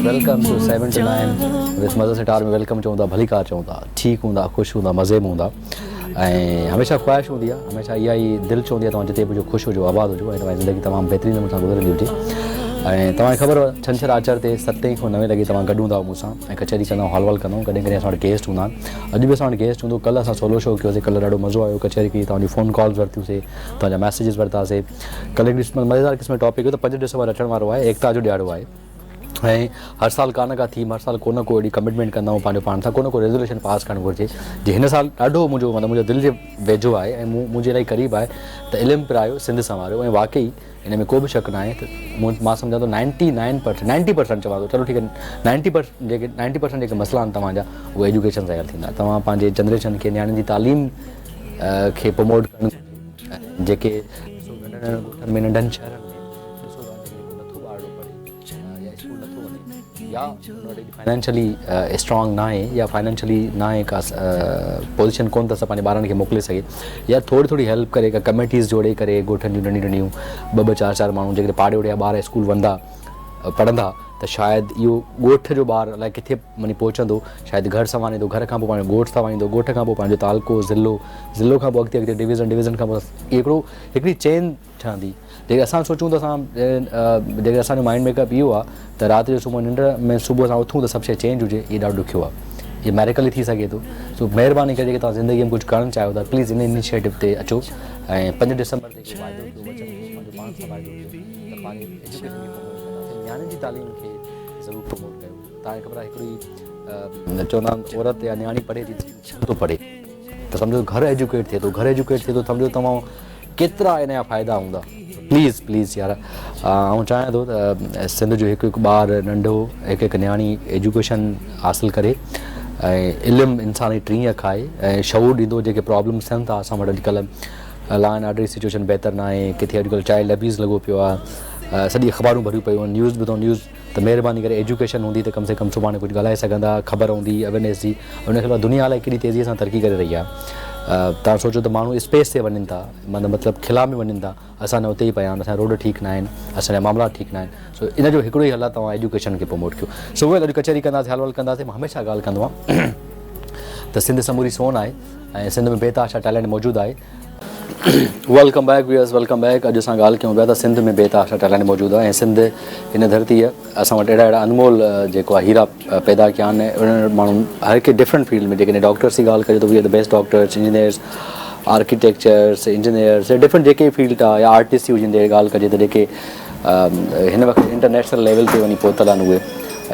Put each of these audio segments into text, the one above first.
Welcome to 7 to 9 with Mazhar Sitar ۾ welcome چئون ٿا ڀليڪار چئون ٿا ٺيڪ هوندا خوش هوندا مزي ۾ هوندا ۽ هميشه خواهش هوندي آهي هميشه اها ئي دل چوندي آهي توهان جتي به هجو خوش هجو آباد هجو ۽ توهان جي زندگي تمام بهترين نموني سان گذرندي هجي ۽ توهان کي خبر ڇنڇر آچر تي ستين کان نوين لڳي توهان گڏ هوندا آهيو مون سان ۽ ڪچهري ڪندا آهيون حال وال ڪندا آهيون ڪڏهن ڪڏهن اسان وٽ گيسٽ هوندا آهن اڄ به اسان وٽ گيسٽ هوندو ڪلهه اسان سولو شو ڪيوسي ڪلهه ڏاڍو مزو آيو ڪچهري ڪئي توهان جون فون ڪالز ورتيونسي توهان جا ميسيجز ورتاسي ڪلهه هڪڙي مزيدار قسم جو ٽاپڪ هيو ته 5 ڊسمبر اچڻ وارو آهي ايڪتا جو ڏهاڙو آهي ۽ هر سال ڪا نه ڪا ٿيم هر سال ڪو نه ڪو اهڙي ڪمٽمينٽ ڪندا آهيون پنهنجو پاڻ سان ڪو نه ڪو ريزوليوشن پاس ڪرڻ گهرجي جي هن سال ڏاڍو منهنجو مطلب منهنجو دل جي ويجهو آهي ۽ مون منهنجي الاهي قريب آهي ته علم پرايو سنڌ سنواريو ۽ واقعي ان ۾ ڪو به شڪ ناهي ته مون مان سمجهان ٿو ninety nine percent ninety percent چوان ٿو چلو ٺيڪ آهي نائنٽي پرسنٽ جيڪي نائنٽي پرسنٽ جيڪي مسئلا آهن توهان جا اهي ايجوڪيشن سان حل ٿيندا توهان پنهنجي جنريشن کي نياڻين جي تعليم کي پروموٽ ڪرڻ گهرجي جيڪي ڏسو ننڍن ننڍن ڳوٺن ۾ ننڍن شهرن ۾ ڏسو ٿا جيڪڏهن ڪو نٿو ٻارڙو پڙهي يا اسڪول نٿو وڃي يا ان وٽ ايڏي فائنانشلي اسٽرانگ ناهي يا فائنانشلي ناهي ڪا پوزيشن ڪونه اٿس ته پنهنجي ٻارن کي موڪلي سگهي يا ٿوري ٿوري هيلپ ڪري ڪا ڪميٽيز جوڙي ڪري ڳوٺن جون ننڍيون ننڍيون ٻه ٻه چار چار ماڻهو جيڪڏهن پاڙي وڙي جا ٻار اسڪول ويندا پڙهندا ته شايد اهو ڳوٺ جو ٻار الائي ڪٿي وڃي پهچندو شايد گهر سنواريندو گهر کان پوء پنهنجو ڳوٺ سنواريندو ڳوٺ کان پوء پنهنجو تعلقو ضلعو ضلعو کان پوء اڳتي اڳتي ڊويزن ڊويزن کان پوء هڪڙو هڪڙي چين ٺهندي. جيڪڏهن اسان سوچون ته اسان جيڪڏهن اسان جو مائنڊ ميڪ اپ اهو آهي ته رات جو سمهون ننڊ ۾ صبح اسان اٿون ته سڀ شيء چينج هجي اهو ڏاڍو ڏکيو آهي اهو ميريڪل ئي ٿي سگهي ٿو سو مهرباني ڪري جيڪي توهان زندگي ۾ ڪجهه ڪرڻ چاهيو ٿا پليز ان انيشيٽو تي اچو ۽ 5 ڊسمبر تي هڪ واعدو ڪيو وچن ڪيو پنهنجو پاڻ سان واعدو ڪيو ته پنهنجي ايجوڪيشن کي پروموٽ ڪنداسين نياڻين جي تعليم کي ضرور پروموٽ ڪيو توهان کي خبر آهي هڪڙي چوندا آهن عورت يا نياڻي پڙهي ٿي ته ٿو پڙهي ته سمجهو گهر ايجوڪيٽ ٿئي ٿو گهر ايجوڪيٽ ٿئي ٿو سمجهو توهان ڪيترا ان جا فائدا هوندا پليز پليز يار آئون چاهيان ٿو ته سنڌ جو هڪ هڪ ٻار ننڍو هڪ هڪ نياڻي ايجوڪيشن حاصل ڪري ۽ علم انسان جي ٽين اک آهي ۽ شعور ڏيندو جيڪي پرابلمس ٿين ٿا اسان وٽ اڄڪلهه لا اينڊ آرڊر جي سچويشن بهتر ناهي ڪٿي اڄڪلهه چائلڊ ابيوز لڳو پيو آهي سڄي اخبارون ڀريون پيون آهن نيوز ٻڌو نيوز ته مهرباني ڪري ايجوڪيشن هوندي ته ڪم سي ڪم سڀاڻي ڪجهه ڳالهائي سگهندا خبر هوندي اويرنيس جي ان کان علاوه دنيا الائي ڪيڏي تيزي سان ترقي ڪري رهي آهي توهان سوچو ته ماڻهو اسپيس تي وڃن ٿا معنيٰ مطلب خلا ۾ وڃن ٿا اسان اڃا اتي ئي پيا آهيون اسان جا روڊ ٺيڪ نه آهن اسان جا معاملا ٺيڪ نه آهن سو ان جو هڪڙو ئي حل آهي توهان ايجوڪيشن کي پروموٽ ڪيو سو ويل اڄ ڪچهري ڪنداسين حال وال ڪنداسين مان هميشه ڳالهه ڪندو آهيان ته سنڌ سموري سون آهي ۽ سنڌ ۾ بي تحاشا ٽيلنٽ موجود آهي. Welcome back viewers welcome back اڄ اسان ڳالهه ڪيون پيا ته سنڌ ۾ بي تحاشا ٽيلنٽ موجود آهي ۽ سنڌ هن ڌرتيء اسان وٽ اهڙا اهڙا انمول جيڪو آهي هيرا پيدا ڪيا آهن اهڙن ماڻهن هر هڪ ڊفرنٽ فيلڊ ۾ جيڪڏهن ڊاڪٽرس جي ڳالهه ڪجي ته we are the best doctors engineers architectures engineers يا ڊفرنٽ جيڪي فيلڊ آهي يا آرٽسٽ جي هجن ڳالهه ڪجي ته جيڪي هن وقت انٽرنيشنل ليول تي وڃي پهتل آهن اهي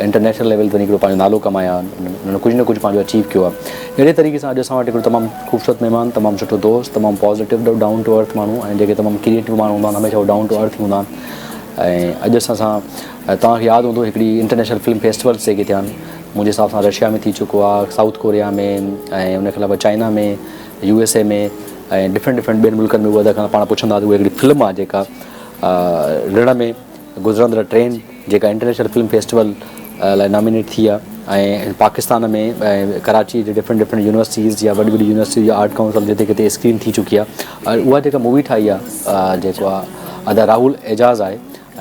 انٽرنيشنل ليول تي وڃي هڪڙو پنهنجو نالو ڪمايا انهن ڪجهه نه ڪجهه پنهنجو اچيو ڪيو آهي اهڙي طريقي سان اڄ اسان وٽ هڪڙو تمام خوبصورت مهمان تمام سٺو دوست تمام پازيٽو ڊائون ٽو ارٿ ماڻهو ۽ جيڪي تمام ڪريئيٽو ماڻهو هوندا آهن هميشه هو ڊائون ٽو ارٿ هوندا آهن ۽ اڄ اسان سان توهان کي ياد هوندو هڪڙي انٽرنيشنل فلم فيسٽيولس جيڪي ٿيا آهن منهنجي حساب سان رشيا ۾ ٿي چڪو آهي سائوٿ ڪوريا ۾ ۽ ان کان علاوه China ۾ U S A ۾ ۽ different different ٻين ملڪن ۾ اها کان پاڻ پڇندا ته اها هڪڙي فلم آهي جيڪا رڻ ۾ گذرندڙ ٽرين جيڪا انٽرنيشنل فلم فيسٽيول لاء نامينيٽ ٿي آهي ۽ پاڪستان ۾ ۽ ڪراچي جي ڊفرنٽ ڊفرنٽ يونيورسٽيز يا وڏي وڏي يونيورسٽيز يا آرٽ ڪائونسل جتي ڪٿي اسڪرين ٿي چڪي آهي ۽ اها جيڪا مووي ٺاهي آهي جيڪو آهي ادا راهول اعجاز آهي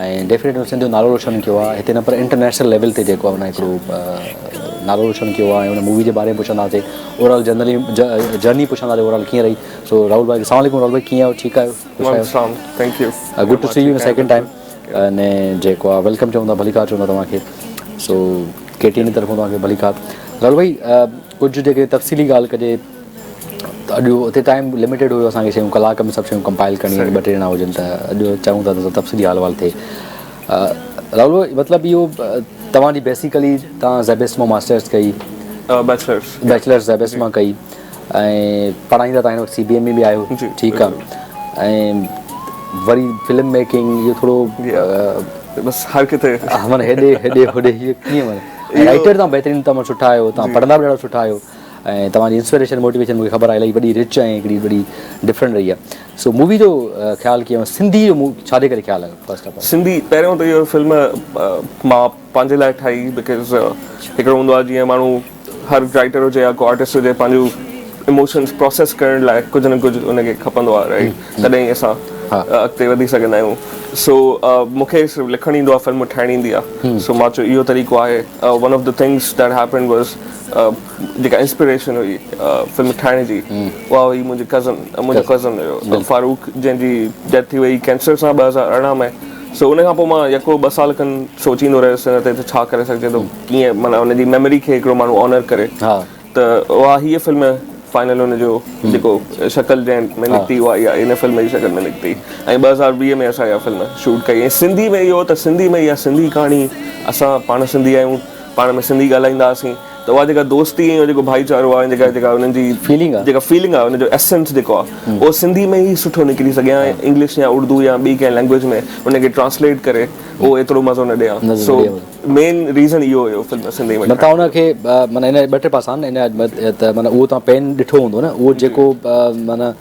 ۽ ڊيفنيٽ سنڌ جو نالو روشن ڪيو آهي هتي نه پر انٽرنيشنل ليول تي جيڪو آهي ان هڪڙو نالو روشن ڪيو آهي ۽ ان مووي جي باري ۾ پڇنداسين اوور آل جنرلي جرني پڇنداسين اوور آل ڪيئن رهي سو راهول ڀائي السلام عليڪم راهول ڀائي ڪيئن آهيو ٺيڪ آهيو خوش آهيو thank you good to see you second time ۽ جيڪو آ welcome چون ٿا ڀليڪار چون ٿا توهان کي سو ڪي ٽي اين جي طرفون توهان کي ڀليڪار راهول ڀائي ڪجهه جيڪي تفصيلي ڳالهه ڪجي ته اڄ اتي ٽائيم لميٽيڊ هيو اسان کي شيون ڪلاڪ ۾ سڀ شيون ڪمپائل ڪرڻي آهن ٻه ٽي ڄڻا هجن ته اڄ چاهيون ٿا ته تفصيلي حال احوال ٿئي راهول ڀائي مطلب اهو توهان جي بيسيڪلي توهان زيبيسٽ مان ماسٽرس ڪئي بيچلرس بيچلرس زيبيسٽ مان ڪئي ۽ پڙهائيندا تان هن وقت سي بي ايم ۾ به آهيو ٺيڪ آ ۽ وري فلم ميڪنگ اهو ٿورو بس هر ڪٿي معنيٰ هيڏي هيڏي هوڏي هي ڪيئن معنيٰ رائٽر تان بهترين تمام سٺا آهيو تان پڙهندا به ڏاڍا سٺا آهيو ۽ توهان جي انسپريشن موٽيويشن مونکي خبر آهي الاهي وڏي رچ ۽ هڪڙي وڏي ڊفرنٽ رهي آهي سو مووي جو خيال ڪيئن سنڌي جو ڇا جي ڪري خيال آيو فرسٽ آف آل سنڌي پهريون ته اهو فلم مان پنهنجي لاء ٺاهي because هڪڙو هوندو آهي جيئن ماڻهو هر رائٽر هجي يا ڪو آرٽسٽ هجي پنهنجو ايموشنس پروسيس ڪرڻ لاء ڪجهه نه ڪجهه ان کي کپندو آهي رائٽ تڏهن ئي اسان اڳتي وڌي سگهندا آهيون. سو مون کي صرف لکڻ ايندو آهي فلم ٺاهڻ ايندي آهي سو مان چيو اهو طريقو آهي one of the things that happened was جيڪا انسپريشن هئي فلم ٺاهڻ جي اها هئي منهنجي ڪزن منهنجو ڪزن هيو فاروق جنهن جي ڊيٿ ٿي وئي ڪينسر سان 2018 ۾ سو ان کان پوء مان يڪو ٻه سال کن سوچيندو رهيس ان تي ته ڇا ڪري سگهجي ٿو ڪيئن معنيٰ ان جي ميموري کي هڪڙو ماڻهو آنر ڪري ته اها هيء فلم فائنل ان جو جيڪو شڪل جنهن ۾ نڪتي اها اها ان فلم جي شڪل ۾ نڪتي ۽ 2020 ۾ اسان اها فلم شوٽ ڪئي ۽ سنڌي ۾ اهو ته سنڌي ۾ اها سنڌي ڪهاڻي اسان پاڻ سنڌي آهيون پاڻ ۾ سنڌي ڳالهائيندا هئاسين ته اها جيڪا دوستي ۽ جيڪو ڀائيچارو آهي جيڪا جيڪا انهن جي فيلنگ آهي جيڪا فيلنگ آهي ان جو ايسنس جيڪو آهي اهو سنڌي ۾ ئي سٺو نڪري سگهي ها انگلش يا اردو يا ٻي ڪنهن لينگويج ۾ ان کي ٽرانسليٽ ڪري اهو ايترو مزو نه ڏي ها سو مين ريزن اهو هيو فلم سنڌي ۾ مطلب ان کي معنيٰ ان ٻه ٽي پاسا آهن ان ته معنيٰ اهو توهان پين ڏٺو هوندو نه اهو جيڪو معنيٰ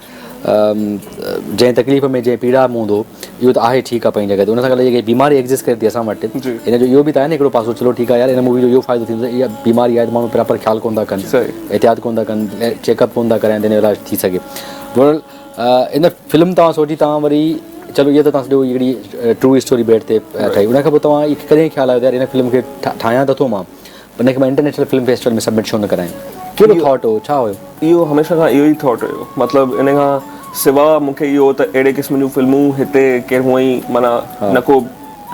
جنهن تڪليف ۾ جنهن پيڙا ۾ هوندو اهو ته آهي ٺيڪ آهي پنهنجي جڳهه تي ان سان گڏ جيڪي بيماري ايگزسٽ ڪري ٿي اسان وٽ ان جو اهو به ته آهي نه هڪڙو پاسو چلو ٺيڪ آهي يار ان مووي جو اهو فائدو ٿيندو ته اها بيماري آهي ته ماڻهو پراپر خيال ڪونه ٿا ڪن احتياط ڪونه ٿا ڪن چيڪ اپ ڪونه ٿا ڪرائن ته ان جو علاج ٿي سگهي بهرحال ان فلم توهان سوچي توهان وري چلو اها ته توهان سڄو هڪڙي ٽرو اسٽوري بيٽ تي ٺهي ان کان پوء توهان ڪڏهن خيال آيو ته يار ان فلم کي ٺاهيان ته ٿو مان ان کي مان انٽرنيشنل فلم فيسٽيول ۾ سبمٽ ڇو نه ڪرايان؟ ڪهڙو ٿاٽ هو؟ ڇا هيو؟ اهو هميشه کان اهو ئي ٿاٽ هيو مطلب ان کان سوا مون کي اهو ته اهڙي قسم جون فلمون هتي ڪير هونئن ئي معنيٰ نه ڪو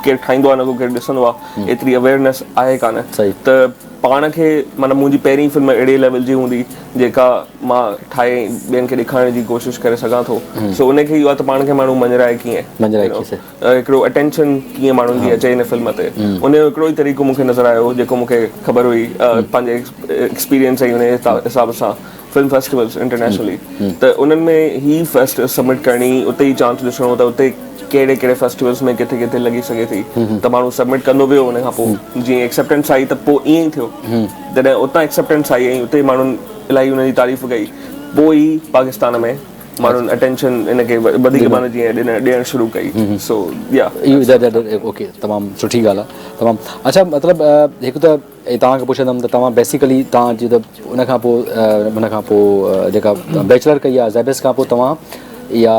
ڪير ٺاهيندو آهي نه ڪو ڪير ڏسندو آهي ايتري اويئرنيس آهي ڪانه ته پاڻ کي معنيٰ منهنجي پهرين فلم اهڙي ليول جي هوندي جيڪا مان ٺاهي ٻين کي ڏيکارڻ جي ڪوشش ڪري سگهان ٿو سو ان کي اهو آهي ته پاڻ کي ماڻهو مڃرائي ڪيئن مڃرائي ڪيئن هڪڙو اٽينشن ڪيئن ماڻهن جي اچي ان فلم تي ان جو هڪڙو ئي طريقو مون کي نظر آيو جيڪو مون کي خبر هئي پنهنجي ايڪسپيرينس ۽ ان حساب سان فلم فيسٽيولز انٽرنيشنلي ته انهن ۾ هي فيسٽ سبمٽ ڪرڻي اتي ئي چانس ڏسڻو ته اتي ڪهڙي ڪهڙي فيسٽيولز ۾ ڪٿي ڪٿي لڳي سگهي ٿي ته ماڻهو سبمٽ ڪندو ويو ان کان پوء جيئن ايڪسيپٽنس آئي ته پوء ائين ئي ٿيو جڏهن اتان ايڪسيپٽنس آئي ۽ اتي ماڻهن الاهي ان جي تعريف ڪئي پوء ئي پاڪستان ۾ ماڻهن اٽينشن ان کي وڌيڪ معنيٰ جيئن ڏنڻ ڏيڻ شروع ڪئي سو يا اهو اوڪي تمام سٺي ڳالهه آهي تمام اڇا مطلب هڪ ته توهان کي پڇندم ته توهان بيسيڪلي توهان جي ته ان کان پوء ان کان پوء جيڪا بيچلر ڪئي آهي زيبس کان پوء توهان يا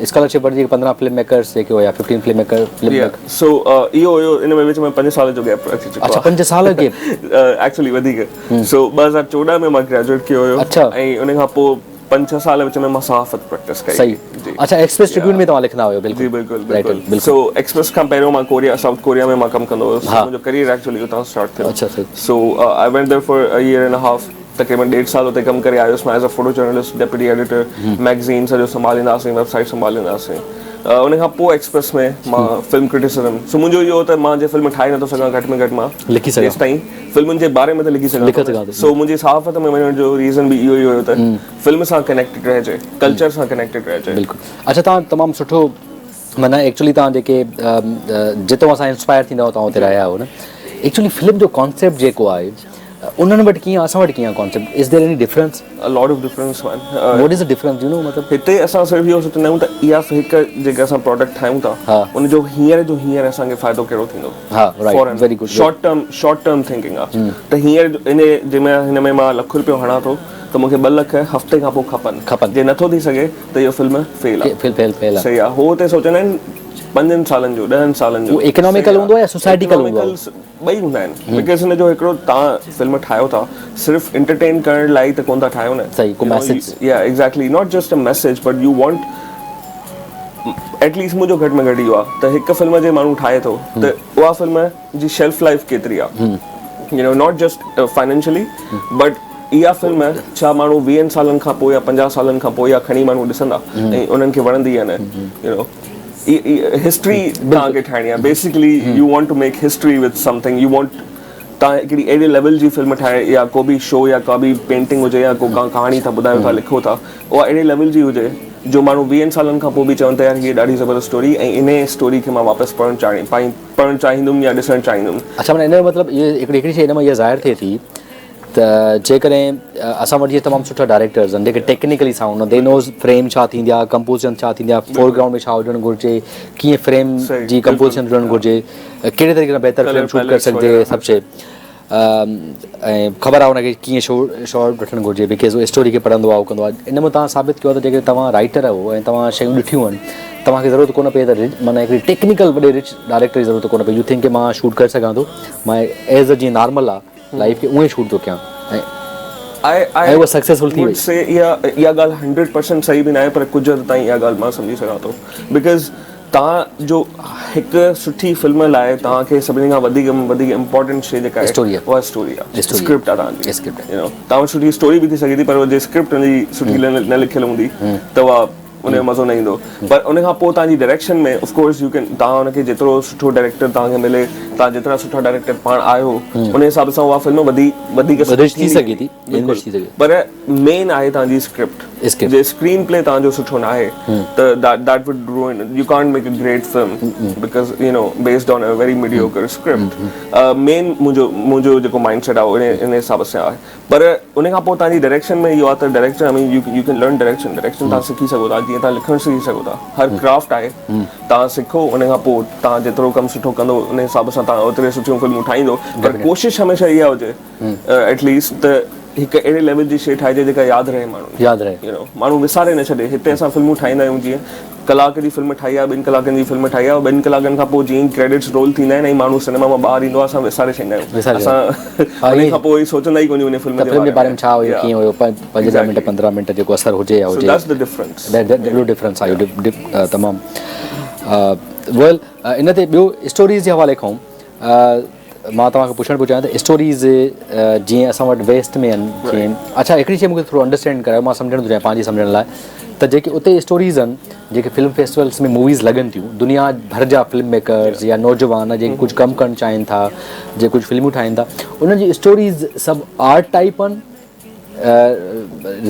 اسڪالرشپ وٺي جيڪي 15 فلم ميڪرس جيڪي هيا 15 فلم ميڪر فلم سو اهو هيو ان ۾ وچ ۾ 5 سال جو گيپ اچي چڪو اڇا 5 سال گيپ ايڪچولي وڌيڪ سو 2014 ۾ مان گريجوئيٽ ڪيو هيو ۽ ان کان پوء پنج ڇهه سال وچ ۾ مان صحافت پريڪٽس ڪئي. صحيح اڇا ايڪسپريس ٽربيون ۾ توهان لکندا هيو بلڪل جي بلڪل بلڪل سو ايڪسپريس کان پهريون مان ڪوريا سائوٿ ڪوريا ۾ مان ڪم ڪندو هيس منهنجو ڪريئر ايڪچولي اتان اسٽارٽ ٿيو اڇا صحيح so I went there for a year and half تقريبن ڏيڍ سال اتي ڪم ڪري آيس مان as a photo journalist deputy editor magazine سڄو سنڀاليندا هئاسين ويب سائيٽ سنڀاليندا هئاسين ان کان پوء ايڪسپريس ۾ مان فلم ڪرٽيسزم سو منهنجو اهو ته مان جي فلم ٺاهي نٿو سگهان گهٽ ۾ گهٽ مان لکي سگهان تيستائين فلمن جي باري ۾ ته لکي سگهان ٿو سو منهنجي صحافت ۾ وڃڻ جو ريزن به اهو ئي هيو ته فلم سان ڪنيڪٽيڊ رهجي ڪلچر سان ڪنيڪٽيڊ رهجي. بلڪل اڇا توهان تمام سٺو معنيٰ ايڪچولي توهان جيڪي جتو اسان انسپائر ٿيندا آهيون توهان اتي رهيا آهيو نه ايڪچولي فلم جو ڪانسيپٽ جيڪو آهي انهن وٽ ڪيئن اسان وٽ ڪيئن concept is there any difference? A lot of difference man. What is the difference you know مطلب هتي اسان صرف اهو سوچيندا آهيون ته اها هڪ جيڪا اسان پراڊڪٽ ٺاهيون ٿا ان جو هينئر جو هينئر اسان کي فائدو ڪهڙو ٿيندو ها right very good short term short term thinking آ ته هينئر ان جنهن ۾ هن ۾ مان لک روپيو هڻان ٿو ته مون کي 2 لک هفتي کان پوء کپن کپن جي نٿو ٿي سگهي ته اهو فلم فيل آ فيل فيل فيل آ صحيح آ هو هتي سوچندا آهن پنجن سالن جو ڏهن سالن جو اهو اڪناميڪل هوندو آ يا سوسائٽيڪل هوندو آ ٻئي هوندا آهن because هن جو هڪڙو توهان فلم ٺاهيو ٿا صرف انٽرٽين ڪرڻ لاء ئي ته ڪونه ٿا ٺاهيو نه صحيح ڪو ميسج يا exactly not just a message but you want at least منهنجو گهٽ ۾ گهٽ اهو آهي ته هڪ فلم جي ماڻهو ٺاهي ٿو ته اها فلم جي شيلف لائف ڪيتري آهي you know not just financially but اها فلم ڇا ماڻهو ويهن سالن کان پوء يا پنجاهه سالن کان پوء يا کڻي ماڻهو ڏسندا ۽ انهن کي وڻندي يا نه يو نو هسٽري توهان کي ٺاهڻي آهي basically you want to make history with something you want توهان هڪڙي اهڙي ليول جي فلم ٺاهي يا ڪو به شو يا ڪا به پينٽنگ هجي يا ڪو ڪهاڻي ٿا ٻڌايو ٿا لکو ٿا اها اهڙي ليول جي هجي جو ماڻهو ويهن سالن کان پوء به چون ته يار هيء ڏاڍي زبردست اسٽوري ۽ انهي اسٽوري کي مان واپس پڙهڻ چاهي پڙهڻ چاهيندم يا ڏسڻ چاهيندم. اڇا معنيٰ ان جو مطلب اهو هڪڙي هڪڙي شيء ان مان اها ظاهر ٿئي ٿي ته جيڪڏهن اسان وٽ جيئن تمام سٺا ڊائريڪٽرز آهن جيڪي ٽيڪنيڪلي سائونڊ آهن the knows frame ڇا ٿيندي آهي ڪمپوزيشن ڇا ٿيندي آهي فور گرائونڊ ۾ ڇا هجڻ گهرجي ڪيئن فريم جي ڪمپوزيشن هجڻ گهرجي ڪهڙي طريقي سان بهتر فريم شوٽ ڪري سگهجي سڀ شيء. ۽ خبر آهي ان کي ڪيئن شارٽ وٺڻ گهرجي because هو اسٽوري کي پڙهندو آهي هو ڪندو آهي ان مان توهان ثابت ڪيو آهي ته جيڪڏهن توهان رائٽر آهيو ۽ توهان شيون ڏٺيون آهن توهان کي ضرورت ڪونه پئي ته معنيٰ هڪڙي ٽيڪنيڪل وڏي رچ ڊائريڪٽر جي ضرورت ڪونه پئي you think ڪي مان شوٽ ڪري سگهان ٿو مان ايز ا جيئن نارمل آهي لائف کي اونئي شوٽ ٿو ڪيان ۽ ۽ اها سڪسيسفل ٿي وئي. سي اها اها ڳالهه 100% صحيح به ناهي پر ڪجهه حد تائين اها ڳالهه مان سمجهي سگهان ٿو because توهان جو هڪ سٺي فلم لاء توهان کي سڀني کان وڌيڪ ۾ وڌيڪ امپورٽنٽ شي جيڪا آهي اها اسٽوري آهي اسڪرپٽ آهي توهان جي يو نو توهان وٽ سٺي اسٽوري به ٿي سگهي ٿي پر جي اسڪرپٽ ان جي سٺي نه لکيل هوندي ته اها ان جو مزو نه ايندو پر ان کان پوء توهان جي ڊائريڪشن ۾ آف ڪورس you ڪين توهان ان کي جيترو سٺو ڊائريڪٽر توهان کي ملي توهان جيترا سٺا ڊائريڪٽر پاڻ آهيو ان حساب سان اها فلم وڌي وڌيڪ سٺي ٿي سگهي ٿي بلڪل پر مين آهي توهان جي اسڪرپٽ جي اسڪرين پلي توهان جو سٺو نه آهي ته that would ruin you can't make a great film because you know based on a very mediocre script main منهنجو منهنجو جيڪو مائنڊ سيٽ آهي ان حساب سان آهي پر ان کان پوء توهان جي ڊائريڪشن ۾ اهو آهي ته direction I mean you can learn direction direction توهان سکي سگهو ٿا جيئن توهان لکڻ سکي سگهو ٿا هر ڪرافٽ آهي توهان سکو ان کان پوء توهان جيترو ڪم سٺو ڪندو ان حساب سان توهان اوتري سٺيون فلمون ٺاهيندو پر ڪوشش هميشه اها هجي ايٽ ليسٽ ته هڪ اهڙي ليول جي شيء ٺاهجي جيڪا ياد رهي ماڻهن کي ياد رهي يو نو ماڻهو وساري نه ڇڏي هتي اسان فلمون ٺاهيندا آهيون جيئن ڪلاڪ جي فلم ٺاهي آهي ٻن ڪلاڪن جي فلم ٺاهي آهي ٻن ڪلاڪن کان پوء جيئن ئي ڪريڊٽس رول ٿيندا آهن ۽ ماڻهو سئنيما مان ٻاهر ايندو آهي اسان وساري ڇڏيندا آهيون اسان ان کان پوء سوچندا ئي ڪونهيون ان فلم جي باري ۾ ڇا هيو ڪيئن هيو 5 منٽ 15 منٽ جيڪو اثر هجي يا هجي سو that's the difference ڏاڍو ڊفرنس آهي تمام ويل ان تي ٻيو اسٽوريز جي حوالي کان مان توهان کي پڇڻ پيو چاهيان ته اسٽوريز جيئن اسان وٽ ويسٽ ۾ آهن جيئن اڇا هڪڙي شي مونکي ٿورو انڊرسٽينڊ ڪرايو مان سمجهڻ ٿو چاهيان پنهنجي سمجهڻ لاء ته جيڪي اتي اسٽوريز آهن جيڪي فلم فيسٽيولس ۾ موويز لڳن ٿيون دنيا ڀر جا فلم ميڪرز يا نوجوان جيڪي ڪجهه ڪم ڪرڻ چاهين ٿا جيڪي ڪجهه فلمون ٺاهين ٿا انهن جي اسٽوريز سڀ آرٽ ٽائپ آهن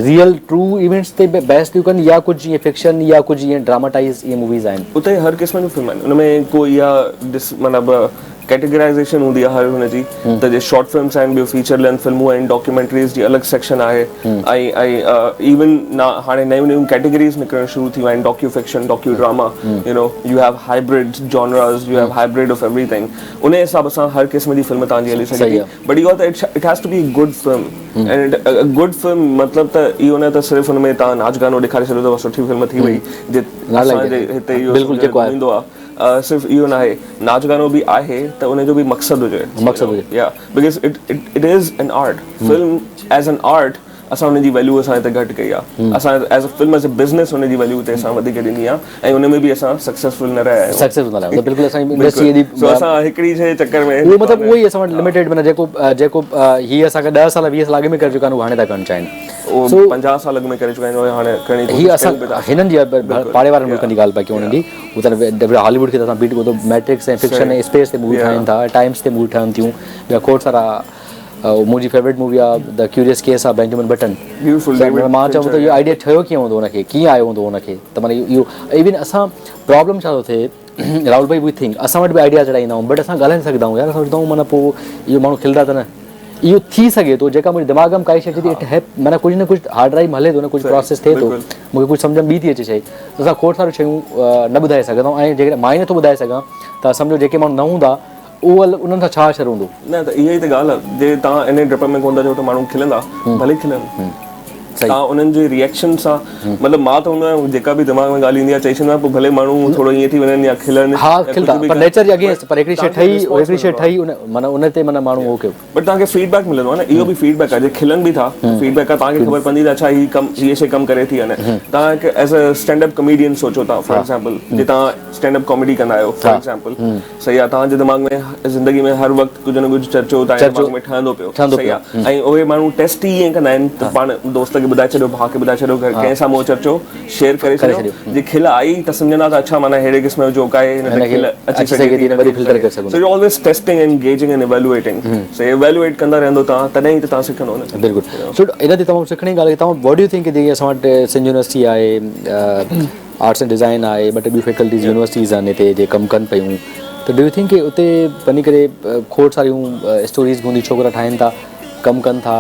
ريئل ٽرو ايونٽس تي بحث ٿيون ڪن يا ڪجهه ائين فڪشن يا ڪجهه ائين ڊراماٽائز ائين موويز آهن. اتي هر قسم جون فلمون آهن ان ۾ ڪو اها ڊس مطلب ڪيٽيگرائزيشن هوندي آهي هر هن جي ته جي شارٽ فلمس آهن ٻيو فيچر لينٿ فلمون آهن ڊاڪيومينٽريز جي الڳ سيڪشن آهي ۽ ۽ ايون هاڻي نيون نيون ڪيٽيگريز نڪرڻ شروع ٿي ويون آهن docu fiction docu drama you know you have hybrid genres you have hybrid of everything ان حساب سان هر قسم جي فلم توهان جي هلي سگهي ٿي بٽ اهو ته it has to be good film and good film مطلب ته اهو نه ته صرف ان ۾ توهان ناچ گانو ڏيکاري ڇڏيو ته سٺي فلم ٿي وئي جي اسان جي هتي اهو بلڪل جيڪو ايندو آهي صرف اهو نه آهي ناچ گانو به آهي ته ان جو به مقصد هجي مقصد هجي يا because it it is an art film as an art اسان ان جي ويليو اسان هتي گهٽ ڪئي آهي اسان as a film as a business ان جي ويليو هتي اسان وڌيڪ ڏني آهي ۽ ان ۾ به اسان سڪسيسفل نه رهيا آهيون سڪسيسفل نه رهيا بلڪل اسان جي انڊسٽري ايڏي سو اسان هڪڙي شي چڪر ۾ اهو مطلب اهو ئي اسان وٽ لميٽيڊ معنيٰ جيڪو جيڪو هي اسان کي 10 سال 20 سال اڳ ۾ ڪري چڪا آهن اهو هاڻي ٿا ڪرڻ چاهين سو 50 سال اڳ ۾ ڪري چڪا آهن هاڻي ڪرڻ جي ڪوشش ڪيون پيا هنن جي پاڙي وارن ملڪن جي ڳالهه پيا ڪيون انهن جي هو ته هالي ووڊ کي ته اسان بيٽ ڪيو ميٽرڪس ۽ فڪشن ۽ اسپيس تي مووي ٺاهين ٿا ٽائمس تي مووي ٺهن ٿيون ٻيا کوڙ سارا منهنجي فيورٽ مووي آ the curious case of Benjamin Button مان چوان ٿو اهو آئيڊيا ٺهيو ڪيئن هوندو ان کي ڪيئن آيو هوندو ان کي ته معنيٰ اهو ايون اسان پرابلم ڇا ٿو ٿئي راهول ڀائي وي ٿنڪ اسان وٽ به آئيڊياز اهڙا ايندا آهن بٽ اسان ڳالهائي نه سگهندا آهيون يار اسان سوچندا آهيون معنيٰ پوء اهو ماڻهو کلندا ته نه اهو ٿي سگهي ٿو جيڪا منهنجي دماغ ۾ ڪائي شي اچي ٿي it هيپ معنيٰ ڪجهه نه ڪجهه هارڊ ڊرائيو هلي ٿو نه ڪجهه پراسيس ٿئي ٿو مونکي ڪجهه سمجهه ۾ ٻي ٿي اچي شي ته اسان کوڙ ساريون شيون نه ٻڌائي سگهندا آهيون ۽ جيڪڏهن مان ئي نٿو ٻڌائي سگهان ته سمجهو جيڪي ماڻهو نه هوندا اهو انهن سان ڇا اثر هوندو؟ نه ته اها ئي ته ڳالهه آهي جي توهان انهي ڊپ ۾ ڪونه ٿا چئو ته ماڻهو کلندا ڀلي کلن توهان انهن جي ريئيڪشن سان مطلب مان ته هوندو آهيان جيڪا به دماغ ۾ ڳالهه ايندي آهي چئي ڇڏيندو آهيان پوء ڀلي ماڻهو ٿورو ائين ٿي وڃن يا کلن ها کلندا پر نيچر جي اگينسٽ پر هڪڙي شي ٺهي هڪڙي شي ٺهي ان معنيٰ ان تي معنيٰ ماڻهو هو ڪيو بٽ توهان کي فيڊ بيڪ ملندو آهي نه اهو به فيڊ بيڪ آهي جي کلن به ٿا فيڊ بيڪ آهي توهان کي خبر پوندي ته اڇا هي ڪم هي شي ڪم ڪري ٿي يا نه توهان هڪ as a stand up comedian سوچو ٿا فار ايگزامپل جي توهان اسٽينڊ اپ ڪاميڊي ڪندا آهيو فار ايگزامپل صحيح آ توهان جي دماغ ۾ زندگي ۾ هر وقت ڪجهه نه ڪجهه چرچو توهان جي دماغ ۾ ٺهندو پيو صحيح آ ۽ اهي ماڻهو ٽيسٽ ئي ائين ڪندا آهن ته پاڻ دوست کي ٻڌائي ڇڏيو ڀاء کي ٻڌائي ڇڏيو گهر ڪنهن سامهون اهو چرچو شيئر ڪري ڇڏيو جي کل آئي ته سمجهندا ته اڇا معنيٰ ههڙي قسم جو جوڪ آهي هن تي کل اچي سگهي ٿي وري فلٽر ڪري سگهون so you always testing and gauging and evaluating so evaluate ڪندا رهندو توهان تڏهن ئي ته توهان سکندو نه بلڪل سو ان تي تمام سکڻي ڳالهه توهان what do you think جي اسان وٽ سنڌ يونيورسٽي آهي آرٽس اينڊ ڊزائن آهي ٻه ٽي ٻيون فيڪلٽيز يونيورسٽيز آهن هتي جي ڪم ڪن پيون ته do you think ڪي اتي وڃي ڪري کوڙ ساريون اسٽوريز به هونديون ڇوڪرا ٺاهين ٿا ڪم ڪن ٿا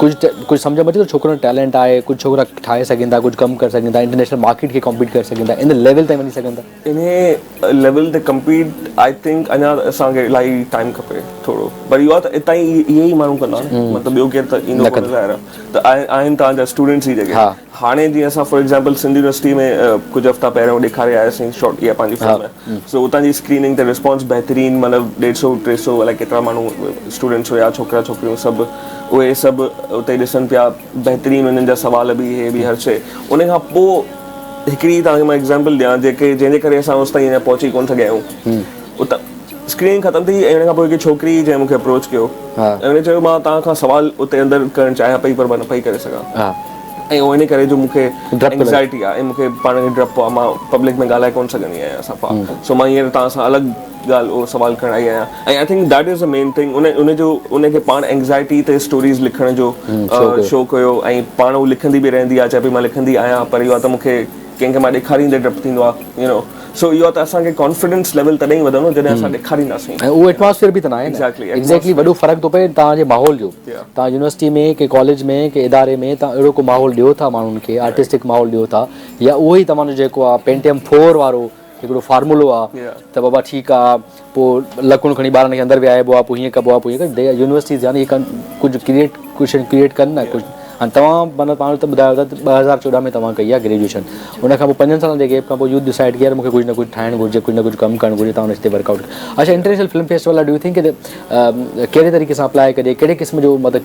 ڪجهه ڪجهه سمجهه ۾ اچي ٿو ڇوڪرن ۾ ٽيلنٽ آهي ڪجهه ڇوڪرا ٺاهي سگهن ٿا ڪجهه ڪم ڪري سگهن ٿا انٽرنيشنل مارڪيٽ کي ڪمپيٽ ڪري سگهن ٿا ان ليول تائين وڃي سگهن ٿا. انهي ليول تي ڪمپيٽ I think اڃا اسان کي الاهي ٽائيم کپي ٿورو پر اهو آهي ته اتان ئي اهي ئي ماڻهو ڪندا نه مطلب ٻيو ڪير ته ايندو ڪونه ظاهر آهي ته آهن توهان جا اسٽوڊنٽس ئي جيڪي هاڻي جيئن اسان فار ايگزامپل سنڌ يونيورسٽي ۾ ڪجهه هفتا پهريون ڏيکاري آياسين شارٽ اها پنهنجي فلم سو اتان جي اسڪريننگ تي رسپانس بهترين مطلب ڏيڍ سو ٽي سو الائي ڪيترا ماڻهو اسٽوڊنٽس هيا ڇوڪرا ڇوڪريون سڀ اهي سڀ اتي ڏسن پيا بهترين انهن جا سوال به هي به هر شي ان کان پوء هڪڙي توهان کي مان ايگزامپل ڏيان جيڪي جنهن جي ڪري اسان اوستائين اڃا پهچي ڪونه سگهيا آهيون اتان اسڪريننگ ختم ٿي ۽ ان کان پوء هڪ ڇوڪري جنهن مون کي اپروچ ڪيو ۽ هن چيو مان توهان کان سوال اتي اندر ڪرڻ چاهيان پئي پر مان نه پئي ڪري سگهان ۽ اهو ان ڪري جو مون کي اينگزائٽي آهي ۽ مون کي پاڻ کي ڊپ آهي مان پبلڪ ۾ ڳالهائي ڪونه سگهندي آهيان صفا سو مان هينئر توهان سان الڳ ڳالهه اهو سوال ڪرڻ آئي آهيان ۽ I think that is the main thing ان ان جو ان کي پاڻ اينگزائٽي تي اسٽوريز لکڻ جو شوق هيو ۽ پاڻ هو لکندي به رهندي آهي چئي پئي مان لکندي آهيان پر اهو آهي ته مون کي ڪنهن کي مان ڏيکاريندي ڊپ ٿيندو آهي يو نو سو اهو آهي ته اسان کي ڪانفيڊنس ليول تڏهن ئي وڌندو جڏهن اسان ڏيکارينداسين. ۽ اهو ايٽماسفيئر به ته ناهي نه. ايگزيڪٽلي وڏو فرق ٿو پئي توهان جي ماحول جو. توهان يونيورسٽي ۾ ڪي ڪاليج ۾ ڪي اداري ۾ توهان اهڙو ڪو ماحول ڏيو ٿا ماڻهن کي آرٽسٽڪ ماحول ڏيو ٿا يا اهو ئي توهان جو جيڪو آهي پينٽيم فور وارو هڪڙو فارمولو آهي ته بابا ٺيڪ آهي پوء لڪڻ کڻي ٻارن کي اندر ويهائبو آهي پوء هيئن ڪبو آهي پوء هيئن ڪبو آهي يونيورسٽيز يعني هي ڪجهه ڪريئيٽ ڪجهه شيون ڪريئيٽ ڪن نه ڪجهه هاڻي توهان معنيٰ پاڻ ته ٻڌايو ٿا ته 2014 ۾ توهان ڪئي آهي گريجوئيشن ان کان پوء پنجن سالن جي گيپ کان پوء يو ڊسائيڊ ڪيو يار مون کي ڪجهه نه ڪجهه ٺاهڻ گهرجي ڪجهه نه ڪجهه ڪم ڪرڻ گهرجي توهان ان تي ورڪ آئوٽ اڇا انٽرنيشنل فلم فيسٽيول لاء do you think ڪهڙي طريقي سان اپلائي ڪجي ڪهڙي قسم جو مطلب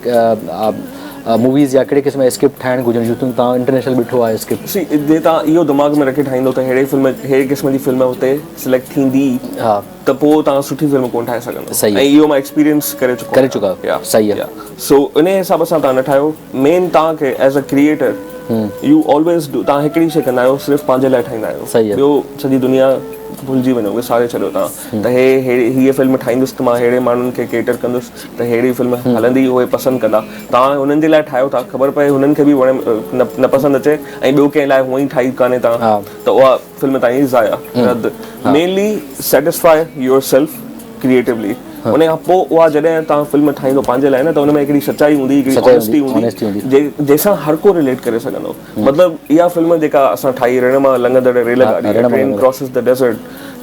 موويز يا ڪهڙي قسم جا اسڪرپٽ ٺاهڻ گهرجن يو ٿنڪ توهان انٽرنيشنل ڏٺو آهي اسڪرپٽ. سي جي توهان اهو دماغ ۾ رکي ٺاهيندو ته ههڙي فلم ههڙي قسم جي فلم هتي سليڪٽ ٿيندي ته پوء توهان سٺي فلم ڪونه ٺاهي سگهندو ۽ اهو مان ايڪسپيرينس ڪري چڪو ڪري چڪا آهيو صحيح آهي. سو انهي حساب سان توهان نه ٺاهيو مين توهان کي as a creator you always do توهان هڪڙي شي ڪندا آهيو صرف پنهنجي لاء ٺاهيندا آهيو ٻيو سڄي دنيا ڀلجي وڃو وساري ڇڏيو توهان ته هي هيء فلم ٺاهيندس ته مان ههڙي ماڻهن کي ڪيٽر ڪندس ته ههڙي فلم هلندي اهي پسند ڪندا توهان هنن جي لاء ٺاهيو ٿا خبر پئي هنن کي به وڻي نه پسند اچي ۽ ٻيو ڪنهن لاء هونئن ئي ٺاهي ڪانهي توهان ته اها فلم توهان جي ضايع رد mainly satisfy your self creatively ان کان پوء اها جڏهن توهان فلم ٺاهيندو پنهنجي لاء نه ته ان ۾ هڪڙي سچائي هوندي هڪڙي آنيسٽي هوندي جنهن سان هر ڪو رليٽ ڪري سگهندو مطلب اها فلم جيڪا اسان ٺاهي رڻ مان لنگهندڙ ريل گاڏي train crosses the desert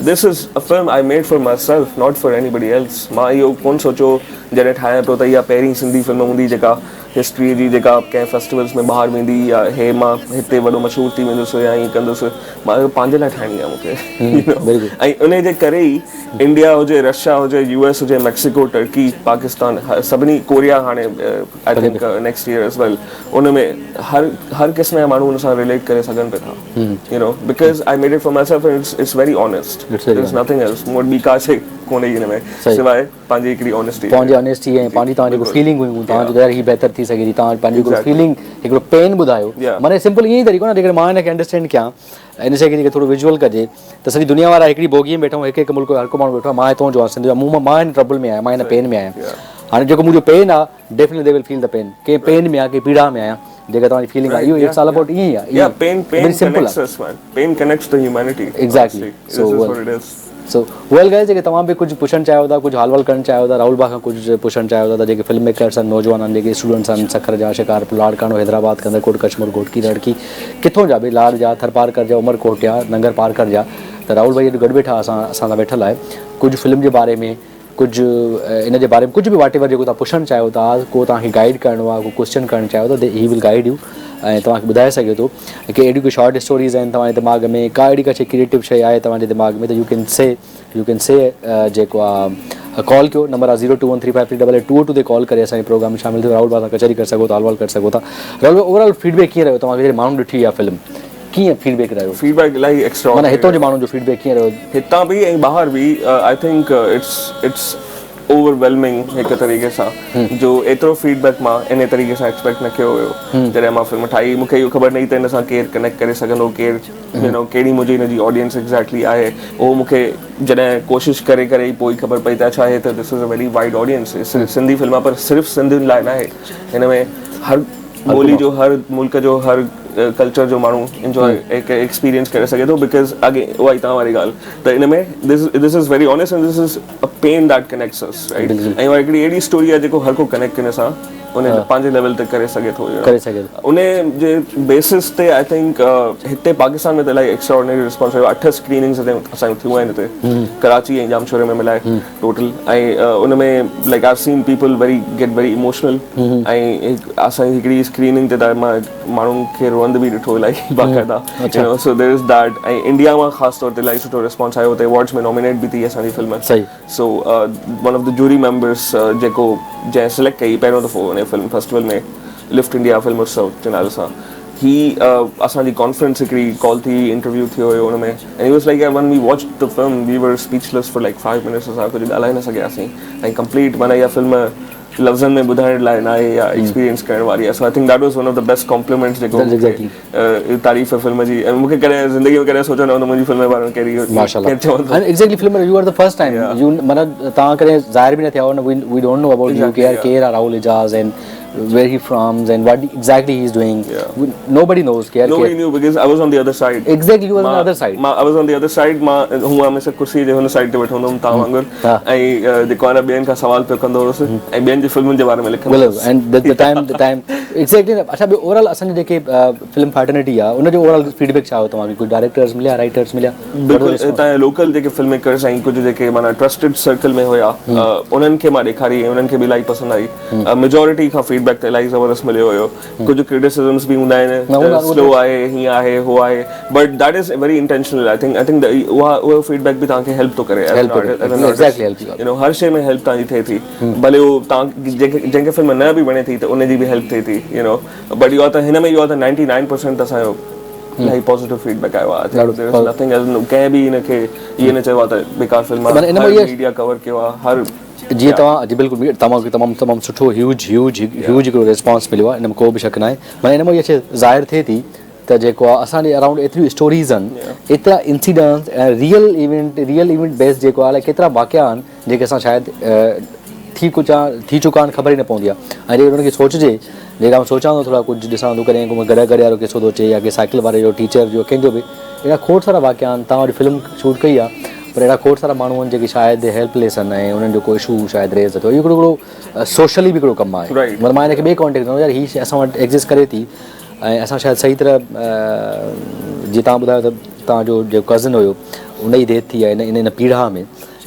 this is a film I made for myself not for anybody else مان اهو ڪونه سوچيو جڏهن ٺاهيان پيو ته اها پهرين سنڌي فلم هوندي جيڪا هسٽري جي جيڪا ڪنهن فيسٽيولز ۾ ٻاهر ويندي يا هي مان هتي وڏو مشهور ٿي ويندس يا ائين ڪندس مان اهو پنهنجي لاء ٺاهڻي آهي مونکي ۽ ان جي ڪري ئي انڊيا هجي رشيا هجي يو ايس هجي ميڪسيڪو ٽرڪي پاڪستان سڀني ڪوريا هاڻي I think next year as well ان ۾ هر هر قسم جا ماڻهو ان سان رليٽ ڪري سگهن پيا ٿا you know because I made it for myself and it's very honest there is nothing else مون وٽ ٻي ڪا شي ڪونهي ان ۾ سواء پنهنجي هڪڙي آنيسٽي پنهنجي آنيسٽي ۽ پنهنجي توهان جيڪو فيلنگ هيون توهان جو يار هي بهتر ٿي سگهي ٿي توهان پنهنجي هڪڙو فيلنگ هڪڙو پين ٻڌايو معني سمپل ائين ئي طريقو نه جيڪڏهن مان هن کي انڊرسٽينڊ ڪيان ان شي کي جيڪي ٿورو ويجوئل ڪجي ته سڄي دنيا وارا هڪڙي بوگي ۾ ويٺا هڪ هڪ ملڪ جو هر ڪو ماڻهو ويٺو آهي مان هتان جو آهيان سنڌ جو مون مان هن ٽربل ۾ آهيان مان هن پين ۾ آهيان هاڻي جيڪو منهنجو پين آهي definitely they will feel the pain ڪنهن پين ۾ آهيان ڪنهن پيڙا ۾ آهيان جيڪا توهان جي فيلنگ آهي اهو it's all about ائين ئي آهي يا pain pain connects us man pain connects the humanity exactly so so well guys جيڪي توهان به ڪجهه پڇڻ چاهيو ٿا ڪجهه حال وال ڪرڻ چاهيو ٿا راهول ڀاء کان ڪجهه پڇڻ چاهيو ٿا ته جيڪي فلم ميڪرس آهن نوجوان آهن جيڪي اسٽوڊنٽس آهن سکر جا شڪارپور لاڙڪاڻو حيدرآباد ڪنڌڪوٽ ڪشمور گهوٽڪي رڙڪي ڪٿون جا به لاڙ جا ٿرپارڪر جا عمرڪوٽ جا ننگر پارڪر جا ته راهول ڀائي اڄ گڏ ويٺا اسان اسان سان ويٺل آهي ڪجهه فلم جي باري ۾ ڪجهه ان جي باري ۾ ڪجهه به واٽ ايور جيڪو توهان پڇڻ چاهيو ٿا ڪو توهان کي گائيڊ ڪرڻو آهي ڪو ڪوشچن ڪرڻ چاهيو ٿا هي ول گائيڊ يو ۽ توهان کي ٻڌائي سگهي ٿو ڪي اهڙيون ڪي شارٽ اسٽوريز آهن توهان جي دماغ ۾ ڪا اهڙي ڪا شي ڪريٽو شي آهي توهان جي دماغ ۾ ته you can see you can see جيڪو آهي ڪال ڪيو نمبر آهي zero two one three five three double eight two two تي ڪال ڪري اسان جي پروگرام ۾ شامل ٿيو راهول ڀاء سان ڪچهري ڪري سگهو ٿا حال وال ڪري سگهو ٿا راهول ڀاء اوور آل فيڊ بيڪ ڪيئن رهيو توهان کي جڏهن ماڻهن ڏٺي اها فلم ڪيئن فيڊ بيڪ رهيو؟ فيڊ بيڪ الاهي ايڪسٽرا معنيٰ هتان جي ماڻهن جو فيڊ بيڪ ڪيئن رهيو؟ هتان به ۽ ٻاهر به I think it's it's overwhelming هڪ طريقي سان جو ايترو فيڊ بيڪ مان انهي طريقي سان ايڪسپيڪٽ نه ڪيو هيو جڏهن مان فلم ٺاهي مون کي اهو خبر نه هئي ته ان سان ڪير ڪنيڪٽ ڪري سگهندو ڪير يو نو ڪهڙي منهنجي هن جي آڊينس ايگزيڪٽلي آهي اهو مون کي جڏهن ڪوشش ڪري ڪري ئي پوء خبر پئي ته اڇا هي ته this is a very wide audience Sindhi film آهي پر صرف سنڌين لاء ناهي هن ۾ هر ٻولي جو هر ملڪ جو هر ڪلچر جو ماڻهو انجوائي هڪ ايڪسپيرينس ڪري سگهي ٿو because اڳي اها ئي توهان واري ڳالهه ته ان ۾ this this is very honest and this is a pain that connects us right ۽ اها هڪڙي اهڙي اسٽوري آهي جيڪو هر ڪو ڪنيڪٽ ان سان ان پنهنجي ليول تي ڪري سگهي ٿو ڪري سگهي ٿو. ان جي بيسس تي I think هتي پاڪستان ۾ ته الاهي ايڪسٽرا آرڊنري رسپانس رهيو 8 اسڪريننگز هتي اسان جون ٿيون آهن هتي ڪراچي ۽ ڄامشوري ۾ ملائي total ۽ in ۾ like I seen people very get very emotional ۽ اسان جي هڪڙي اسڪريننگ تي ته مان ماڻهن کي روئندي به ڏٺو الاهي باقاعده you know so there is that ۽ India مان خاص طور تي الاهي سٺو رسپانس آيو اتي ايوارڊز ۾ نامينيٽ به ٿي اسان جي فلم صحيح so one of the jury members جيڪو جنهن سليڪٽ ڪئي پهريون دفعو ان film festival ۾ lift India film Utsav جي نالي سان هي اسان جي ڪانفرنس هڪڙي ڪال ٿي انٽرويو ٿيو هيو ان ۾ and he was like when we watched the film we were speechless for like 5 minutes اسان ڪجهه ڳالهائي نه سگهياسين ۽ ڪمپليٽ معنيٰ اها فلم لفظن ۾ ٻڌائڻ لاء ناهي يا ايڪسپيرينس ڪرڻ واري آهي so I think that was one of the best compliments جيڪو مون کي تعريف فلم جي ۽ مون کي ڪڏهن زندگي ۾ ڪڏهن سوچيو نه هو ته منهنجي فلم جي باري ۾ ڪهڙي ماشاءالله ۽ exactly film you are the first time you معنيٰ توهان ڪڏهن ظاهر به نه ٿيا هو نه we don't know about you ڪير ڪير آهي Rahul Ejaz and where he from and what exactly he is doing nobody knows ڪير nobody knew because I was on the other side exactly you was on the other side مان I was on the other side مان هونء هميشه ڪرسي جي هن side تي ويٺو هوندو هوم توهان وانگر ۽ جيڪو آهي نه ٻين کان سوال پيو ڪندو هوس ۽ ٻين جي فلمن جي باري ۾ لکندو هوس and the time the time exactly اڇا ٻيو اوور آل اسان جي جيڪي فلم فراٽرنٽي آهي ان جو اوور آل فيڊ بيڪ ڇا هو توهان کي ڪجهه ڊائريڪٽرز مليا رائٽرز مليا بلڪل هتان جا لوڪل جيڪي فلم ميڪرز ۽ ڪجهه جيڪي معنيٰ ٽرسٽيڊ سرڪل ۾ هيا انهن کي مان ڏيکاري ۽ انهن کي به الاهي پسند آئي ميجورٽي کان فيڊ بيڪ ته الاهي زبردست مليو هيو ڪجهه ڪرٽيسزمز به هوندا آهن ته سلو آهي هيئن آهي هو آهي but that is very intentional I think I think اها اهو فيڊ بيڪ به توهان کي هيلپ ٿو ڪري ايگزيڪٽلي you know هر شي ۾ هيلپ توهان جي ٿئي ٿي ڀلي اهو توهان جنهن کي فلم نه به وڻي ٿي ته ان جي به هيلپ ٿئي ٿي you know but اهو ته هن ۾ اهو ته 99% اسان جو الاهي پازيٽو فيڊ بيڪ آيو آهي there is nothing else ڪنهن به هن کي ائين نه چيو آهي ته بيڪار فلم آهي هر ميڊيا ڪور ڪيو آهي هر جيئن توهان جي بلڪل توهان کي تمام تمام سٺو هيوج هيوج هيوج هڪڙو ريسپانس مليو آهي ان ۾ ڪو به شڪ ناهي معنيٰ ان مان اها شيء ظاهر ٿئي ٿي ته جيڪو آهي اسان جي اراونڊ ايتريون اسٽوريز آهن ايترا incidents ۽ real event real event base جيڪو آهي الائي ڪيترا واقعا آهن جيڪي اسان شايد ٿي ڪجهه ٿي چڪا آهن خبر ئي نه پوندي آهي ۽ جيڪڏهن ان کي سوچجي جيڪڏهن آئون سوچان ٿو ٿورا ڪجهه ڏسان ٿو ڪڏهن ڪو گڏهه گڏهه وارو قصو ٿو اچي يا ڪنهن سائيڪل واري جو ٽيچر جو ڪنهن جو به اهڙا کوڙ سارا واقعا آهن توهان وري فلم شوٽ ڪئي آهي پر اهڙا کوڙ سارا ماڻهو آهن جيڪي شايد هيلپ ليس آهن ۽ انهن جو ڪو اشو شايد ريز نه ٿيو اهو هڪڙو هڪڙو سوشلي به هڪڙو ڪم آهي مطلب مان هن کي ٻئي ڪانٽيڪٽ ۾ يار هي شي اسان وٽ ايگزسٽ ڪري ٿي ۽ اسان شايد صحيح طرح جيئن توهان ٻڌايو ته توهان جو جيڪو ڪزن هيو ان جي ڊيٿ ٿي آهي ان ان پيڙا ۾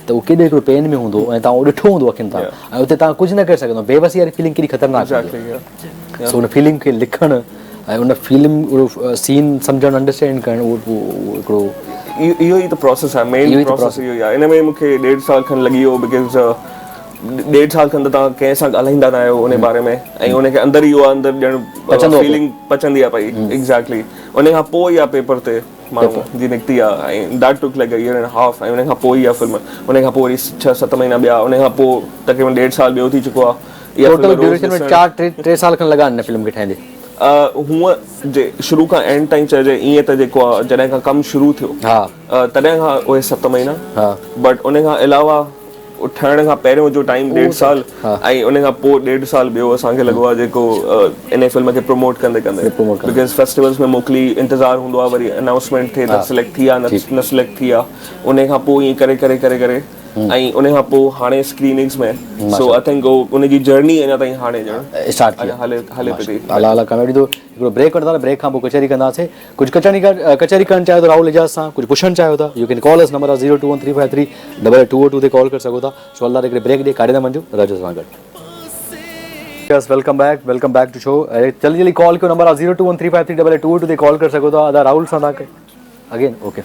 ته اهو ڪيڏو هڪڙو پين ۾ هوندو ۽ توهان اهو ڏٺو هوندو اکين تان ۽ اتي توهان ڪجهه نه ڪري سگهندو بي وسي واري فيلنگ ڪيڏي خطرناڪ هوندي آهي سو ان فيلنگ کي لکڻ ۽ ان فيلنگ اهو سين سمجهڻ انڊرسٽينڊ ڪرڻ اهو هڪڙو اهو ئي ته پروسيس آهي مين پروسيس اهو ئي آهي ان ۾ مون کي ڏيڍ سال کن لڳي ويو because ڏيڍ سال کن ته توهان ڪنهن سان ڳالهائيندا نه آهيو ان باري ۾ ۽ ان کي اندر ئي اها اندر ڄڻ فيلنگ پچندي آهي پئي ايگزيڪٽلي ان کان پوء اها پيپر تي ماڻهو جي نڪتي آ ۽ that took like a year and half ۽ ان کان پوء اها فلم ان کان پوء وري ڇهه ست مهينا ٻيا ان کان پوء تقريبن ڏيڍ سال ٻيو ٿي چڪو آ اها ٽوٽل ڊيوريشن ۾ چار ٽي ٽي سال کن لڳا آهن هن فلم کي ٺاهيندي. هونء جي شروع کان اينڊ تائين چئجي ائين ته جيڪو آ جڏهن کان ڪم شروع ٿيو تڏهن کان اهي ست مهينا بٽ ان کان علاوه ٺهڻ کان پهريون جو ٽائيم ڏيڍ سال ۽ ان کان پوء ڏيڍ سال ٻيو اسان کي لڳو آهي جيڪو ان فلم کي پروموٽ ڪندي ڪندي because festivals ۾ موڪلي انتظار هوندو آهي وري انائونسمينٽ ٿئي ته سليڪٽ ٿي آ نه سليڪٽ ٿي آ ان کان پوء ائين ڪري ڪري ڪري ڪري ۽ ان کان پوء هاڻي اسڪريننگس ۾ سو I think ان جي جرني اڃا تائين هاڻي ڄڻ اسٽارٽ ٿي هلي هلي پئي ٿي. الله الله ڪاميابي ڏيندو. هڪڙو بريڪ وٺنداسين بريڪ کان پوء ڪچهري ڪنداسين. ڪجهه ڪچهري ڪچهري ڪرڻ چاهيو ته راهول اعجاز سان ڪجهه پڇڻ چاهيو ٿا you can call us number آهي zero two one three five three double eight two O two تي ڪال ڪري سگهو ٿا سو الله هڪڙي بريڪ ڏي ڪاڏي نه وڃجو رهجو اسان سان گڏ. Yes welcome back welcome back to show جلدي جلدي ڪال ڪيو نمبر آهي zero two one three five three double eight two O two تي ڪال ڪري سگهو ٿا ادا راهول سان تان again okay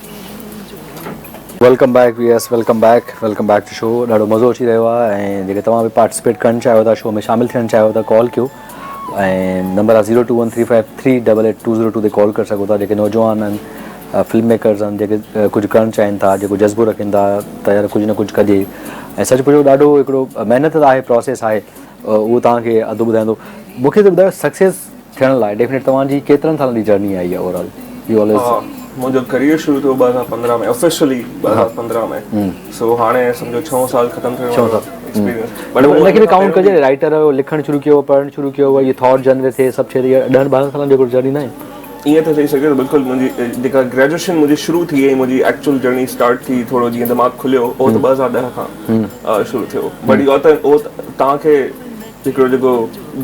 welcome back yes welcome back welcome back to show ڏاڍو مزو اچي رهيو آهي ۽ جيڪي توهان به پارٽيسپيٽ ڪرڻ چاهيو ٿا شو ۾ شامل ٿيڻ چاهيو ٿا ڪال ڪيو ۽ نمبر آهي zero two one three five three double eight two zero two تي ڪال ڪري سگهو ٿا جيڪي نوجوان آهن فلم ميڪرز آهن جيڪي ڪجهه ڪرڻ چاهين ٿا جيڪو جذبو رکن ٿا ته يار ڪجهه نه ڪجهه ڪجي ۽ سچ پڇو ڏاڍو هڪڙو محنت آهي پروسيس آهي اهو توهان کي ادو ٻڌائيندو مون کي ته ٻڌايو سڪسيس ٿيڻ لاء ڊيفنيٽ توهان جي ڪيترن سالن جي جرني آهي اها اوور آل يو آلويز. ها منهنجو ڪريئر شروع ٿيو 2015 ۾ آفيشلي 2015 ۾ سو هاڻي سمجهو ڇهون سال ختم ٿيڻ وارو آهي ايڪسپيرينس بٽ ان کي به ڪائونٽ ڪجي رائٽر آهيو لکڻ شروع ڪيو پڙهڻ شروع ڪيو اهي ٿاٽ جنريٽ ٿئي سڀ ٿئي ته ڏهن ٻارهن سالن جو هڪڙو جرني ناهي. ائين ته چئي سگهجي ٿو بلڪل منهنجي جيڪا گريجوئيشن منهنجي شروع ٿي ۽ منهنجي ايڪچوئل جرني اسٽارٽ ٿي ٿورو جيئن دماغ کليو اهو ته 2010 کان شروع ٿيو بٽ اهو ته اهو توهان کي هڪڙو جيڪو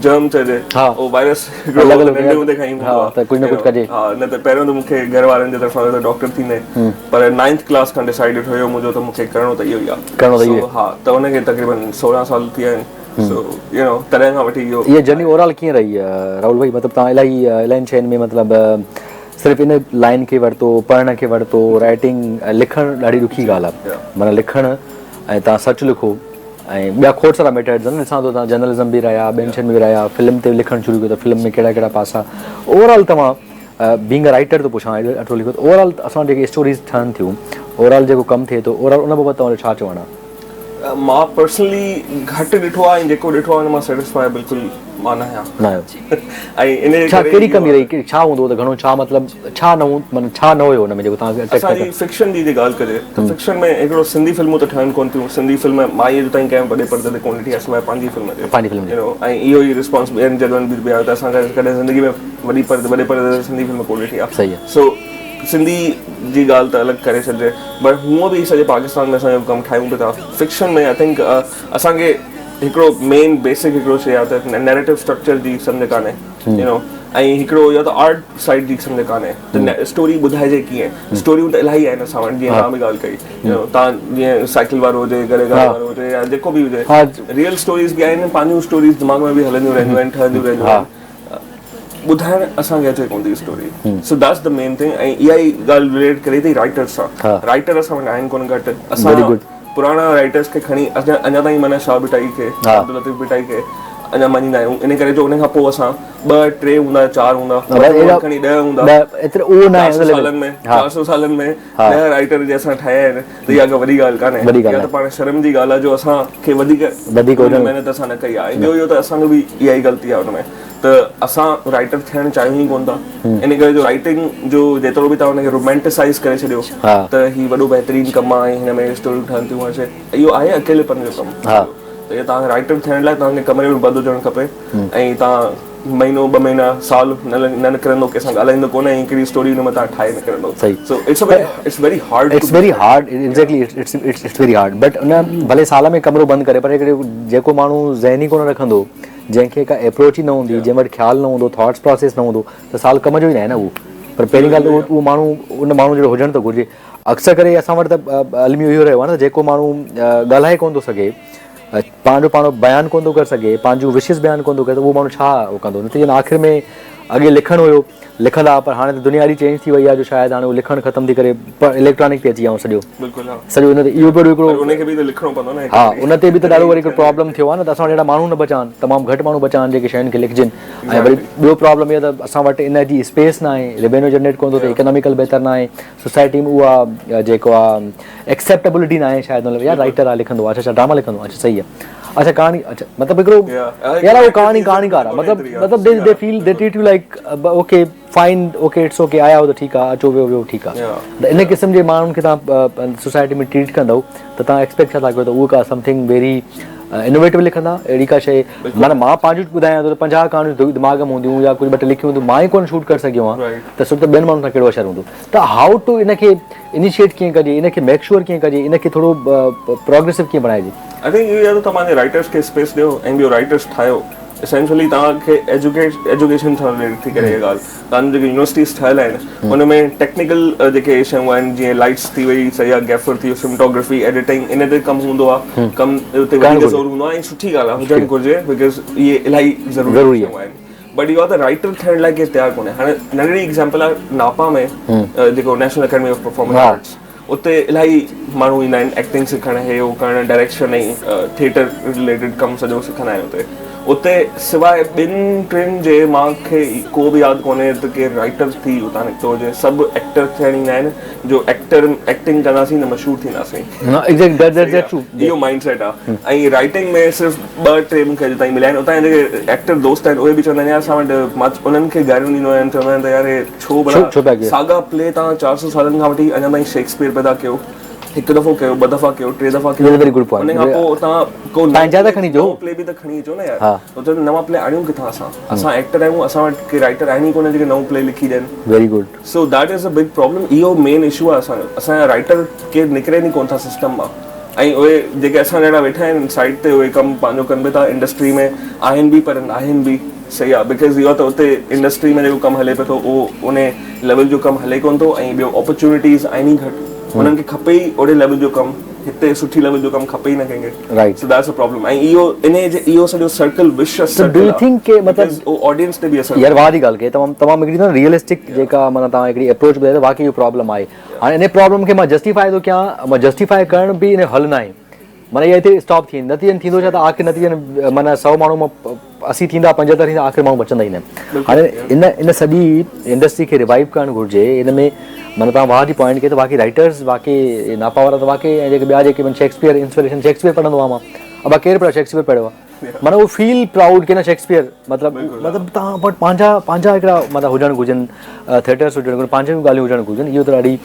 جرم چئجي اهو وائرس هڪڙو ننڍي هوندي کان ئي هوندو آهي ته ڪجهه نه ڪجهه ڪجي. ها نه ته پهريون ته مون کي گهر وارن جي طرفان ته ڊاڪٽر ٿيندين پر نائنٿ ڪلاس کان ڊسائيڊڊ هيو منهنجو ته مون کي ڪرڻو ته اهو ئي آهي. ڪرڻو ته اهو ئي. ها ته ان کي تقريبن 16 سال ٿي ويا آهن سو يو نو تڏهن کان وٺي اهو. اها جرني اوور آل ڪيئن رهي راهول ڀائي مطلب توهان الاهي الاهين شين ۾ مطلب صرف ان لائين کي ورتو پڙهڻ کي ورتو رائيٽنگ لکڻ ڏاڍي ڏکي ڳالهه آهي معنيٰ لکڻ ۽ توهان سچ لکو ۽ ٻيا کوڙ سارا ميٿڊز آهن ڏسان ٿو توهان جرنلزم به رهيا ٻين شين ۾ به رهيا فلم تي لکڻ شروع ڪيو ته فلم ۾ ڪهڙا ڪهڙا پاسا اوور آل توهان بينگ ا رائيٽر ٿو پڇان ايترو لکو ته اوور آل اسان وٽ جيڪي اسٽوريز ٺهن ٿيون اوور آل جيڪو ڪم ٿئي ٿو اوور آل ان بابت توهان جو ڇا چوڻ آهي؟ مان پرسنلي گهٽ ڏٺو آهي ۽ جيڪو ڏٺو آهي ان مان سيٽسفائي بلڪل مان نه آهيان. نه آهيو. ۽ ان جي ڇا ڪري ڪهڙي اهو ڪمي رهي ڇا هوندو ته گهڻو ڇا مطلب ڇا نه هو معنيٰ ڇا نه هيو ان ۾ جيڪو توهان کي اٽريڪٽ اسان جي فڪشن جي جي ڳالهه ڪجي ته فڪشن ۾ هڪڙو سنڌي فلمون ته ٺهن ڪونه ٿيون سنڌي فلم مان اڄ تائين ڪنهن وڏي پردي تي ڪونه ڏٺي آهي سواء پنهنجي فلم جي پنهنجي فلم جي يو نو ۽ اهو ئي رسپانس ٻين جڳهن به به آيو ته اسان ڪڏهن زندگي ۾ وڏي پردي وڏي پردي تي سنڌي فلم ڪونه ڏٺي آهي صحيح آهي سو سنڌي جي ڳالهه ته الڳ ڪري ڇڏجي بٽ هونء به سڄي پاڪستان ۾ اسان جو ڪم ٺاهيون به ٿا فڪشن ۾ I think اسان کي هڪڙو مين بيسڪ هڪڙو شي آهي ته نيريٽو اسٽرڪچر جي سمجهه ڪانهي يو نو ۽ هڪڙو يا ته آرٽ سائيڊ جي سمجهه ڪانهي ته اسٽوري ٻڌائجي ڪيئن اسٽوريون ته الاهي آهن اسان وٽ جيئن توهان به ڳالهه ڪئي يو نو توهان جيئن سائيڪل وارو هجي گڏهه گاڏي وارو هجي يا جيڪو به هجي ريئل اسٽوريز به آهن پنهنجون اسٽوريز دماغ ۾ به هلنديون رهنديون آهن ٺهنديون رهنديون آهن ٻڌائڻ اسان کي اچي ڪونه ٿي story so that's the main thing ۽ اها ئي ڳالهه رليٽ ڪري ٿي رائٽرس سان رائٽر اسان وٽ آهن ڪونه گهٽ اسان پراڻا رائٽرس کي کڻي اڃا تائين معنيٰ شاهه ڀٽائي کي عبداللطيف ڀٽائي کي اڃا مڃيندا آهيون ان ڪري جو ان کان پوء اسان ٻه ٽي هوندا چار هوندا کڻي 10 هوندا سالن ۾ 400 سالن ۾ 10 رائٽر جي اسان ٺاهيا آهن ته اها ڪا وڏي ڳالهه ڪانهي اها ته پاڻ شرم جي ڳالهه آهي جو اسان کي وڌيڪ محنت اسان نه ڪئي آهي ۽ ٻيو اهو ته اسان جو به اها ئي غلطي آهي ان ۾ ته اسان رائٽر ٿيڻ چاهيون ئي ڪونه ٿا ان ڪري جو رائٽنگ جو جيترو به توهان ان کي رومانٽيسائز ڪري ڇڏيو ته هي وڏو بهترين ڪم آهي ۽ هن ۾ اسٽوريون ٺهن ٿيون هر شيء اهو آهي اڪيلي پن جو ڪم ته توهان کي رائٽر ٿيڻ لاء توهان کي ڪمري ۾ بند هجڻ کپي ۽ توهان مهينو ٻه مهينا سال نه نه نڪرندو ڪنهن سان ڳالهائيندو ڪونه ۽ هڪڙي اسٽوري ان مان توهان ٺاهي نڪرندو so it's it's very hard it's very hard exactly it's it's very hard but ان ڀلي سال ۾ ڪمرو بند ڪري پر هڪڙي جيڪو ماڻهو ذهن ئي ڪونه رکندو جنهن کي ڪا اپروچ ئي نه هوندي جنهن وٽ خيال نه هوندو ٿاٽس پراسيس نه هوندو ته سال ڪم جو ئي ناهي نه اهو پر پهرين ڳالهه ته اهو ماڻهو ان ماڻهو جهڙو هجڻ ته گهرجي اڪثر ڪري اسان وٽ ته الميو اهو رهيو آهي نه جيڪو ماڻهو ڳالهائي ڪونه ٿو سگهي پنهنجو پاڻ بيان ڪونه ٿو ڪري سگهي، پنهنجون وشز بيان ڪونه ٿو ڪري ته اهو ماڻهو ڇا اهو ڪندو؟ نتيجن آخر ۾ اڳي لکڻ هيو لکندا پر هاڻي ته دنيا اهڙي چينج ٿي وئي آهي جو شايد هاڻي اهو لکڻ ختم ٿي ڪري اليڪٽرانڪ تي اچي ويا آهيون سڄو بلڪل ها سڄو ان تي اهو به هڪڙو ان کي به ته لکڻو پوندو نه ها ان تي به ته ڏاڍو وري هڪڙو پرابلم ٿيو آهي نه ته اسان وٽ اهڙا ماڻهو نه بچا آهن تمام گهٽ ماڻهو بچا آهن جيڪي شين کي لکجن ۽ وري ٻيو پرابلم اهو ته اسان وٽ ان جي اسپيس نه آهي ريونيو جنريٽ ڪونه ٿو ٿئي اڪناميڪل بهتر نه آهي سوسائٽي ۾ اها جيڪو آ ايڪسيپٽيبلٽي ناهي شايد مطلب يار رائٽر آ لکندو آ اڇا اڇا ڊراما لکندو آ اڇا صحيح آ اڇا ڪهاڻي اڇا مطلب هڪڙو يار اهو ڪهاڻي ڪهاڻيڪار آ مطلب مطلب they they feel they treat you like okay fine okay it's okay آيا هو ته ٺيڪ آ اچو ويو ويو ٺيڪ آ ته ان قسم جي ماڻهن کي توهان سوسائٽي ۾ ٽريٽ ڪندؤ ته توهان ايڪسپيڪٽ ڇا ٿا ڪيو ته اهو ڪا سمٿنگ ويري انوويٽو لکندا اهڙي ڪا شيء معنيٰ مان پنهنجون ٻڌايان ٿو ته 50 ڪهاڻيون دماغ ۾ هونديون يا ڪجهه ٻه ٽي لکيون هونديون مان ئي ڪونه شوٽ ڪري سگهيو آهيان ته سوچ ته ٻين ماڻهن سان ڪهڙو اثر هوندو ته how two ان کي انيشيٽ ڪيئن ڪجي ان کي ميڪ شوئر ڪيئن ڪجي ان کي ٿورو پروگريسو ڪيئن بڻائجي. I think اهو يا ته توهان پنهنجي رائٽرس کي اسپيس ڏيو ۽ ٻيو رائٽرس ٺاهيو اسينشلي توهان کي ايجوڪيٽ ايجوڪيشن سان رليٽيڊ ٿي ڪري اها ڳالهه توهان جون جيڪي يونيورسٽيز ٺهيل آهن ان ۾ ٽيڪنيڪل جيڪي شيون آهن جيئن لائٽس ٿي وئي صحيح آهي گيفر ٿي ويو سمٽوگرافي ايڊيٽنگ ان تي ڪم هوندو آهي ڪم اتي وڌيڪ زور هوندو آهي ۽ سٺي ڳالهه آهي هجڻ گهرجي because اهي الاهي ضروري شيون آهن بٽ اهو آهي ته رائٽر ٿيڻ لاء ڪير تيار ڪونهي هاڻي ننڍڙي ايگزامپل آهي ناپا ۾ جيڪو national academy of performing arts اتي الاهي ماڻهو ايندا آهن ايڪٽنگ سکڻ هي هو ڪرڻ ڊائريڪشن ۽ ٿيٽر رليٽيڊ ڪم سڄو سکندا آهن اتي اتي سواء ٻن ٽن جي مان کي ڪو به ياد ڪونهي ته ڪير رائٽر ٿي اتان نڪتو هجي سڀ ايڪٽر ٿيڻ ايندا آهن جو ايڪٽر ايڪٽنگ ڪنداسين ته مشهور ٿينداسين اهو مائنڊ سيٽ آهي ۽ رائٽنگ ۾ صرف ٻه ٽي مون کي اڄ تائين مليا آهن اتان جا جيڪي ايڪٽر دوست آهن اهي به چوندا آهن يار اسان وٽ مان انهن کي گاريون ڏيندو آهيان چوندا آهن ته يار هي ڇو ڀلا ساڳا پلي توهان 400 سالن کان وٺي اڃا تائين شيڪسپيئر پيدا ڪيو هڪ دفعو ڪيو ٻه دفعا ڪيو ٽي دفعا ڪيو ان کان پوء توهان ڪو نئون پلي به ته کڻي اچو نه يار اتي نوان پلي آڻيون ڪٿان اسان اسان ايڪٽر آهيون اسان وٽ ڪي رائٽر آهن ئي ڪونه جيڪي نئون پلي لکي ڏين very good so that is a big problem اهو مين اشو آهي اسان جو اسان جا رائٽر ڪير نڪرن ئي ڪونه ٿا سسٽم مان. ۽ اهي جيڪي اسان جهڙا ويٺا آهن سائيڊ تي اهي ڪم پنهنجو ڪن به ٿا انڊسٽري ۾ آهن به پر ناهن به صحيح آهي because اهو ته اتي انڊسٽري ۾ جيڪو ڪم هلي پيو ٿو اهو ان ليول جو ڪم هلي ڪونه ٿو ۽ ٻيو اپرچونيٽيز آهن ئي گهٽ انهن کي کپي ئي اوڙي ليول جو ڪم هتي سٺي ليول جو ڪم کپي ئي نه ڪنهن کي right so that's a problem ۽ اهو انهي جي اهو سڄو سرڪل وشس ته do circle you آهي ٿنڪ ڪي مطلب because اهو آڊينس تي به اثر يار واهه جي ڳالهه ڪئي تمام تمام هڪڙي نه ريئلسٽڪ جيڪا معنيٰ توهان هڪڙي اپروچ ٻڌائي ته واقعي اهو پرابلم آهي هاڻي انهي پرابلم کي مان جسٽيفائي ٿو ڪيان مان جسٽيفائي ڪرڻ به ان جو حل ناهي معنيٰ اها هتي اسٽاپ ٿي ويندي نتيجن ٿيندو ڇا ته آخر نتيجن معنيٰ سئو ماڻهو مان 80 ٿيندا 75 ٿيندا آخر ماڻهو بچندا ئي نه هاڻي ان ان سڄي انڊسٽري کي ريوائيو ڪرڻ گهرجي ان ۾ معنيٰ توهان واهه جي پوائنٽ ڪئي ته واقعي رائٽرز واقعي ناپا وارا ته واقعي ۽ جيڪي ٻيا جيڪي شيڪسپيئر انسپريشن شيڪسپيئر پڙهندو آهيان مان ابا ڪير پڙهيو شيڪسپيئر پڙهيو آهي معنيٰ اهو فيل پرائوڊ ڪي نه شيڪسپيئر مطلب مطلب توهان وٽ پنهنجا پنهنجا هڪڙا مطلب هجڻ گهرجن ٿيٽرس هجڻ گهرجن پنهنجون ڳالهيون هجڻ گهرجن اهو ته ڏاڍي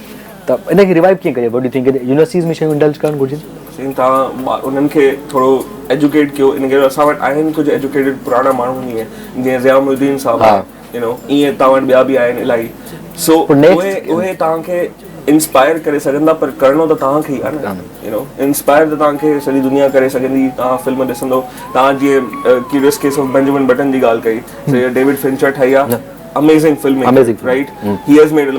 ته ان کي ريوائيو ڪيئن ڪجي what do think universities ۾ شيون انڊلج ڪرڻ گهرجن. سائين توهان انهن کي ٿورو ايجوڪيٽ ڪيو ان ڪري اسان وٽ آهن ڪجهه ايجوڪيٽيڊ پراڻا ماڻهو ائين جيئن ضياء محي الدين صاحب آهي يو نو ائين توهان وٽ ٻيا به آهن الاهي سو اهي اهي توهان کي انسپائر ڪري سگهن ٿا پر ڪرڻو ته توهان کي ئي آهي نه يو نو انسپائر ته توهان کي سڄي دنيا ڪري سگهندي توهان فلم ڏسندو توهان جيئن curious case of Benjamin Button جي ڳالهه ڪئي سو اها ڊيوڊ فنچر ٺاهي آهي amazing film amazing right he has made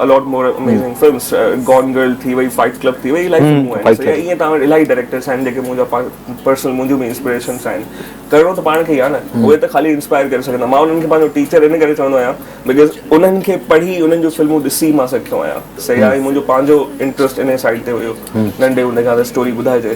a lot more amazing films Gone Girl ٿي وئي فائٽ ڪلب ٿي وئي الاهي فلمون آهن سو ائين توهان وٽ الاهي ڊائريڪٽرس آهن جيڪي منهنجا پرسنل منهنجون به انسپريشنس آهن ڪرڻو ته پاڻ کي ئي آهي نه اهي ته خالي انسپائر ڪري سگهندا مان انهن کي پنهنجو ٽيچر ان ڪري چوندو آهيان because انهن کي پڙهي انهن جون فلمون ڏسي مان سکيو آهيان صحيح آهي منهنجو پنهنجو انٽرسٽ انهي سائيڊ تي هيو ننڍي هوندي کان ته اسٽوري ٻڌائجي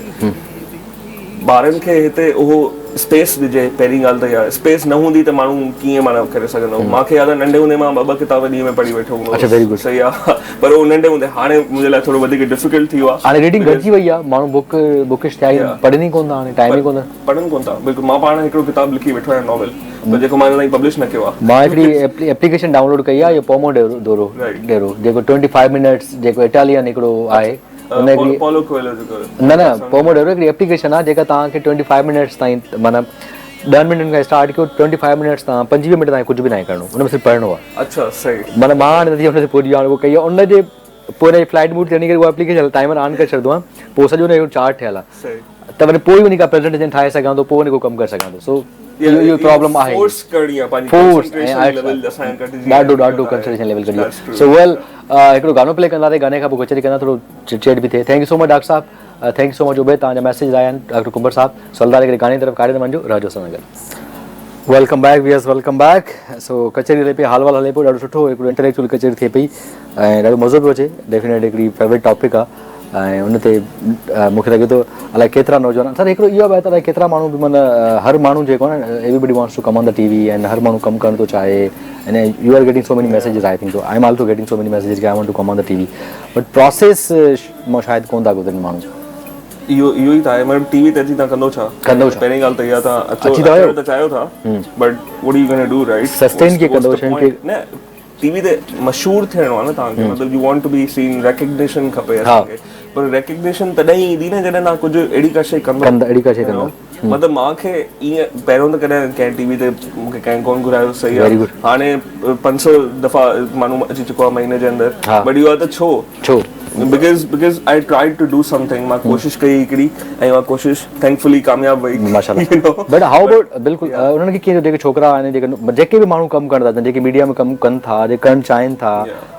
ٻارن کي هتي اهو اسپيس ڏجي پهرين ڳالهه ته اها اسپيس نه هوندي ته ماڻهو ڪيئن معنيٰ ڪري سگهندو مان کي ياد آهي ننڍي هوندي مان ٻه ٻه ڪتاب ڏينهن ۾ پڙهي ويٺو هوندو اڇا ويري گڊ صحيح آهي پر اهو ننڍي هوندي هاڻي منهنجي لاء ٿورو وڌيڪ ڊفيڪلٽ ٿي ويو آهي هاڻي ريڊنگ گهٽجي وئي آهي ماڻهو بڪ بڪش ٿيا آهن پڙهن ئي ڪونه ٿا هاڻي ٽائيم ئي ڪونه پڙهن ڪونه ٿا بلڪل مان پاڻ هڪڙو ڪتاب لکي ويٺو آهيان ناول پر جيڪو مان اڃا تائين پبلش نه ڪيو آهي. مان هڪڙي ايپليڪيشن ڊائونلوڊ ڪئي آهي اهو پومو ڊورو ڊيرو جيڪو 25 منٽس جيڪو اٽالين هڪڙو آهي ان هڪڙي پولو ڪوئلو جيڪو نه نه پومو ڊورو هڪڙي ايپليڪيشن آهي جيڪا توهان کي 25 منٽس تائين معنيٰ 10 منٽن کان اسٽارٽ ڪيو 25 منٽس تان 25 منٽ تائين ڪجهه به ناهي ڪرڻو ان ۾ صرف پڙهڻو آهي. اڇا صحيح. معنيٰ مان هاڻي نتيجي ان تي پهچي ويو آهيان اهو ڪئي آهي ان جي پوء ان جي فلائيٽ موڊ تي وڃي ڪري اها ايپليڪيشن ٽائمر آن ڪري ڇڏندو آهيان پوء سڄو ان جو چارٽ ٺهيل آهي. صحيح. ته وري پوء ئي وڃي ڪا پريزنٽيشن ٺاهي سگهان ٿو پوء وڃي ڪو ڪم ڪري سگهان ٿو سو اهو اهو پرابلم آهي فورس ڪرڻي آهي پنهنجي فورس ڪنسنٽريشن ليول اسان جو گهٽجي ڏاڍو ڏاڍو ڪنسنٽريشن ليول گهٽجي ويو سو ويل هڪڙو گانو پلي ڪنداسين گاني کان پوء ڪچهري ڪندا ٿورو چٽ چيٽ به ٿئي thank you so much doctor صاحب thank you so much Ubaid توهان جا ميسيج آيا آهن ڊاڪٽر ڪنڀر صاحب سو هلنداسين هڪڙي گاني طرف ڪاڏي نه وڃجو رهجو اسان سان گڏ welcome back viewers welcome back so ڪچهري هلي پئي حال وال هلي پيو ڏاڍو سٺو هڪڙو انٽليڪچوئل ڪچهري ٿئي پئي ۽ ڏاڍو مزو پيو اچي ڊيفينيٽ هڪڙي فيورٽ ٽاپڪ آهي ۽ ان تي مون کي لڳي ٿو الائي ڪيترا نوجوان سر هڪڙو اهو به آهي ته الائي ڪيترا ماڻهو به معنيٰ هر ماڻهو جيڪو آهي نه everybody wants to come on the T V ۽ هر ماڻهو ڪم ڪرڻ ٿو چاهي ۽ you are getting so many messages I think so I am also getting so many messages K I want to come on the T V but process مان شايد ڪون ٿا گذرن ماڻهو. اهو اهو ئي ته آهي مطلب ٽي وي تي اچي تان ڪندو ڇا؟ ڪندو ڇا؟ پهرين ڳالهه ته اها تان اچو اچڻ ته چاهيو ٿا but what you gonna do right? Sustain ڪيئن ڪندو شين کي؟ نه ٽي وي تي مشهور ٿيڻو آهي نه توهان کي مطلب you want to be seen recognition کپي اسان کي پر ريڪگنيشن تڏهن ئي ايندي نه جڏهن توهان ڪجهه اهڙي ڪا شيء ڪندو ڪندا اهڙي ڪا شيء ڪندا مطلب مان کي ائين پهريون ته ڪڏهن ڪنهن ٽي وي تي مون کي ڪنهن ڪونه گهرايو صحيح آهي هاڻي 500 دفعا ماڻهو اچي چڪو آهي مهيني جي اندر بٽ اهو آهي ته ڇو ڇو because because I tried to do something مان ڪوشش ڪئي هڪڙي ۽ اها ڪوشش ٿينڪفلي ڪامياب وئي. ماشاءالله بٽ how about بلڪل انهن کي ڪيئن جيڪي ڇوڪرا آهن جيڪي جيڪي به ماڻهو ڪم ڪرڻ ٿا چاهن جيڪي ميڊيا ۾ ڪم ڪن ٿا جيڪي ڪرڻ چاهين ٿا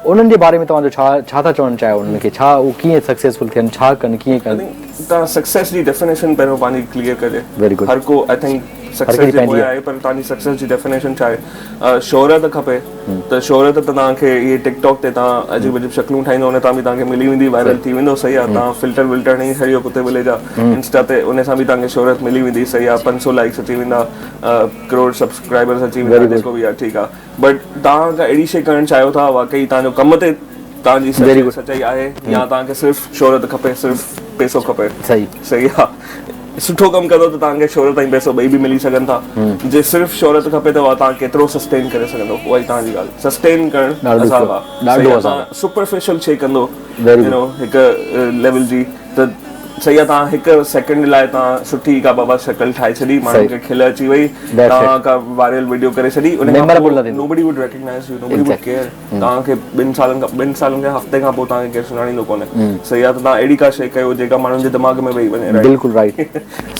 انهن جي باري ۾ توهان جو ڇا ڇا ٿا چوڻ چاهيو انهن کي ڇا هو ڪيئن سڪسيسفل ٿين ڇا ڪن ڪيئن ڪن. توهان سڪسيس جي ڊيفينيشن پهريون پنهنجي ڪليئر ڪجي ويري گڊ هر ڪو I think success جي پويان آهي پر توهان جي سڪسيس جي ڊيفينيشن ڇا آهي شهرت کپي ته شهرت ته توهان کي اهي ٽڪ ٽاڪ تي توهان عجيب عجيب شڪلون ٺاهيندو ان تان به توهان کي ملي ويندي وائرل ٿي ويندو صحيح آهي توهان فلٽر ولٽر هڻي ڇڏيو ڪتي ٻلي جا انسٽا تي ان سان به توهان کي شهرت ملي ويندي صحيح آهي 500 لائڪس اچي ويندا ڪروڙ سبسڪرائبرس اچي ويندا جيڪو به آهي ٺيڪ آهي بٽ توهان ڪا اهڙي شي ڪرڻ چاهيو ٿا واقعي توهان جو ڪم تي توهان جي سچائي آهي يا توهان کي صرف شهرت کپي صرف پيسو کپي صحيح صحيح آهي سٺو ڪم ڪندو ته توهان کي شهرت ۽ پئسو ٻئي به ملي سگهن ٿا. جي صرف شهرت کپي ته اها توهان ڪيترو سسٽين ڪري سگهندو اها ئي توهان جي ڳالهه. سسٽين ڪرڻ عذاب آ. ڏاڍو عذاب آ. سپرفيشل شي ڪندو يو نو هڪ ليول جي ته صحيح آ توهان هڪ سيڪنڊ لاء توهان سٺي ڪا بابا شڪل ٺاهي ڇڏي ماڻهن کي کل اچي وئي توهان ڪا وائرل وڊيو ڪري ڇڏي ان کان پوء nobody would recognize you nobody would care توهان کي ٻن سالن کان ٻن سالن کان هفتي کان پوء توهان کي ڪير سڃاڻيندو ڪونهي صحيح آ ته توهان اهڙي ڪا شيء ڪيو جيڪا ماڻهن جي دماغ ۾ ويهي وڃي رائٽ بلڪل رائٽ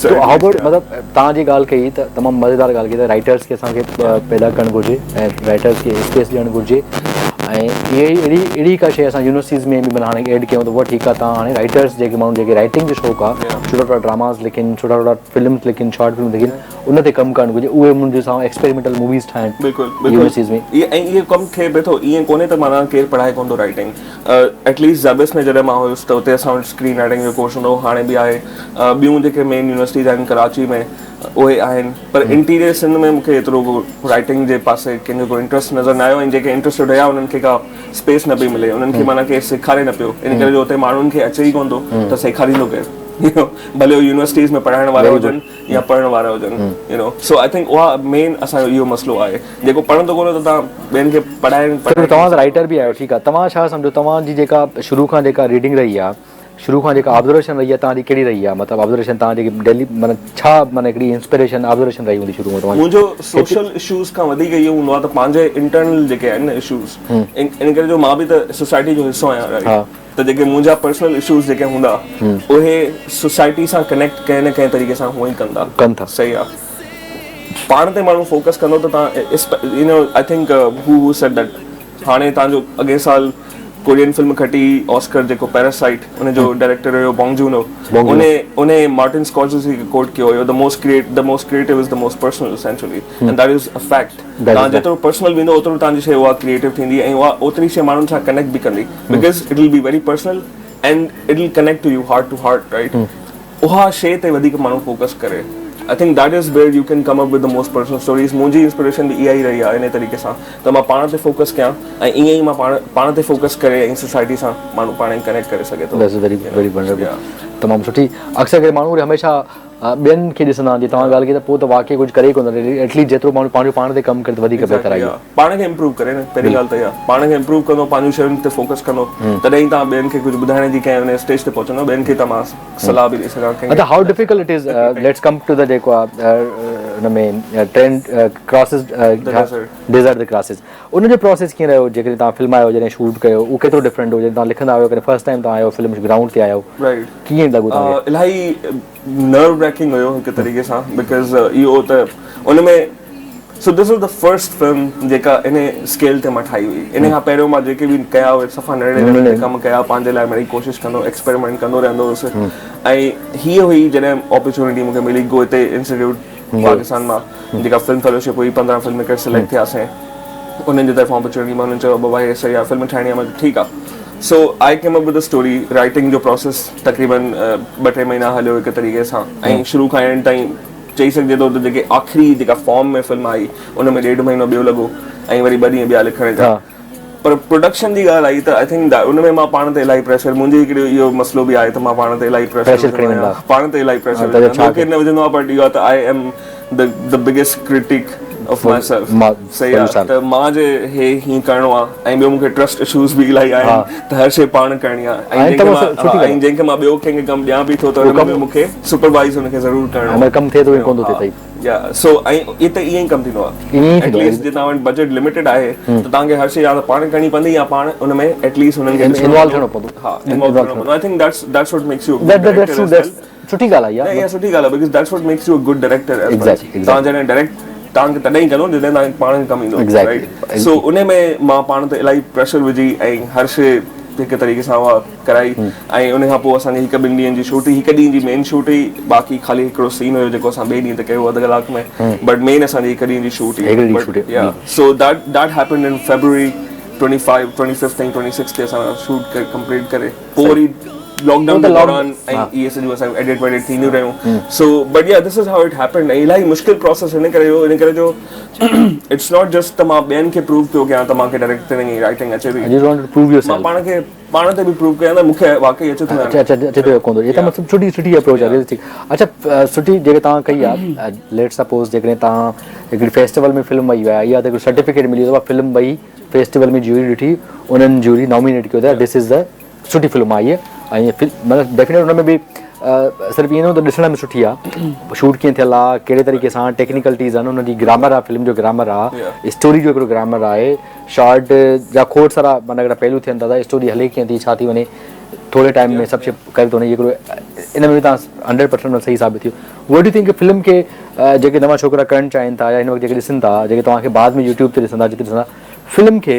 سو how about مطلب توهان جي ڳالهه ڪئي ته تمام مزيدار ڳالهه ڪئي ته رائٽرس کي اسان کي پيدا ڪرڻ گهرجي ۽ رائٽرس کي اسپيس ڏيڻ گهرجي ۽ اهي ئي اهڙي اهڙي ڪا شيء اسان يونيورسٽيز ۾ به معنيٰ هاڻي ايڊ ڪيون ته اها ٺيڪ آهي توهان هاڻي رائٽرس جيڪي ماڻهو جيڪي رائٽنگ جو شوق آهي سٺا سٺا ڊراماز لکن سٺا سٺا فلمز لکن شارٽ فلم لکن ان تي ڪم ڪرڻ گهرجي اهي منهنجي سامهون ايڪسپيريمينٽل موويز ٺاهن بلڪل بلڪل يونيورسٽيز ۾ ۽ اهو ڪم ٿئي به ٿو ائين ڪونهي ته معنيٰ ڪير پڙهائي ڪونه ٿو رائٽنگ ايٽ ليسٽ زبس ۾ جڏهن مان هيس ته اتي اسان وٽ اسڪرين رائٽنگ جو ڪورس هوندو هو هاڻي به آهي ٻيون جيڪي مين يونيورسٽيز آهن ڪراچي ۾ اهي آهن پر انٽيريئر سنڌ ۾ مونکي ايترو ڪو رائٽنگ جي پاسي ڪنهن جو ڪو انٽرسٽ نظر نه آيو ۽ جيڪي انٽرسٽيڊ هيا انهن کي ڪا اسپيس نه پئي ملي انهن کي معنيٰ ڪير سيکاري نه پيو ان ڪري جو اتي ماڻهن کي اچي ئي ڪونه ٿو ته سيکاريندو ڪير ڀلي هو يونيورسٽيز ۾ پڙهائڻ وارا هجن يا پڙهڻ وارا هجن you know so I think اها مين اسان جو اهو مسئلو آهي جيڪو پڙهندو ڪونه ته توهان ٻين کي پڙهائڻ چلو توهان ته رائٽر به آهيو ٺيڪ آهي توهان ڇا سمجهو توهان جي جيڪا شروع کان جيڪا ريڊنگ رهي آهي شروع کان جيڪا آبزرويشن رهي آهي توهان جي ڪهڙي رهي آهي مطلب آبزرويشن توهان جيڪي ڊيلي معنيٰ ڇا معنيٰ هڪڙي انسپريشن آبزرويشن رهي هوندي شروع کان توهان جي منهنجو سوشل اشوز کان وڌيڪ اهو هوندو آهي ته پنهنجي انٽرنل جيڪي آهن نه اشوز ان ڪري جو مان به ته سوسائٽي جو حصو آهيان رائٽ ته جيڪي منهنجا پرسنل اشوز جيڪي هوندا اهي سوسائٽي سان ڪنيڪٽ ڪنهن نه ڪنهن طريقي سان هونئن ئي ڪندا ڪن ٿا صحيح آ پاڻ تي ماڻهو فوڪس ڪندو ته تان you know I think who who said that هاڻي تان جو اڳئين سال ڪورين فلم کٽي آسڪر جيڪو پيراسائيٽ ان جو ڊائريڪٽر هيو بونگ جون هو ان ان مارٽن اسڪورسيزي کي ڪوٽ ڪيو هيو the most create the most creative is the most personal essentially and that is a fact توهان جيترو پرسنل ويندو اوترو توهان جي شيء اها ڪريئيٽو ٿيندي ۽ اها اوتري شيء ماڻهن سان ڪنيڪٽ به ڪندي because it will be very personal and it will connect to you heart to heart right اها شيء تي وڌيڪ ماڻهو فوڪس ڪري I think that is where you can come up with the most personal stories منهنجي inspiration به اها ئي رهي آهي ان طريقي سان ته مان پاڻ تي فوڪس ڪيان ۽ ائين ئي مان پاڻ پاڻ تي فوڪس ڪري ۽ سوسائٽي سان ماڻهو پاڻ کي ڪنيڪٽ ڪري سگهي ٿو. That's very very wonderful تمام سٺي اڪثر ڪري ماڻهو وري هميشه ٻين کي ڏسندا آهن جي توهان ڳالهه ڪئي ته پوء ته واقعي ڪجهه ڪري ئي ڪونه ٿا ايٽ ليسٽ جيترو ماڻهو پنهنجو پاڻ تي ڪم ڪري ته وڌيڪ بهتر آهي اهو. پاڻ کي امپروو ڪري نه پهرين ڳالهه ته اها پاڻ کي امپروو ڪندو پنهنجون شين تي فوڪس ڪندو تڏهن ئي توهان ٻين کي ڪجهه ٻڌائڻ جي ڪنهن ان اسٽيج تي پهچندو ٻين کي ته مان صلاح به ڏئي سگهان ڪنهن کي. اڇا how difficult it is let's come to the جيڪو آهي ان ۾ train crosses desert the crosses ان جو پروسيس ڪيئن رهيو جيڪڏهن توهان فلم آيو جڏهن شوٽ ڪيو اهو ڪيترو ڊفرنٽ هو جڏهن توهان لکندا هيو ڪڏهن فرسٽ ٽائيم توهان آيو فلم گرائونڊ تي آيو ڪيئن لڳو توهان کي؟ الاهي نرو ريڪنگ هيو هڪ طريقي سان because اهو ته ان ۾ so this was the first film جيڪا ان اسڪيل تي مان ٺاهي هئي ان کان پهريون مان جيڪي به ڪيا اهي صفا ننڍڙي ليول تي ڪم ڪيا پنهنجي لاء مڙئي ڪوشش ڪندو ايڪسپيريمينٽ ڪندو رهندو هوس ۽ هيء هئي جڏهن اپرچونٽي مونکي ملي گو هتي انسٽيٽيوٽ پاڪستان مان جيڪا فلم فيلوشپ هئي 15 فلم ميڪر سليڪٽ ٿياسين انهن جي طرفان اپرچونٽي مان انهن چيو بابا هي صحيح آهي فلم ٺاهڻي آهي مان چيو ٺيڪ آهي so I came up with story writing جو پروسيس تقريبن ٻه ٽي مهينا هليو هڪ طريقي سان ۽ شروع کان اينڊ تائين چئي سگهجي ٿو ته جيڪي آخري جيڪا فارم ۾ فلم آئي ان ۾ ڏيڍ مهينو ٻيو لڳو ۽ وري ٻه ڏينهن ٻيا لکڻ جا پر پروڊڪشن جي ڳالهه آئي ته I think ان ۾ مان پاڻ تي الاهي پريشر منهنجي هڪڙي اهو مسئلو به آهي ته مان پاڻ تي الاهي پريشر کڻي ويندو آهيان پاڻ تي الاهي پريشر وجهندو آهيان ڪير نه وجهندو آهي بٽ اهو آهي ته I am the biggest critic of myself صحيح آهي ته مان جي هي هي ڪرڻو آهي ۽ ٻيو مونکي ٽرسٽ اشوز به الاهي آهن ته هر شيء پاڻ ڪرڻي آهي ۽ جنهن کي مان ٻيو ڪنهن کي ڪم ڏيان به ٿو ته ان ۾ مونکي سپروائز ان کي ضرور ڪرڻو آهي ڪم ٿئي ٿو يا ڪونه ٿو ٿئي يا سو ۽ هتي ائين ئي ڪم ٿيندو آهي ايٽ ليسٽ جي توهان وٽ بجيٽ لميٽيڊ آهي ته توهان کي هر شيء يا ته پاڻ ڪرڻي پوندي يا پاڻ ان ۾ ايٽ ليسٽ انهن کي انوالو ٿيڻو پوندو ها انوالو ٿيڻو پوندو I think that's that's what makes you good director سٺي ڳالهه آهي نه اها سٺي ڳالهه آهي because that's what makes you a good director as well توهان جڏهن ڊائريڪٽ توهان کي تڏهن ئي ڪندو جڏهن توهان کي پاڻ کي ڪم ايندو رائٽ سو ان ۾ مان پاڻ تي الاهي پريشر وجهي ۽ هر شيء هڪ طريقي سان اها ڪرائي ۽ ان کان پوء اسان جي هڪ ٻن ڏينهن جي شوٽ هئي هڪ ڏينهن جي مين شوٽ هئي باقي خالي هڪڙو سين هيو جيڪو اسان ٻئي ڏينهن تي ڪيو اڌ ڪلاڪ ۾ بٽ مين اسان جي هڪ ڏينهن جي شوٽ هئي but yeah so that that happened in February 25 25 ۽ 26 تي اسان شوٽ ڪري ڪمپليٽ ڪري پوء وري لاڪ ڊائون جي دوران ۽ اهي سڄيون اسان ايڊٽ ويڊٽ ٿينديون رهيون so but yeah this is how it happened ۽ الاهي مشڪل پروسيس هن ڪري هيو ان ڪري جو it's not just ته مان ٻين کي پروو پيو ڪيان ته مان کي ڊائريڪٽنگ ۽ رائٽنگ اچي ٿي مان پاڻ کي پاڻ تي به پروو ڪيان ته مون کي واقعي اچي ٿو يا نه اچي ٿو يا ڪونه ٿو هي ته مطلب سٺي سٺي اپروچ آهي اڇا سٺي جيڪا توهان ڪئي آهي ليٽ سپوز جيڪڏهن توهان هڪڙي فيسٽيول ۾ فلم وئي آهي يا ته هڪڙو سرٽيفڪيٽ ملي ويو ته فلم وئي فيسٽيول ۾ جيوري ڏٺي انهن جيوري نامينيٽ ڪيو ته دس از دا سٺي فلم آهي هيء ۽ مطلب ڊيفينيٽ ان ۾ به صرف ائين نه هوندو ڏسڻ ۾ سٺي آ شوٽ ڪيئن ٿيل آ ڪهڙي طريقي سان ٽيڪنيڪلٽيز آهن ان جي گرامر آ فلم جو گرامر آ اسٽوري جو هڪڙو گرامر آهي شارٽ جا کوڙ سارا معنيٰ هڪڙا پهلو ٿين ٿا ته اسٽوري هلي ڪيئن ٿي ڇا ٿي وڃي ٿوري ٽائيم ۾ سڀ شي ڪري ٿو وڃي هڪڙو ان ۾ به تان هنڊريڊ پرسنٽ صحيح ثابت ٿيو what do think film کي جيڪي نوان ڇوڪرا ڪرڻ چاهين ٿا يا هن وقت جيڪي ڏسن ٿا جيڪي توهان کي بعد ۾ يوٽيوب تي ڏسندا جتي ڏسندا فلم کي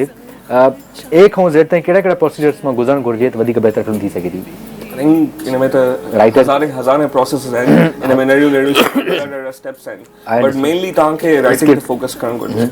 اي کان زيڊ تائين ڪهڙا ڪهڙا پروسيجرز مان گذرڻ گهرجي ته وڌيڪ بهتر فلم ٿي سگهي ٿي؟ ان ۾ ته هزارين هزارين پروسيسز آهن ان ۾ ننڍڙيون ننڍڙيون ڏاڍا ڏاڍا اسٽيپس آهن بٽ مينلي توهان کي رائٽنگ تي فوڪس ڪرڻ گهرجي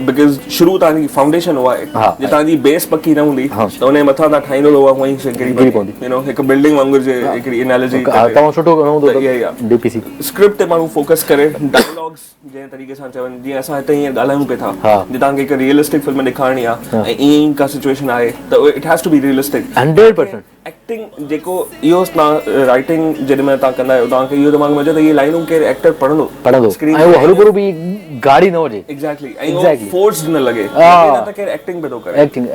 because شروع توهان جي فائونڊيشن اها آهي جي توهان جي بيس پڪي نه هوندي ته ان جي مٿان توهان ٺاهيندو ته اها هونئن ئي شيء ڪري پوندي يو نو هڪ بلڊنگ وانگر جي هڪڙي انالوجي تمام سٺو هوندو ته اها ئي آهي ڊي پي سي اسڪرپٽ تي ماڻهو فوڪس ڪري ڊائلاگس جنهن طريقي سان چون جيئن اسان هتي هينئر ڳالهايون پئي ٿا جي توهان کي هڪ ريئلسٽڪ فلم ڏيکارڻي آهي ۽ ائين ئي ڪا سچويشن آهي ته it has to be realistic. 100%. Acting جيڪو اهو توهان رائٽنگ جيڏي مهل توهان ڪندا آهيو توهان کي اهو دماغ ۾ اچي ته اهي لائنون ڪير ايڪٽر پڙهندو پڙهندو ۽ اهو هروڀرو به گاڙي نه هجي. ايگزيڪٽلي ۽ اهو فورسڊ نه لڳي لڳي نه ته ڪير ايڪٽنگ پئي ٿو ڪري acting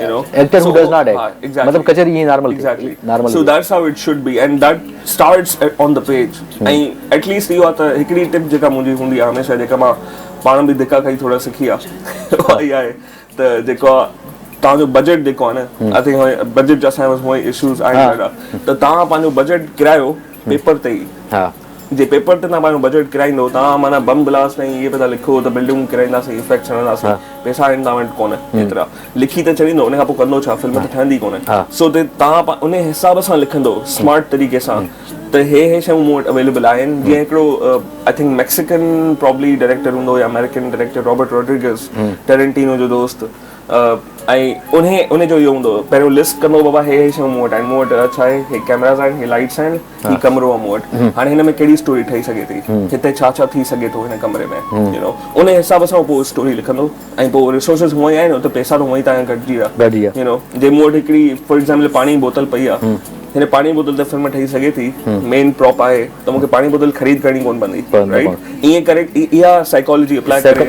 actor who does not act مطلب ڪچهري ائين نارمل ٿئي normal so that's how it should be and that starts on the page. ۽ At least اهو آ ته هڪڙي ٽپ جيڪا منهنجي هوندي آ هميشه جيڪا مان پاڻ به ڌڪا کائي ٿورا سکي آ اها اها آهي ته جيڪو آ توهان جو بجيٽ جيڪو آ نه I think هاڻي بجيٽ جا اسان وٽ هونئن ئي اشوز آهن ڏاڍا ته توهان پنهنجو بجيٽ ڪرايو پيپر تي ئي جي پيپر تي توهان پنهنجو بجيٽ ڪرائيندو توهان معنيٰ بم بلاسٽ ۽ اهي پيا ٿا لکو ته بلڊنگون ڪرائينداسين افيڪٽس هڻنداسين پئسا آهن توهان وٽ ڪونه ايترا لکي ته ڇڏيندو ان کان پوء ڪندو ڇا فلم ته ٺهندي ڪونه سو ته توهان ان حساب سان لکندو سمارٽ طريقي سان ته هي هي شيون مون وٽ اويليبل آهن جيئن هڪڙو I think Mexican probably director هوندو يا آمريڪن ڊائريڪٽر رابرٽ روڊريگز ٽيرنٽينو جو دوست ۽ انهي ان جو اهو هوندو پهريون لسٽ ڪندو بابا هي هي شيون مون وٽ آهن مون وٽ ڇا آهي هي ڪيمراز آهن هي لائٽس آهن هي ڪمرو آهي مون وٽ هاڻي هن ۾ ڪهڙي اسٽوري ٺهي سگهي ٿي هتي ڇا ڇا ٿي سگهي ٿو هن ڪمري ۾ يو نو ان حساب سان پوء اسٽوري لکندو ۽ پوء ريسورسز هونئن ئي آهن اتي پئسا ته هونئن ئي توهان جا گهٽجي ويا گهٽجي ويا يو نو جي مون وٽ هڪڙي فار ايگزامپل پاڻي جي بوتل پئي آهي هن پاڻي جي بوتل تي فلم ٺهي سگهي ٿي مين پراپ آهي ته مون کي پاڻي جي بوتل خريد ڪرڻي ڪونه پوندي رائٽ ائين ڪري اها سائيڪالاجي اپلائي ڪري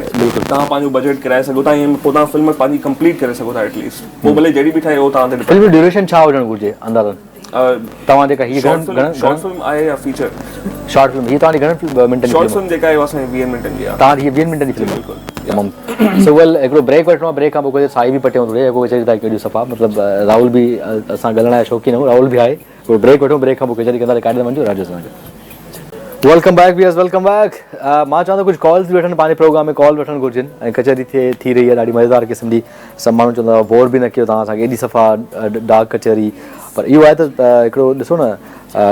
توهان پنهنجو بجيٽ ڪرائي سگهو ٿا ۽ پوء توهان فلم پنهنجي ڪمپليٽ ڪري سگهو ٿا ايٽ ليسٽ پوء ڀلي جهڙي به ٺهي اهو توهان تي فلم جو ڊيوريشن ڇا هجڻ گهرجي اندازن توهان جيڪا هي گهڻن گهڻن شارٽ فلم آهي يا فيچر؟ شارٽ فلم هي توهان جي گهڻن منٽن جي شارٽ فلم جيڪا آهي اها اسان جي 20 منٽن جي آهي. توهان جي هي 20 منٽن جي فلم آهي. تمام سو ويل هڪڙو بريڪ وٺڻو آهي بريڪ کان پوء ڪجهه ساهي به پٽيون ٿوري هڪ ڪچهري ٿا ڪيون صفا مطلب راهول به اسان ڳالهائڻ جا شوقين آهيون راهول به آهي هڪڙو بريڪ وٺون بريڪ کان پوء ڪچهري ڪندا ڪاڏي نه وڃجو راڊيو سان welcome back viewers welcome back مان چوان ٿو ڪجهه ڪالز به وٺن پنهنجي پروگرام ۾ ڪال وٺڻ گهرجن ۽ ڪچهري ٿئي ٿي رهي آهي ڏاڍي مزيدار قسم جي سڀ ماڻهو چوندا هئا بور به نه ڪيو توهان اسان کي ايڏي صفا ڊارڪ ڪچهري پر اهو آهي ته هڪڙو ڏسو نه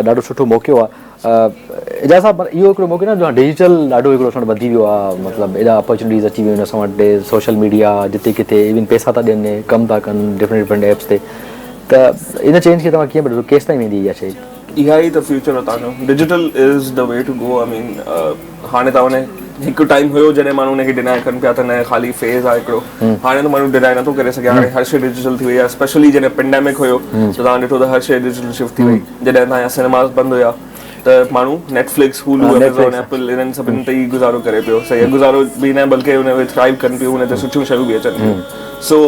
ڏاڍو سٺو موقعو آهي اعجاز صاحب اهو هڪڙو موقعو نه جو ڊجيٽل ڏاڍو هڪڙو اسان وٽ وڌي ويو آهي مطلب ايڏا اپرچونيٽيز اچي ويون آهن اسان وٽ سوشل ميڊيا جتي ڪٿي ايون پئسا ٿا ڏين ڪم ٿا ڪن ڊفرنٽ ڊفرنٽ ايپس تي ته ان چينج کي توهان ڪيئن پيا ڏسو ڪيستائين ويندي اها شيء؟ اها ئي ته فيوچر آهي توهان جو digital is the way to go I mean هاڻي ته ان هڪ ٽائيم هيو جڏهن ماڻهو ان کي ڊنائي ڪن پيا ته نه خالي فيز آهي هڪڙو هاڻي ته ماڻهو ڊنائي نٿو ڪري سگهي هاڻي هر شيء ڊجيٽل ٿي وئي آهي اسپيشلي جڏهن پينڊيمڪ هيو ته توهان ڏٺو ته هر شيء ڊجيٽل شفٽ ٿي وئي جڏهن توهان جا سئنيماز بند هيا ته ماڻهو نيٽفلڪس هولو ايميزون ايپل انهن سڀني تي ئي گذارو ڪري پيو صحيح گذارو به نه بلڪه ان تي ٿرائيو ڪن پيو ان تي سٺيون شيون به اچن پيون سو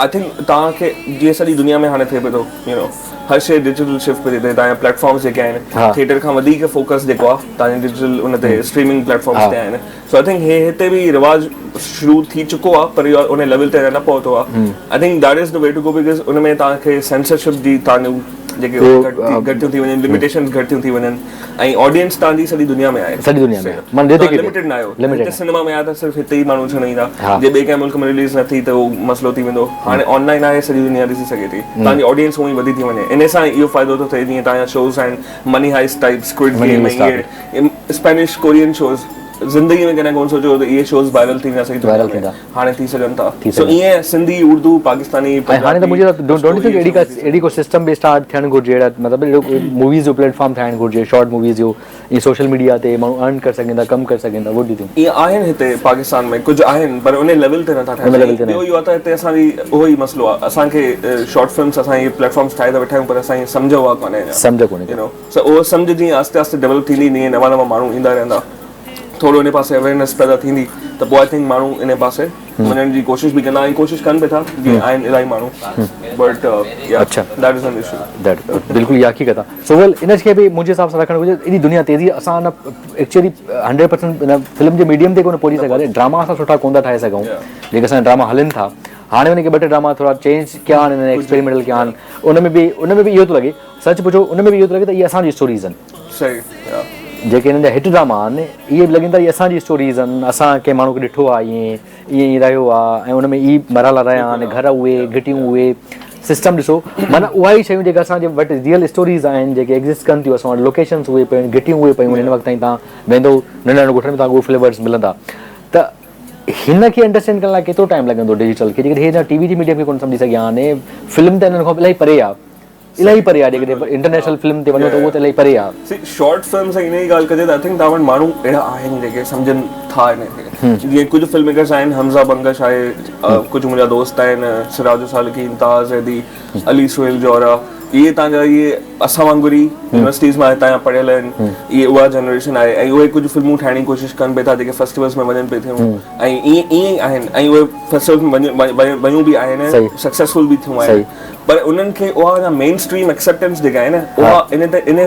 I think توهان کي جيئن سڄي دنيا ۾ هاڻي ٿئي پيو ٿو يو نو هر شيء ڊجيٽل شفٽ پئي ٿئي توهان جا پليٽ فارمز جيڪي آهن ٿيٽر کان وڌيڪ فوڪس جيڪو آهي توهان جي ڊجيٽل ان تي اسٽريمنگ پليٽ فارمز تي آهن سو I think هي هتي به رواج شروع ٿي چڪو آهي پر اهو ان ليول تي اڃا نه پهتو آهي I think that is the way to go because ان ۾ توهان کي سينسرشپ جي توهان جون جيڪي گهٽ ٿيون ٿي وڃن لميٽيشنز گهٽ ٿيون ٿي وڃن ۽ آڊينس توهان جي سڄي دنيا ۾ آهي سڄي دنيا ۾ معنيٰ جتي ڪٿي لميٽيڊ نه آهيو هتي سئنيما ۾ آهي ته صرف هتي ئي ماڻهو ڏسڻ ايندا جي ٻئي ڪنهن ملڪ ۾ رليز نه ٿي ته اهو مسئلو ٿي ويندو هاڻي آن لائن آهي سڄي دنيا ڏسي سگهي ٿي توهان جي آڊينس هونئن ئي وڌي ٿي وڃي ان سان اهو فائدو ٿو ٿئي جيئن توهان جا شوز آهن money HIAST type squid game ۽ اهي اسپينش ڪورين شوز زندگي ۾ ڪڏهن ڪونه سوچيو هو ته اهي شوز وائرل ٿيندا سڄي دنيا ۾ هاڻي ٿي سگهن ٿا سو ائين سنڌي اردو پاڪستاني ۽ هاڻي ته منهنجي don't you think اهڙي ڪا اهڙي ڪو سسٽم به اسٽارٽ ٿيڻ گهرجي اهڙا مطلب اهڙو ڪو موويز جو پليٽ فارم ٺاهڻ گهرجي شارٽ موويز جو ائين سوشل ميڊيا تي ماڻهو ارن ڪري سگهن ٿا ڪم ڪري سگهن ٿا what do you think. ائين آهن هتي پاڪستان ۾ ڪجهه آهن پر ان ليول تي نٿا ٺاهي سگهن ٻيو اهو آهي ته هتي اسان جي اهو ئي مسئلو آهي اسان کي شارٽ فلمس اسان اهي پليٽ فارمس ٺاهي ته ويٺا آهيون پر اسان جي سمجهه اها ڪونهي اڃا سمجهه ڪونهي يو نو سو اهو سمجهه جيئن آهستي آهستي ڊولپ ٿيندي جيئن نوان نوان ماڻهو ايندا رهندا ٿورو ان پاسي اويئرنيس پيدا ٿيندي ته پوء I think ماڻهو ان پاسي وڃڻ جي ڪوشش به ڪندا ۽ ڪوشش ڪن به ٿا جيئن آهن الاهي ماڻهو بٽ يا اڇا that is an issue. That بلڪل اها حقيقت آهي سو ويل ان کي به منهنجي حساب سان رکڻ گهرجي ايڏي دنيا تيزي اسان نه ايڪچوئلي 100% ان فلم جي ميڊيم تي ڪونه پهچي سگهياسي ڊراما اسان سٺا ڪونه ٿا ٺاهي سگهون جيڪي اسان جا ڊراما هلن ٿا هاڻي ان کي ٻه ٽي ڊراما ٿورا چينج ڪيا آهن انهن ايڪسپيريمينٽل ڪيا آهن ان ۾ به ان ۾ به اهو ٿو لڳي سچ پڇو ان ۾ به اهو ٿو لڳي ته اهي اسان جي اسٽوريز آهن صحيح جيڪي انهن جا هٽ ڊراما آهن اهي به لڳن ٿا اهي اسان جي اسٽوريز آهن اسان ڪنهن ماڻهو کي ڏٺو آهي ائين ائين ئي رهيو آهي ۽ ان ۾ ئي مرحلا رهيا آهن گهر اهي گهٽيون اهي سسٽم ڏسو معنيٰ اها ئي شيون جيڪي اسان جي وٽ ريئل اسٽوريز آهن جيڪي ايگزسٽ ڪن ٿيون اسان وٽ لوڪيشنس اهي پيون آهن گهٽيون اهي پيون آهن هن وقت تائين توهان ويندو ننڍن ننڍن ڳوٺن ۾ توهان کي اهي فليورز ملندا ته هن کي انڊرسٽينڊ ڪرڻ لاء ڪيترو ٽائيم لڳندو ڊجيٽل کي جيڪڏهن هي اڃا ٽي وي جي ميڊيم کي ڪونه سمجهي سگهيا آهن فلم ته انهن کان الاهي پري آهي الاهي پري آهي جيڪڏهن انٽرنيشنل فلم تي وڃو ته اهو ته الاهي پري آهي. سي شارٽ فلم سان انهي ڳالهه ڪجي ته I think توهان وٽ ماڻهو اهڙا آهن جيڪي سمجهن ٿا ان کي جيئن ڪجهه فلم ميڪرس آهن حمزه بنگش آهي ڪجهه منهنجا دوست آهن سراج السالڪين تاج زيدي علي سهيل جوهرا اهي توهان جا اهي اسان وانگر ئي يونيورسٽيز مان هتان جا پڙهيل آهن اهي اها جنريشن آهي ۽ اهي ڪجهه فلمون ٺاهڻ جي ڪوشش ڪن پئي ٿا جيڪي فيسٽيولز ۾ وڃن پئي ٿيون ۽ ائين ائين ئي آهن ۽ اهي فيسٽيولز ۾ وڃ ويون به آهن سڪسيسفل به ٿيون آهن پر انهن کي اها اڃا مين اسٽريم ايڪسيپٽنس جيڪا آهي نه اها ان تي ان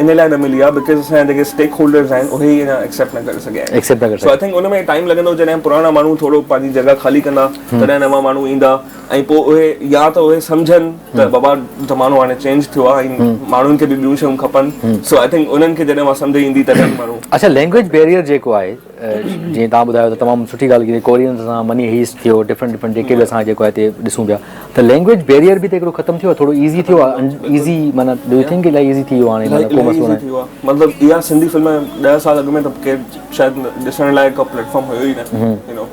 ان لاء نه ملي آهي because اسان جا جيڪي اسٽيڪ هولڊرز آهن اهي ئي اڃا ايڪسيپٽ نه ڪري سگهيا آهن ايڪسيپٽ نه ڪري سو I think ان ۾ ٽائيم لڳندو جڏهن پراڻا ماڻهو ٿورو پنهنجي جڳهه خالي ڪندا تڏهن نوان ماڻهو ايندا ۽ پوء اهي يا ته اهي سمجهن ته بابا زمانو هاڻي چينج ٿيو آهي ۽ ماڻهن کي به ٻيون شيون کپن سو I think انهن کي جڏهن اها سمجهه ايندي تڏهن ماڻهو اڇا لينگويج بيريئر جيڪو آهي جيئن توهان ٻڌايو ته تمام سٺي ڳالهه ڪئي ڪوريئنز سان مني هيسٽ ٿيو ڊفرنٽ ڊفرنٽ جيڪي به اسان جيڪو آهي هتي ڏسون پيا ته لينگويج بيريئر به ته هڪڙو ختم ٿيو آهي ٿورو ايزي ٿيو آهي ايزي معنيٰ do you think الاهي ايزي ٿي ويو هاڻي معنيٰ ڪو مسئلو ناهي مطلب اها سنڌي فلم 10 سال اڳ ۾ ته ڪير شايد ڏسڻ لاء ڪو پليٽ فارم هيو ئي نه يو نو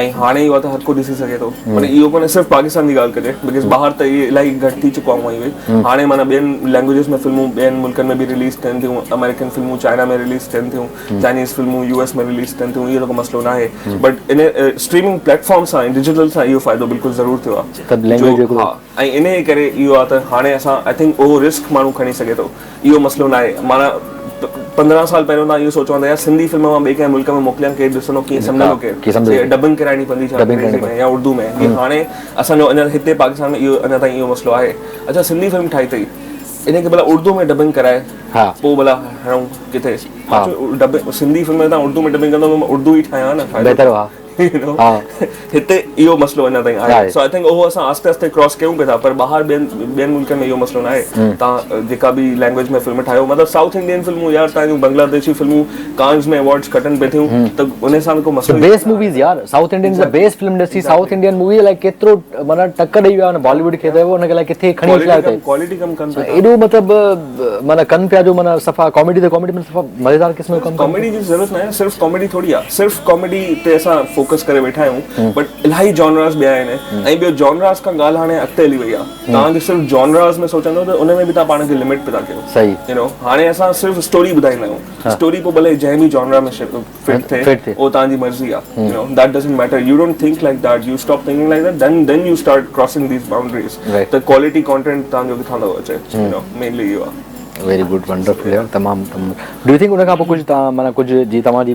۽ هاڻي اهو آهي ته هر ڪو ڏسي سگهي ٿو معنيٰ اهو ڪونهي صرف پاڪستان جي ڳالهه ڪجي because ٻاهر ته اهي الاهي گهٽ ٿي چڪو آهي اهي هاڻي معنيٰ ٻين لينگويجز ۾ فلمون ٻين ملڪن ۾ به رليز ٿين ٿيون آمريڪن فلمون چائنا ۾ رليز ٿين ٿيون چائنيز فلمون يو ايس ۾ رليز ٿين ٿيون اهو ته ڪو مسئلو ناهي بٽ ان اسٽريمنگ پليٽ فارم سان ڊجيٽل سان اهو فائدو بلڪل ضرور ٿيو آهي ها ۽ ان جي ڪري اهو آهي ته هاڻي اسان I think اهو رسڪ ماڻهو کڻي سگهي ٿو اهو مسئلو ناهي معنيٰ 15 سال پهريون توهان اهو سوچو ته يار سنڌي فلم مان ٻئي ڪنهن ملڪ ۾ موڪليان ڪير ڏسندو ڪيئن سمجهندو ڪير ڊبنگ ڪرائڻي پوندي ڇا انگريزي ۾ يا اردو ۾ جيئن هاڻي اسان جو اڃا هتي پاڪستان ۾ اهو اڃا تائين اهو مسئلو آهي اڇا سنڌي فلم ٺاهي اٿئي ان کي ڀلا اردو ۾ ڊبنگ ڪرائي پوء ڀلا هڻون ڪٿي سنڌي فلم توهان اردو ۾ ڊبنگ ڪندو ته اردو ئي ٺاهيان نه بهتر ها هتي اهو مسئلو اڃا تائين آهي سو I think اهو اسان آهستي آهستي ڪراس ڪيون پيا ٿا پر ٻاهر ٻين ٻين ملڪن ۾ اهو مسئلو ناهي توهان جيڪا به لينگويج ۾ فلم ٺاهيو مطلب سائوٿ انڊين فلمون يار توهان جون بنگلاديشي فلمون ڪانز ۾ ايوارڊز کٽن پئي ٿيون ته ان سان ڪو مسئلو بيسٽ موويز يار South Indian is the best film industry South Indian movie الائي ڪيترو معنيٰ ٽڪر ڏئي ويا آهن بالي ووڊ کي ته ان کي الائي ڪٿي کڻي اڇلايو اٿئي ڪوالٽي ڪم ڪن پيا ايڏو مطلب معنيٰ ڪن پيا جو معنيٰ صفا ڪاميڊي ته ڪاميڊي معنيٰ صفا مزيدار قسم جو ڪم ڪاميڊي جي ضرورت ناهي صرف ڪاميڊي ٿوري آ صرف ڪاميڊي تي اسان فوڪس ڪري ويٺا آهيون بٽ الاهي جانراز ٻيا آهن ۽ ٻيو جانراز کان ڳالهه هاڻي اڳتي هلي وئي آ توهان جي صرف جانراز ۾ سوچندو ته ان ۾ به توهان پاڻ کي لمٽ پيا ڪيو صحيح you know هاڻي اسان صرف اسٽوري ٻڌائيندا آهيون اسٽوري پوء ڀلي جنهن به جانرا ۾ فٽ ٿئي اهو توهان جي مرضي آ you know that doesn't matter you don't think like that you stop thinking like that then then you start crossing these boundaries ته ڪوالٽي ڪانٽينٽ توهان جو ڪٿان ٿو اچي you know mainly اهو آ. ويري گڊ ونڊرفل يار تمام تمام do you think ان کان پوء ڪجهه توهان معنيٰ ڪجهه جي توهان جي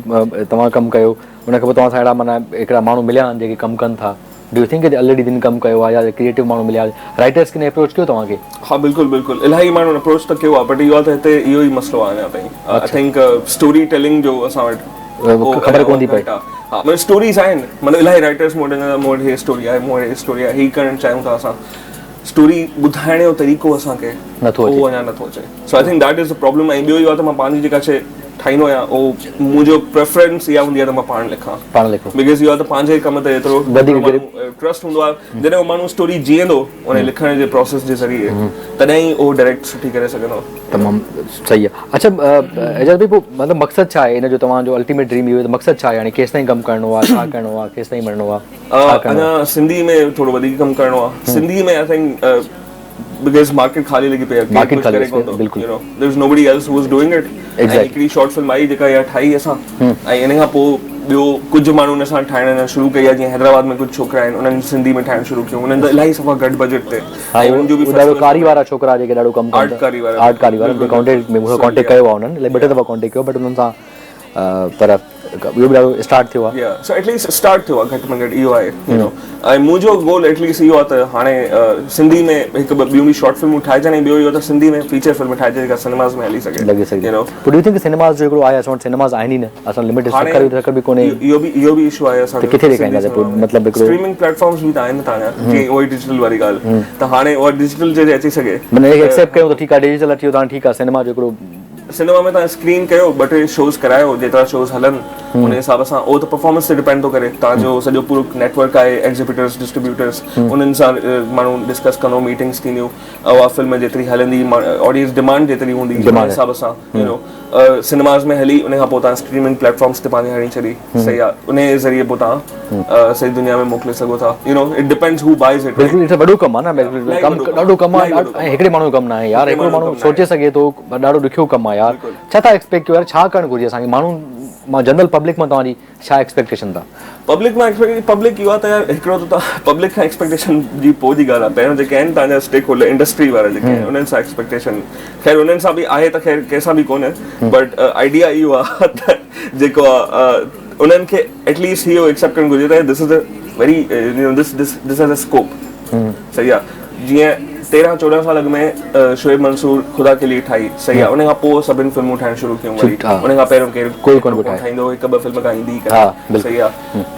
توهان ڪم ڪيو ان کان پوء توهان سان اهڙا معنيٰ هڪڙا ماڻهو مليا آهن جيڪي ڪم ڪن ٿا do you think already جن ڪم ڪيو آهي يا ڪريئيٽو ماڻهو مليا رائٽرس ڪن اپروچ ڪيو توهان کي؟ ها بلڪل بلڪل الاهي ماڻهن اپروچ ته ڪيو آهي بٽ اهو آهي ته هتي اهو ئي مسئلو آهي اڃا تائين I think story telling جو اسان وٽ خبر ڪون ٿي پئي ها مطلب اسٽوريز آهن مطلب الاهي رائٽرس مون وٽ ايندا مون وٽ هي اسٽوري آهي مون وٽ هي اسٽوري آهي هي ڪرڻ چاهيون ٿا اسان اسٽوري ٻڌائڻ جو طريقو اسان کي نٿو اچي اهو اڃا نٿو اچي so I think that is the problem ۽ ٻيو اهو آهي ته مان پنهنجي جيڪا شيء ٺاهيندو آهيان اهو منهنجو پريفرنس اها هوندي آهي ته مان پاڻ لکان پاڻ لکو because اهو آهي ته پنهنجي ڪم تي ايترو ٽرسٽ هوندو آهي جڏهن اهو ماڻهو اسٽوري جيئندو ان لکڻ جي پروسيس جي ذريعي تڏهن ئي اهو ڊائريڪٽ سٺي ڪري سگهندو. تمام صحيح آهي اڇا اعجاز ڀائي پوء مطلب مقصد ڇا آهي ان جو توهان جو الٽيميٽ ڊريم اهو ته مقصد ڇا آهي يعني ڪيستائين ڪم ڪرڻو آهي ڇا ڪرڻو آهي ڪيستائين وڃڻو آهي ڇا ڪرڻو اڃا سنڌي ۾ ٿورو وڌيڪ ڪم ڪرڻو آهي Sindhi ۾ I think because market خالي لڳي پئي آهي مارڪيٽ خالي لڳي پئي بلڪل you know there is nobody else who is doing it exactly هڪڙي شارٽ فلم آئي جيڪا اها ٺاهي اسان ۽ ان کان پوء ٻيو ڪجهه ماڻهن اسان ٺاهڻ شروع ڪئي آهي جيئن حيدرآباد ۾ ڪجهه ڇوڪرا آهن انهن سنڌي ۾ ٺاهڻ شروع ڪيو انهن ته الاهي صفا گهٽ بجيٽ تي ها انهن جو به ڏاڍو ڪاري وارا ڇوڪرا جيڪي ڏاڍو ڪم ڪن ٿا آرٽ ڪاري وارا ڪانٽيڪٽ ۾ مون سان ڪانٽيڪٽ ڪيو آهي انهن ٻه ٽي دفعا ڪانٽيڪٽ ڪيو بٽ انهن سان پر اهو به ڏاڍو اسٽارٽ ٿيو آهي. يا سو ايٽ ليسٽ اسٽارٽ ٿيو آهي گهٽ ۾ گهٽ اهو آهي يو نو ۽ منهنجو گول ايٽ ليسٽ اهو آهي ته هاڻي سنڌي ۾ هڪ ٻه ٻيون به شارٽ فلمون ٺاهجن ۽ ٻيو اهو ته سنڌي ۾ فيچر فلم ٺاهجي جيڪا سئنيماز ۾ هلي سگهي لڳي سگهي. يو نو پوء do you think cinemas جو هڪڙو آهي اسان وٽ سئنيماز آهن ئي نه اسان لميٽيڊ هاڻي سکر به سکر به ڪونهي اهو به اهو به اشو آهي اسان ته جو ڪٿي سنڌي ڏيکارينداسين پوء سئنيما ۾ مطلب هڪڙو اسٽريمنگ پليٽ فارمز به ته آهن نه توهان جا جيئن اهو ئي ڊجيٽل واري ڳالهه ته هاڻي اها ڊجيٽل جي اچي سگهي معنيٰ ته ايڪسيپٽ ڪيون ته ٺيڪ آهي ڊجيٽل اچي ويو ته هاڻي ٺيڪ آهي سئنيما جو هڪڙو سئنيما ۾ توهان اسڪرين ڪيو ٻه ٽي شوز ڪرايو جيترا شوز هلن ان حساب سان اهو ته پرفارمنس تي ڊپينڊ ٿو ڪري توهان جو سڄو پورو نيٽ ورڪ آهي ايگزيبيٽرز ڊسٽريبيوٽرز انهن سان ماڻهو ڊسڪس ڪندو ميٽنگس ٿينديون اها فلم جيتري هلندي آڊينس ڊمانڊ جيتري هوندي ان حساب سان يو نو سئنيماز ۾ هلي ان کان پوء توهان اسٽريمنگ پليٽ فارمس تي پنهنجي هڻي ڇڏي صحيح آهي ان جي ذريعي پوء توهان سڄي دنيا ۾ موڪلي سگهو ٿا you know it depends who buys it. بلڪل it's وڏو ڪم آهي نه ڪم ڏاڍو ڪم آهي ۽ هڪڙي ماڻهو جو ڪم نه آهي يار هڪڙو ماڻهو سوچي سگهي ٿو پر ڏاڍو ڏکيو ڪم آهي يار ڇا ٿا ايڪسپيڪٽ ڪيو يار ڇا ڪرڻ گهرجي اسان کي ماڻهو مان جنرل پبلڪ مان توهان جي ڇا ايڪسپيڪٽيشن ٿا. پبلڪ مان ايڪسپيڪٽ پبلڪ اهو آهي ته يار هڪڙو ته توهان پبلڪ کان ايڪسپيڪٽيشن جي پوء جي ڳالهه آهي پهريون جيڪي آهن توهان جا اسٽيڪ هولڊر انڊسٽري وارا جيڪي آهن انهن سان ايڪسپيڪٽيشن خير انهن سان به آهي ته خير ڪنهن سان به ڪونهي بٽ آئيڊيا اهو آهي ته جيڪو آهي انهن کي ايٽ ليسٽ اهو ايڪسيپٽ ڪرڻ گهرجي ته this is a very you know this this this has a scope صحيح آ جيئن 13 14 سال اڳ ۾ شعيب منصور خدا ڪي ليي ٺاهي صحيح آ ان کان پوء سڀن فلمون ٺاهڻ شروع ڪيون وري ان کان پهريون ڪير ڪوئي ڪونه ٺاهيندو هڪ ٻه فلم ڪا ايندي ڪا صحيح آ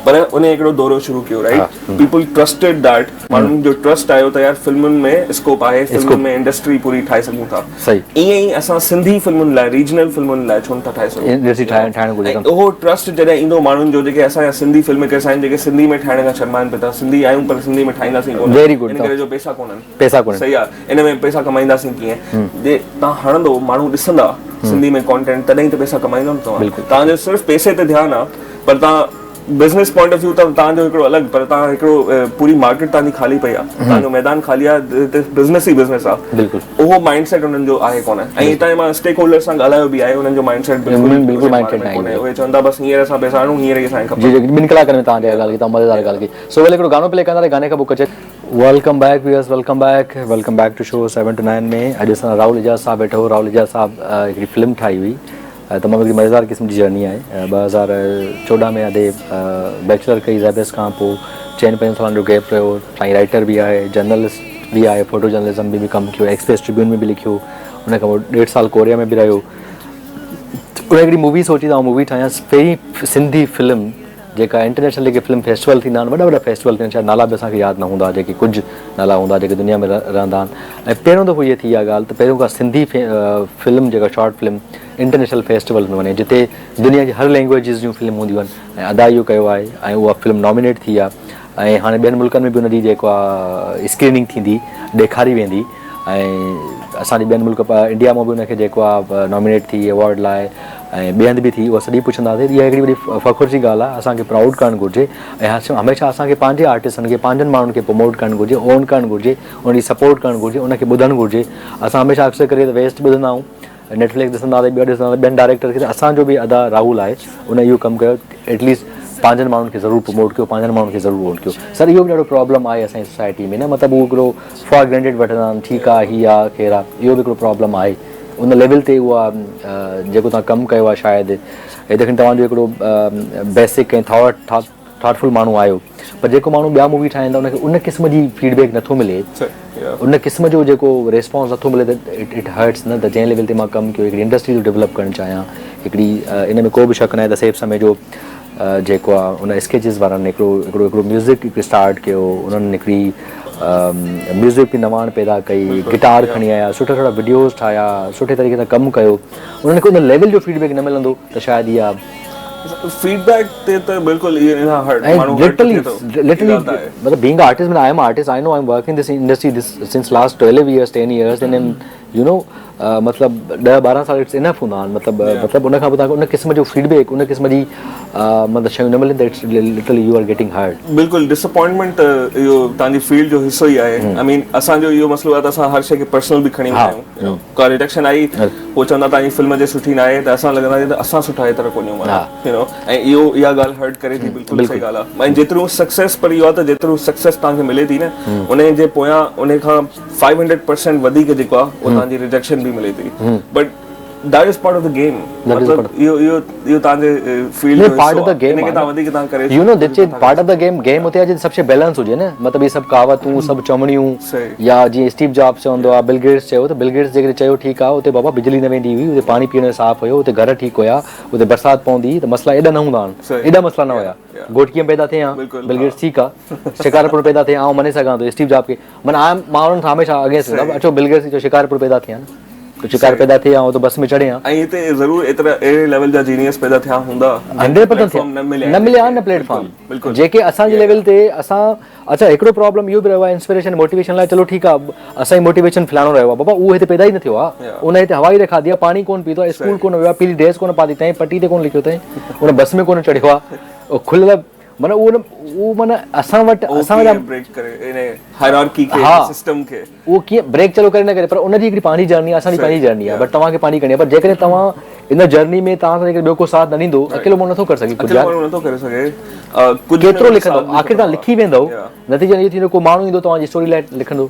پر ان هڪڙو دورو شروع ڪيو رائٽ پيپل ٽرسٽيڊ that ماڻهن جو ٽرسٽ آيو ته يار فلمن ۾ اسڪوپ آهي فلمن ۾ انڊسٽري پوري ٺاهي سگهون ٿا ائين ئي اسان سنڌي فلمن لاء ريجنل فلمن لاء ڇو نٿا ٺاهي سگهون انڊسٽري ٺاهڻ ٺاهڻ گهرجي ۽ اهو ٽرسٽ جڏهن ايندو ماڻهن جو جيڪي اسان جا سنڌي فلم ميڪرس آهن جيڪي سنڌي ۾ ٺاهڻ کان شرمائن پيا ٿا سنڌي آهيون پر سنڌي ۾ ٺاهينداسين ڪونه ويري گڊ ان ڪري جو پئسا ڪونهن پئسا ڪونهن صحيح آهي ان ۾ پئسا ڪمائينداسين ڪيئن جي توهان هڻندو ماڻهو ڏسندا سنڌي ۾ ڪانٽينٽ تڏهن ئي ته پئسا ڪمائيندو نه توهان توهان جو صرف پئسي تي ڌيان آهي پر توهان بزنس پوائنٽ آف ويو ته توهان جو هڪڙو الڳ پر توهان هڪڙو پوري مارڪيٽ توهان جي خالي پئي آهي توهان جو ميدان خالي آهي هتي بزنس ئي بزنس آهي بلڪل اهو مائنڊ سيٽ انهن جو آهي ڪونه ۽ هتان مان اسٽيڪ هولڊر سان ڳالهايو به آهي انهن جو مائنڊ سيٽ بلڪل بلڪل مائنڊ سيٽ ناهي اهي چون ٿا بس هينئر اسان پئسا آڻون هينئر ئي اسان کي کپن جي جي ٻن ڪلاڪن ۾ توهان جي ڳالهه ڪئي تمام مزيدار ڳالهه ڪئي سو ڀلي هڪڙو گانو پلي ڪندا گاني کان پوء ڪچهري welcome back viewers welcome back welcome back to show 7 to 9 ۾ اڄ اسان راهول اعجاز صاحب ويٺو راهول اعجاز صاحب هڪڙي فلم ٺاهي هئي تمام هڪڙي مزيدار قسم جي جرني آهي. 2014 ۾ ادي بيچلر ڪئي زيبيس کان پوء چئن پنجن سالن جو گيپ رهيو. سائين رائيٽر به آهي، جرنلسٽ به آهي، فوٽو جرنلزم ۾ به ڪم ڪيو، ايڪسپريس ٽربيون ۾ به لکيو، ان کان پوء ڏيڍ سال ڪوريا ۾ به رهيو. ان هڪڙي مووي سوچي ته آئون مووي ٺاهيان، پهرين سنڌي فلم جيڪا انٽرنيشنل جيڪي فلم فيسٽيول ٿيندا آهن، وڏا وڏا فيسٽيول ٿيندا آهن، شايد نالا به اسان کي ياد نه هوندا، جيڪي ڪجهه نالا هوندا جيڪي دنيا ۾ رهندا آهن ۽ پهريون دفعو هيء ٿي اها ڳالهه ته پهريون ڪا سنڌي فلم جيڪا شارٽ فلم انٽرنيشنل فيسٽيولز ۾ وڃي جتي دنيا جي هر لينگويجز جون فلم هونديون آهن ۽ ادا اهو ڪيو آهي ۽ اها فلم نامينيٽ ٿي آهي ۽ هاڻي ٻين ملڪن ۾ به ان جي جيڪو آهي اسڪريننگ ٿيندي ڏيکاري ويندي ۽ اسان جي ٻين ملڪ انڊيا مان به ان کي جيڪو آهي نامينيٽ ٿي ايوارڊ لاء ۽ ٻئي هنڌ به ٿي اها سڄي پڇنداسين اها هڪڙي وڏي فخر جي ڳالهه آهي اسان کي پرائوڊ ڪرڻ گهرجي ۽ هميشه اسان کي پنهنجي آرٽسٽن کي پنهنجن ماڻهن کي پروموٽ ڪرڻ گهرجي اون ڪرڻ گهرجي ان جي سپورٽ ڪرڻ گهرجي ان کي ٻڌڻ گهرجي اسان هميشه اڪثر ڪري ته ويسٽ ٻڌندا آهيون نيٽ فلڪس ڏسندا هئاسين ٻيا ڏسندا هئاسين ٻين ڊائريڪٽر کي ته اسان جو به ادا راهول آهي ان اهو ڪم ڪيو ايٽ ليسٽ پنهنجن ماڻهن کي ضرور پروموٽ ڪيو پنهنجن ماڻهن کي ضرور اون ڪيو سر اهو به ڏاڍو پرابلم آهي اسان جي سوسائٽي ۾ نه مطلب اهو هڪڙو فار گرانٽيڊ وٺندا آهن ٺيڪ آهي هي آهي خير آهي اهو به هڪڙو پرابلم آهي ان ليول تي اها جيڪو توهان ڪم ڪيو آهي شايد هي ته کڻي توهان جو هڪڙو بيسڪ ۽ ٿاٽ ٿاٽ فل ماڻهو آهيو پر جيڪو ماڻهو ٻيا مووي ٺاهين ٿا ان کي ان قسم جي فيڊ بيڪ نٿو ملي ان قسم جو جيڪو ريسپانس نٿو ملي ته it it hurts نه ته جنهن ليول تي مان ڪم ڪيو هڪڙي انڊسٽري ٿو ڊيولپ ڪرڻ چاهيان هڪڙي ان ۾ ڪو به شڪ ناهي ته سيف سميجو جيڪو آهي ان اسڪيچز وارن هڪڙو هڪڙو هڪڙو ميوزڪ هڪ اسٽارٽ ڪيو انهن هڪڙي ميوزڪ ۾ نواڻ پيدا ڪئي گٽار کڻي آيا سٺا سٺا وڊيوز ٺاهيا سٺي طريقي سان ڪم ڪيو انهن کي ان ليول جو فيڊ بيڪ نه ملندو ته شايد اها فيڊ بيڪ تي ته بلڪل اهي ان هرٽ ماڻهو هرٽ ٿئي ٿو لٽرلي مطلب بينگ آرٽسٽ مين I am artist I know I am working this industry this since last 12 years 10 years and am you know مطلب 10 12 سال it's enough هوندا آهن مطلب مطلب ان کان پوء ان قسم جو فيڊ بيڪ ان قسم جي مطلب شيون نه ملن ته it's literally you are getting hurt. بلڪل ڊساپوائنٽمينٽ ته اهو توهان جي فيلڊ جو حصو ئي آهي آئي مين اسان جو اهو مسئلو آهي ته اسان هر شيء کي پرسنل به کڻي ويندا آهيون ڪا ريڊڪشن آئي پوء چوندا توهان جي فلم جي سٺي ناهي ته اسان لڳندا ته اسان سٺا ايترا ڪونهيون معنيٰ يو نو ۽ اهو اها ڳالهه هرٽ ڪري ٿي بلڪل صحيح ڳالهه آهي ۽ جيترو سڪسيس پر اهو آهي ته جيترو سڪسيس توهان کي ملي ٿي نه ان جي پويان ان کان 500% وڌيڪ جيڪو آهي اهو توهان جي ريجيڪشن به ملي ٿي but That is part of the game مطلب اهو اهو اهو توهان جي فيلڊ جو پارٽ آف the game ان کي توهان وڌيڪ توهان ڪري you know that's is part of the game game اتي آهي جتي سڀ شي بيلنس هجي نه مطلب هي سڀ ڪهاوتون سڀ چوڻيون يا جيئن اسٽيو جابس چوندو آهي بل گيٽس چيو ته بل گيٽس جيڪڏهن چيو ٺيڪ آهي اتي بابا بجلي نه ويندي هئي اتي پاڻي پيئڻ جو صاف هيو اتي گهر ٺيڪ هيا اتي برسات پوندي هئي ته مسئلا ايڏا نه هوندا آهن ايڏا مسئلا نه هيا گهوٽڪي ۾ پيدا ٿئي ها بل گيٽس ٺيڪ آهي شڪارپور ۾ پيدا ٿئي ها آئون مڃي سگهان ٿو اسٽيو جاب کي معنيٰ آء مان انهن کان هميشه اگينسٽ هوندو اچو بل گيٽس چيو شڪارپور پيدا ٿي آ نه ته شڪار پيدا ٿئي آ ته بس ۾ چڙهي آ. ۽ هتي ضرور ايترا اهڙي ليول جا جينيئس پيدا ٿيا هوندا هنڊريڊ پرسنٽ ٿيا نه مليا آهن نه پليٽ فارم جيڪي اسان جي ليول تي اسان اڇا هڪڙو پرابلم اهو به رهيو آهي انسپريشن موٽيويشن لاء چلو ٺيڪ آ اسان جي موٽيويشن فلاڻو رهيو آ بابا اهو هتي پيدا ئي نه ٿيو آ ان هتي هوا ئي نه کاڌي آ پاڻي ڪونه پيتو آ اسڪول ڪونه ويو آ پيلي ڊريس ڪونه پاتي اٿائين پٽي تي ڪونه لکيو اٿائين ان بس ۾ ڪونه چڙهيو آ کليل معنيٰ اهو نه اهو معنيٰ اسان وٽ اسان وٽ بريڪ ڪري ان هائرارڪي کي سسٽم کي اهو ڪيئن بريڪ چلو ڪري نه ڪري پر ان جي هڪڙي پنهنجي جرني آهي اسان جي پنهنجي جرني آهي بٽ توهان کي پنهنجي ڪرڻي آهي پر جيڪڏهن توهان ان جرني ۾ توهان سان جيڪڏهن ٻيو ڪو ساٿ نه ڏيندو اڪيلو ماڻهو نٿو ڪري سگهي ڪجهه اڪيلو ماڻهو نٿو ڪري سگهي ڪجهه ڪيترو لکندو آخر توهان لکي ويندو نتيجو اهو ٿيندو ڪو ماڻهو ايندو توهان جي اسٽوري لاء لکندو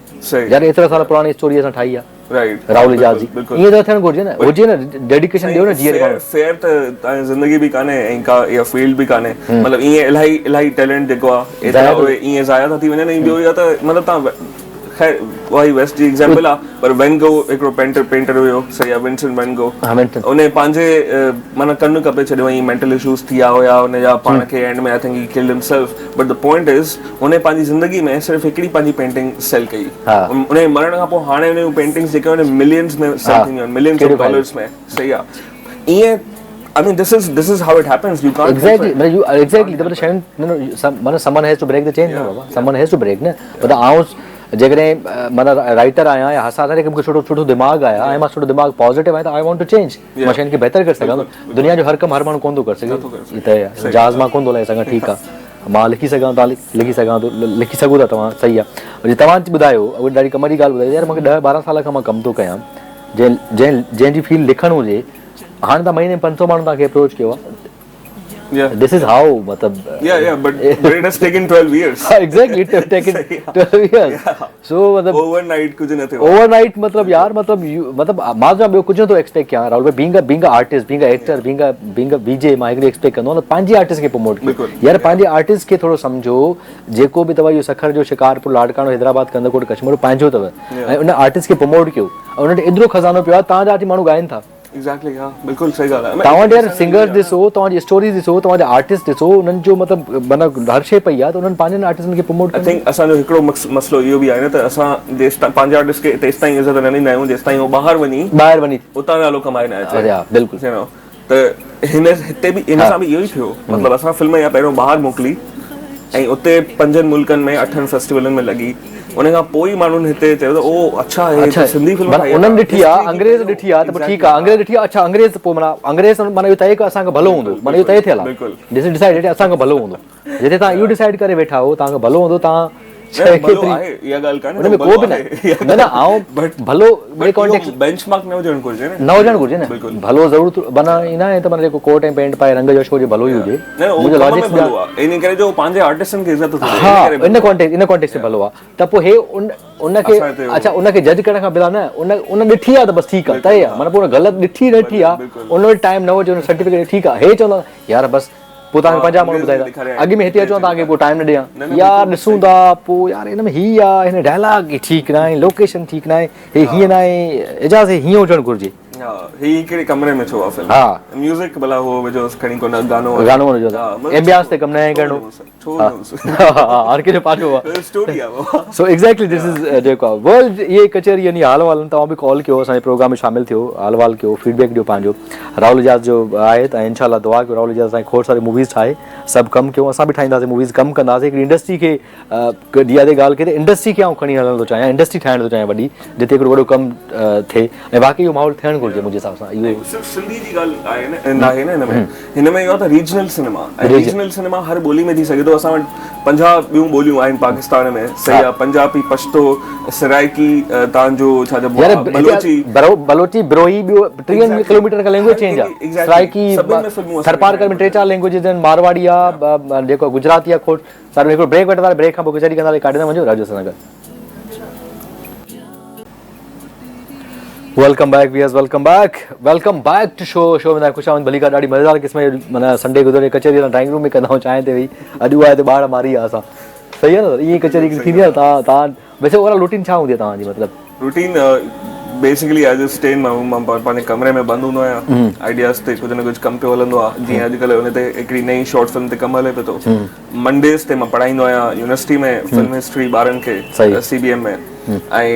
يار ايترا سال پراڻي اسٽوري اسان ٺاهي آهي رائيٽ راهول اعجاز جي ائين ته ٿيڻ گهرجي نه هجي نه ڊيڊيڪيشن ڏيو نه جيئري ماڻهو فيئر ته تان زندگي به ڪانهي ۽ ڪا اها فيلڊ به ڪانهي مطلب ائين الاهي الاهي ٽيلنٽ جيڪو آ ايترا اهي ائين ضايع ٿا ٿي وڃن ۽ ٻيو اها ته مطلب تان خير اها ئي ويسٽ جي ايگزامپل آ پر وين گو هڪڙو پينٽر پينٽر هيو صحيح آ ونسنٽ وين گو ان پنهنجي معنيٰ ڪن ڪپي ڇڏيو ۽ مينٽل اشوز ٿي ويا هيا ان جا پاڻ کي and ۾ I think he killed himself but the point is هن پنهنجي زندگي ۾ صرف هڪڙي پنهنجي پينٽنگ سيل ڪئي ان جي مرڻ کان پوء هاڻي ان جون پينٽنگز جيڪي آهن ملينز ۾ سيل ٿينديون آهن ملينز آف ڊالرز ۾ صحيح آ ائين I mean this is this is how it happens you can't exactly معنيٰ you exactly ته مطلب شين معنيٰ someone has to break the chain نه بابا سمون هيز ٽو بريڪ نه مطلب آئون جيڪڏهن معنيٰ رائٽر آهيان يا حساس آهيان مون کي سٺو سٺو دماغ آهي ۽ مان سٺو دماغ پازيٽو آهي ته I want to change مان شين کي بهتر ڪري سگهان ٿو دنيا جو هر ڪم هر ماڻهو ڪونه ٿو ڪري سگهي ته جهاز مان ڪونه ٿو هلائي سگهان ٺيڪ آهي مان لکي سگهان ٿو لکي سگهان ٿو لکي سگهو ٿا توهان صحيح آهي جي توهان ٻڌايو اگر ڏاڍي ڪم جي ڳالهه ٻڌائي يار مونکي ڏهه ٻارهن سال کان مان ڪم ٿو ڪيان جنهن جنهن جنهن جي فيلڊ لکڻ هجي هاڻي تان مهيني ۾ پنج سؤ ماڻهو توهان کي اپروچ ڪيو آهي This is how مطلب Yeah yeah but but it has taken 12 years. Exactly it has taken 12 years. So مطلب اوور نائيٽ ڪجهه نه ٿيو اوور نائيٽ مطلب يار مطلب مطلب مان ته ٻيو ڪجهه نٿو ايڪسپيڪٽ ڪيان راهول ڀائي being a being a artist being a actor being a being a V J مان هڪڙي ايڪسپيڪٽ ڪندو آهيان ته پنهنجي آرٽسٽ کي پروموٽ ڪيو يار پنهنجي آرٽسٽ کي ٿورو سمجهو جيڪو به اٿو اهو سکر جو شڪارپور لاڙڪاڻو حيدرآباد ڪنڌڪوٽ ڪشمور پنهنجو اٿو ۽ ان آرٽسٽ کي پروموٽ ڪيو ۽ ان وٽ ايترو خزانو پيو آهي تان جا اچي ماڻهو ڳائن ٿا ايگزيڪٽلي ها بلڪل صحيح ڳالهه آهي توهان وٽ يار سنگرز ڏسو توهان جي اسٽوريز ڏسو توهان جا آرٽسٽ ڏسو انهن جو مطلب معنيٰ هر شيء پئي آهي ته انهن پنهنجن آرٽسٽن کي پروموٽ I think اسان جو هڪڙو مسئلو اهو به آهي نه ته اسان جيستائين پنهنجي آرٽسٽ کي تيستائين عزت نه ڏيندا آهيون جيستائين هو ٻاهر وڃي ٻاهر وڃي اتان نالو ڪمائي نه اچي ها بلڪل you know ته هن هتي به هن سان به اهو ئي ٿيو مطلب اسان فلم يا پهريون ٻاهر موڪلي ۽ اتي پنجن ملڪن ۾ اٺن فيسٽيولن ۾ لڳي ان کان پوء ئي ماڻهن هتي چيو ته او اڇا هي ته سنڌي فلم ٺاهي انهن ڏٺي آ انگريز ڏٺي آ ته پوء ٺيڪ آ انگريز ڏٺي آ اڇا انگريز پوء معنيٰ انگريز معنيٰ اهو طئي ڪيو اسان کان ڀلو هوندو معنيٰ اهو طئي ٿيل آ ڊس ڊسائيڊ اسان کان ڀلو هوندو جتي توهان اهو ڊسائيڊ ڪري ويٺا آهيو توهان کان ڀلو هوندو توهان ڀلو آهي اها ڳالهه ڪانهي ان ۾ ڪو به نه نه نه آئون ڀلو ٻئي ڪانٽيڪسٽ بينچ مارڪ نه هجڻ گهرجي نه نه هجڻ گهرجي نه ڀلو ضرور معنيٰ ائين نه آهي ته معنيٰ جيڪو ڪوٽ ۽ پينٽ پائي رنگ جو شو هجي ڀلو ئي هجي نه اهو ڪم ۾ ڀلو آهي ان ڪري جو پنهنجي آرٽسٽن کي عزت ٿو ڏي ها ان ڪانٽيڪسٽ ان ڪانٽيڪسٽ ۾ ڀلو آهي ته پوء هي ان ان کي اڇا ان کي جج ڪرڻ کان بنا نه ان ان ڏٺي آهي ته بس ٺيڪ آهي طئي آهي معنيٰ پوء ان غلط ڏٺي نه ڏٺي آهي ان وٽ ٽائيم نه هجي ان سرٽيفڪيٽ ٺيڪ آهي هي چوندا يار بس پوء توهان کي 50 ماڻهو ٻڌائيندا اڳ ۾ هتي اچو توهان کي پوء ٽائيم نه ڏيان يار ڏسون ٿا پوء يار هن ۾ هي آ هن ڊائلاگ ٺيڪ نه آهي لوڪيشن ٺيڪ نه آهي هي هيئن نه آهي اعجاز هي هيئن هجڻ گهرجي. ها هي ڪهڙي ڪمري ۾ ڇو آ فلم ها ميوزڪ ڀلا هو وجهوس کڻي ڪو نه گانو گانو وجهوس ايمبيانس تي ڪم نه آهي ڪرڻو ڇو وجهوس هر ڪنهن جو پنهنجو آ اسٽوري آ بابا سو ايگزيڪٽلي this از جيڪو آ ورلڊ اهي ڪچهري يعني حال احوال توهان به ڪال ڪيو اسان جي پروگرام ۾ شامل ٿيو حال احوال ڪيو فيڊ بيڪ ڏيو پنهنجو راهول اعجاز جو آهي ته انشاء الله دعا ڪيو راهول اعجاز اسان کي کوڙ ساري موويز ٺاهي سڀ ڪم ڪيو اسان به ٺاهينداسين موويز ڪم ڪنداسين هڪڙي انڊسٽري کي جي اها ڳالهه ڪئي ته انڊسٽري کي آئون کڻي هلڻ ٿو چاهيان انڊسٽري ٺاهڻ ٿو چاهيان وڏي جتي هڪڙو وڏو ڪم ٿئي ۽ واقعي اهو ماحول ٿيڻ گهرجي منهنجي حساب سان اهو صرف سنڌي جي ڳالهه آهي نه ناهي نه هن ۾ هن ۾ اهو آهي ته ريجنل سئنيما ۽ ريجنل سئنيما هر ٻولي ۾ ٿي سگهي ٿو اسان وٽ 50 ٻيون ٻوليون آهن پاڪستان ۾ صحيح آهي پنجابي پشتو سرائيڪي تان جو ڇا چئبو آهي بلوچي بلوچي بروهي ٻيو 30 ڪلوميٽر کان لينگويج چينج آهي سرائيڪي ٿرپارڪر ۾ ٽي چار لينگويجز آهن مارواڙي آهي جيڪو گجراتي آهي کوڙ سارو هڪڙو بريڪ وٺنداسين بريڪ کان پوء ڪچهري ڪنداسين ڪاڏي نه وڃو راجو سان گڏ. Welcome back viewers welcome back welcome back to show show ۾ خوش آمد ڀلي ڪا ڏاڍي مزيدار قسم جي معنيٰ سنڊي گذري ڪچهري اسان ڊرائنگ روم ۾ ڪندا آهيون چانهه تي ويهي اڄ اها هتي ٻاهر ماري آ اسان صحيح آ نه ائين ڪچهري هڪڙي ٿيندي آ تان تان ويسي اوور آل روٽين ڇا هوندي آ توهان جي مطلب routine basically I just stay in my room مان پنهنجي ڪمري ۾ بند هوندو آهيان آئيڊياز تي ڪجهه نه ڪجهه ڪم پيو هلندو آ جيئن اڄڪلهه ان تي هڪڙي نئين شارٽ فلم تي ڪم هلي پيو ٿو منڊيز تي مان پڙهائيندو آهيان يونيورسٽي ۾ فلم هسٽري ٻارن کي سي بي ايم ۾ ۽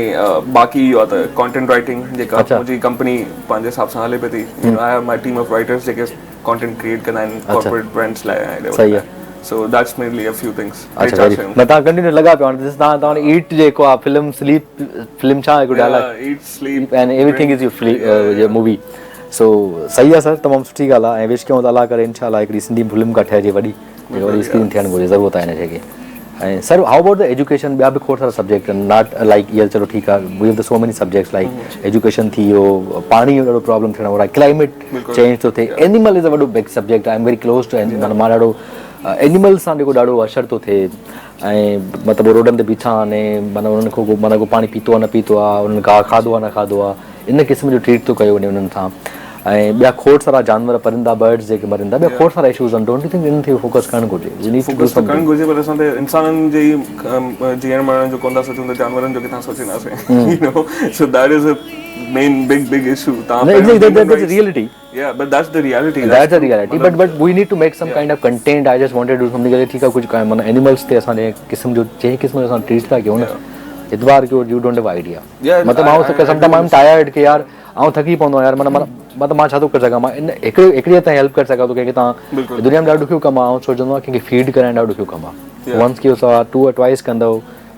باقي اهو آهي ته ڪانٽينٽ رائٽنگ جيڪا منهنجي ڪمپني پنهنجي حساب سان هلي پئي ٿي I have my team of writers جيڪي ڪانٽينٽ ڪريئيٽ ڪندا آهن ڪارپوريٽ برانڊز لاء ۽ so that's mainly a few things ٽي چار شيون نه تان ڪنٽينيو لڳا پيا آهيو تان تان ايٽ جيڪو آ فلم سليپ فلم ڇا هڪ dialogue eat sleep and everything is your movie so صحيح آ سر تمام سٺي ڳالهه آ ۽ وش ڪيون ٿا الله ڪري انشاء الله هڪڙي سنڌي فلم ڪا ٺهجي وڏي جيڪا وڏي اسڪرين ٿيڻ گهرجي ضرورت آهي ان شي کي ۽ sir how about the education ٻيا به کوڙ سارا سبجيڪٽ آهن not like اها چلو ٺيڪ آهي we have the so many subjects like education ٿي ويو پاڻي جو ڏاڍو پرابلم ٿيڻ وارو آهي ڪلائميٽ چينج ٿو ٿئي اينيمل از ا وڏو big subject I am very close to معنيٰ مان ڏاڍو اينيمل سان جيڪو ڏاڍو حشر ٿو ٿئي ۽ مطلب روڊن تي بيٺا آهن معنيٰ انهن کان معنيٰ ڪو پاڻي پيتو آهي نه پيتو آهي انهن گاهه کاڌو آهي نه کاڌو آهي ان قسم جو ٽريٽ ٿو ڪيو وڃي انهن سان ۽ ٻيا کوڙ سارا جانور پرندا برڊز جيڪي مرن ٿا ٻيا کوڙ سارا اشوز آهن don't you think انهن تي فوڪس ڪرڻ گهرجي we need to do focus ته ڪرڻ گهرجي پر اسان ته انسانن جي ئي جيئڻ مرڻ جو ڪونه ٿا سوچون ته جانورن جو ڪٿان سوچينداسين you know so that is a main big big issue تان نه exactly that is reality yeah but that's the reality that's the reality but but we need to make some kind of content I just wanted to do something ٺيڪ آ ڪجهه معنيٰ animals تي اسان جنهن قسم جو جنهن قسم جو اسان ٽريٽ ٿا ڪيون نه اعتبار ڪيو you don't have idea مطلب آئون ته some time I am tired ڪي يار آئون ٿڪي پوندو آهيان يار معنيٰ مطلب مان ڇا ٿو ڪري سگهان مان ان هڪڙي هڪڙي تائين هيلپ ڪري سگهان ٿو ڪنهن کي تان دنيا ۾ ڏاڍو ڏکيو ڪم آهي آئون سوچندو آهيان ڪنهن کي فيڊ ڪرائڻ ڏاڍو ڏکيو ڪم آهي ونس ڪيو سا ٽو ٽوائس ڪندو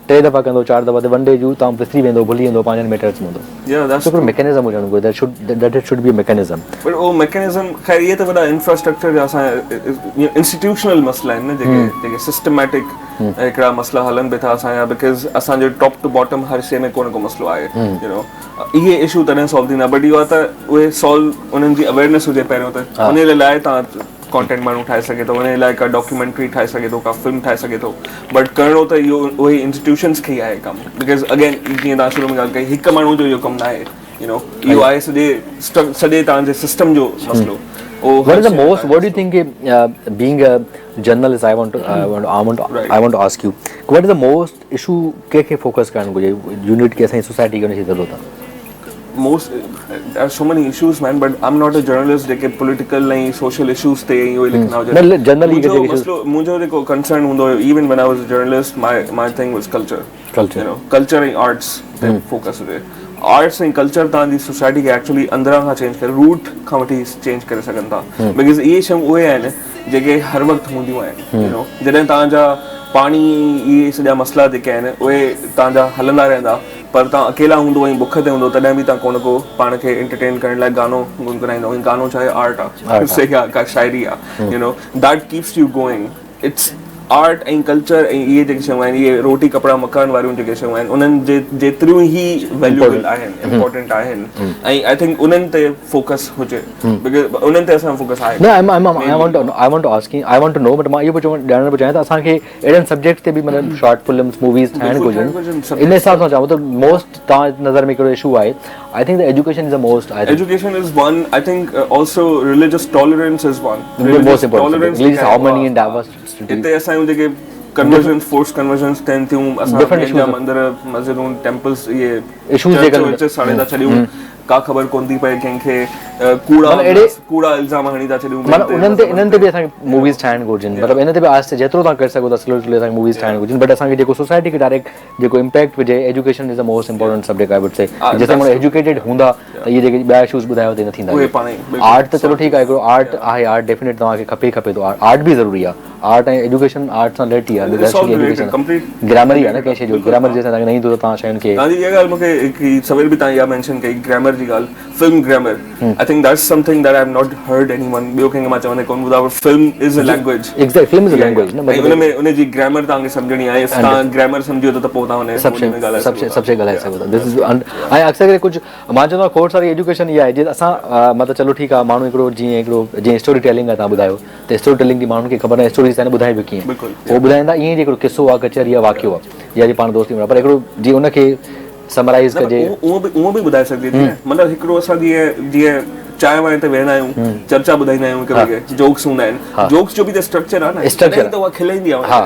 ٽي دفعا ڪندو چار دفعا ته ون ڊي جو تان وسري ويندو ڀلي ويندو پنهنجن ميٽرز ۾ هوندو سو هڪڙو ميڪانيزم هجڻ گهرجي that should that should be mechanism پر اهو ميڪانيزم خير اهي ته وڏا انفراسٽرڪچر جا اسان انسٽيٽيوشنل مسئلا آهن نه جيڪي جيڪي سسٽميٽڪ هڪڙا مسئلا هلن به ٿا اسان جا because اسان جو ٽاپ ٽو باٽم هر شيء ۾ ڪو نه ڪو مسئلو آهي يو نو اهي اشو تڏهن سالو ٿيندا بٽ اهو آهي ته اهي سالو انهن جي اويئرنيس هجي پهريون ته ان لاء تان ڪانٽينٽ ماڻهو ٺاهي سگهي ٿو ان لاء ڪا ڊاڪيومينٽري ٺاهي سگهي ٿو ڪا فلم ٺاهي سگهي ٿو بٽ ڪرڻو ته اهو اهي انسٽيٽيوشنس کي ئي آهي ڪم because again جيئن تان شروع ۾ ڳالهه ڪئي هڪ ماڻهو جو اهو ڪم نه آهي يو نو اهو آهي سڄي سڄي تان جي سسٽم جو مسئلو What is the most what do you think being a journalist I want to I want I want right. I want to ask you what is the most issue ڪنهن کي فوڪس ڪرڻ گهرجي unit کي اسان جي society کي ان جي ضرورت آهي most there are so many issues man but I'm not a journalist جيڪي political ۽ social issues تي اهو لکندا هجن نه جنرل منهنجو مسئلو منهنجو جيڪو ڪنسرن هوندو هيو even when I was a journalist my my thing was culture culture you know culture ۽ arts تي فوڪس هجي آرٽس ۽ ڪلچر تان جي سوسائٽي کي ايڪچولي اندران کان چينج ڪري روٽ کان وٺي چينج ڪري سگهن ٿا because اهي شيون اهي آهن جيڪي هر وقت هونديون آهن يو نو جڏهن تان جا پاڻي اهي سڄا مسئلا جيڪي آهن اهي تان جا هلندا رهندا پر تان اڪيلا هوندو ۽ بک تي هوندو تڏهن به تان ڪو نه ڪو پاڻ کي انٽرٽين ڪرڻ لاء گانو گنگنائيندو ۽ گانو چاهي آرٽ آهي صحيح آهي ڪا شاعري آهي you know that keeps you going it's art ۽ culture ۽ اهي جيڪي شيون آهن اهي روٽي ڪپڙا مڪان واريون جيڪي شيون آهن انهن جي جيتريون ئي ويليوبل آهن امپورٽنٽ آهن ۽ I think انهن تي فوڪس هجي because انهن تي اسان جو فوڪس آهي نه I I want I want to ask I want to know but مان اهو به چوڻ ڄاڻڻ پيو چاهيان ته اسان کي اهڙن سبجيڪٽس تي به مطلب شارٽ فلمس موويز ٺاهڻ گهرجن ان حساب سان چوان ته موسٽ توهان نظر ۾ ڪهڙو اشو آهي I think the education is the most I think education is one I think also religious tolerance is one most important religious harmony and diversity هتي اسان جون جيڪي ڪنورجنس فورس ڪنورجنس ٿين ٿيون اسان ٻين جا مندر مسجدون ٽيمپلس اهي اشوز جيڪا ساڙي ٿا ڇڏيون ڪا خبر ڪون ٿي پئي ڪنهن کي ڪوڙا ڪوڙا الزام هڻي ٿا ڇڏيون معنيٰ انهن تي انهن تي به اسان کي موويز ٺاهڻ گهرجن مطلب ان تي به آهستي جيترو توهان ڪري سگهو ٿا سلو سلو اسان کي موويز ٺاهڻ گهرجن بٽ اسان کي جيڪو سوسائٽي کي ڊائريڪٽ جيڪو امپيڪٽ وجهي education is the most important subject I would say جيستائين ماڻهو ايجوڪيٽيڊ هوندا ته اهي جيڪي ٻيا اشوز ٻڌايو ته نه ٿيندا آرٽ ته چلو ٺيڪ آهي هڪڙو آرٽ آهي آرٽ ڊيفينيٽ توهان کي کپي کپي ٿو آرٽ به ضروري آهي آرٽ ۽ ايجوڪيشن آرٽ سان رليٽ ئي آهي ايجوڪيشن گرامر ئي آهي نه ڪنهن شي جو گرامر جيستائين توهان کي نه ايندو ته توهان شين کي توهان جي اها ڳالهه مون کي هڪ سوير به توهان اها مينشن ڪئي گرامر جي ڳالهه film grammar I think that's something that I have not heard anyone ٻيو ڪنهن کي مان چوندي ڪونه ٻڌو پر film is a language exact film is a language نه ۽ ان ۾ ان جي گرامر توهان کي سمجهڻي آهي if توهان گرامر سمجهي ويو ته پوء توهان ان سڀ شي سڀ شي سڀ شي ڳالهائي سگهو ٿا دس از ۽ اڪثر ڪري ڪجهه مان چوندو آهيان کوڙ ساري ايجوڪيشن اها آهي جي اسان مطلب چلو ٺيڪ آهي ماڻهو هڪڙو جيئن هڪڙو جيئن اسٽوري ٽيلنگ آهي توهان ٻڌايو ته اسٽوري ٽيلنگ جي ماڻهن کي خبر ناهي اسٽوريز ته ٻڌائي به ڪيئن هو ٻڌائيندا ائين جي هڪڙو قصو آهي ڪچهري آهي واقعو آهي يا جي پاڻ دوستي پر هڪڙو جي ان کي سمرائيز ڪجي. اهو به اهو به ٻڌائي سگهجي ٿي نه مطلب هڪڙو اسان جيئن جيئن چانهه وانهه تي ويهندا آهيون چرچا ٻڌائيندا آهيون هڪ ٻئي کي جوڪس هوندا آهن جوڪس جو به ته اسٽرڪچر آهي نه اسٽرڪچر ته اها کل ايندي آهي ها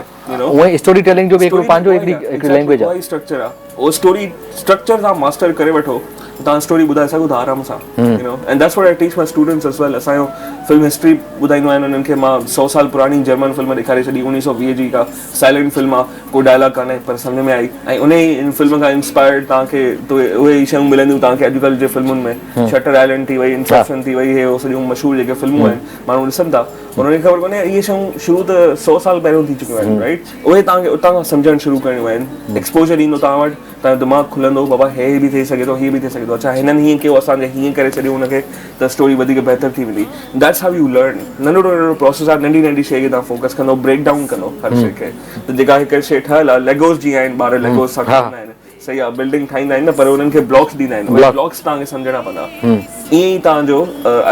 اونئن اسٽوري ٽيلنگ جو به هڪڙو پنهنجو هڪڙي هڪڙي لينگويج آهي اها ئي اسٽرڪچر آهي اهو اسٽوري اسٽرڪچر توهان ماسٽر ڪري وٺو توهان اسٽوري ٻڌائي سگهو ٿا آرام سان you know and that's what I teach my students as well اسان جو فلم هسٽري ٻڌائيندو آهيان انهن کي مان 100 سال پراڻي جرمن فلم ڏيکاري ڇڏي 1920 جي ڪا سائلنٽ فلم آ ڪو ڊائلاگ ڪانهي پر سمجهه ۾ آئي ۽ انهي ئي فلم کان انسپائرڊ توهان کي اهي ئي شيون ملنديون توهان کي اڄڪلهه جي فلمن ۾ شٽر آئلينڊ ٿي وئي انسيپشن ٿي وئي هي هو سڄيون مشهور جيڪي فلمون آهن ماڻهو ڏسن ٿا انهن کي خبر ڪونهي اهي شيون شروع ته 100 سال پهريون ٿي چڪيون آهن رائٽ اهي توهان کي اتان کان سمجهڻ شروع ڪرڻيون آهن ايڪسپوجر ايندو توهان وٽ توهان جو دماغ کلندو بابا هي به ٿي سگهي ٿو هي به ٿي سگهي ٿو اڇا هنن هيئن ڪيو اسان جي هيئن ڪري ڇڏيو هن کي ته اسٽوري وڌيڪ بهتر ٿي ويندي that's how you learn ننڍڙو ننڍڙو پروسيس آهي ننڍي ننڍي شيء کي توهان فوڪس ڪندو بريڪ ڊائون ڪندو هر شيء کي ته جيڪا هڪ شيء ٺهيل آهي ليگوز جيئن آهن ٻار ليگوز سان کيڏندا آهن صحيح آهي بلڊنگ ٺاهيندا آهن نه پر انهن کي بلاڪس ڏيندا آهن اهي بلاڪس توهان کي سمجهڻا پوندا ائين ئي توهان جو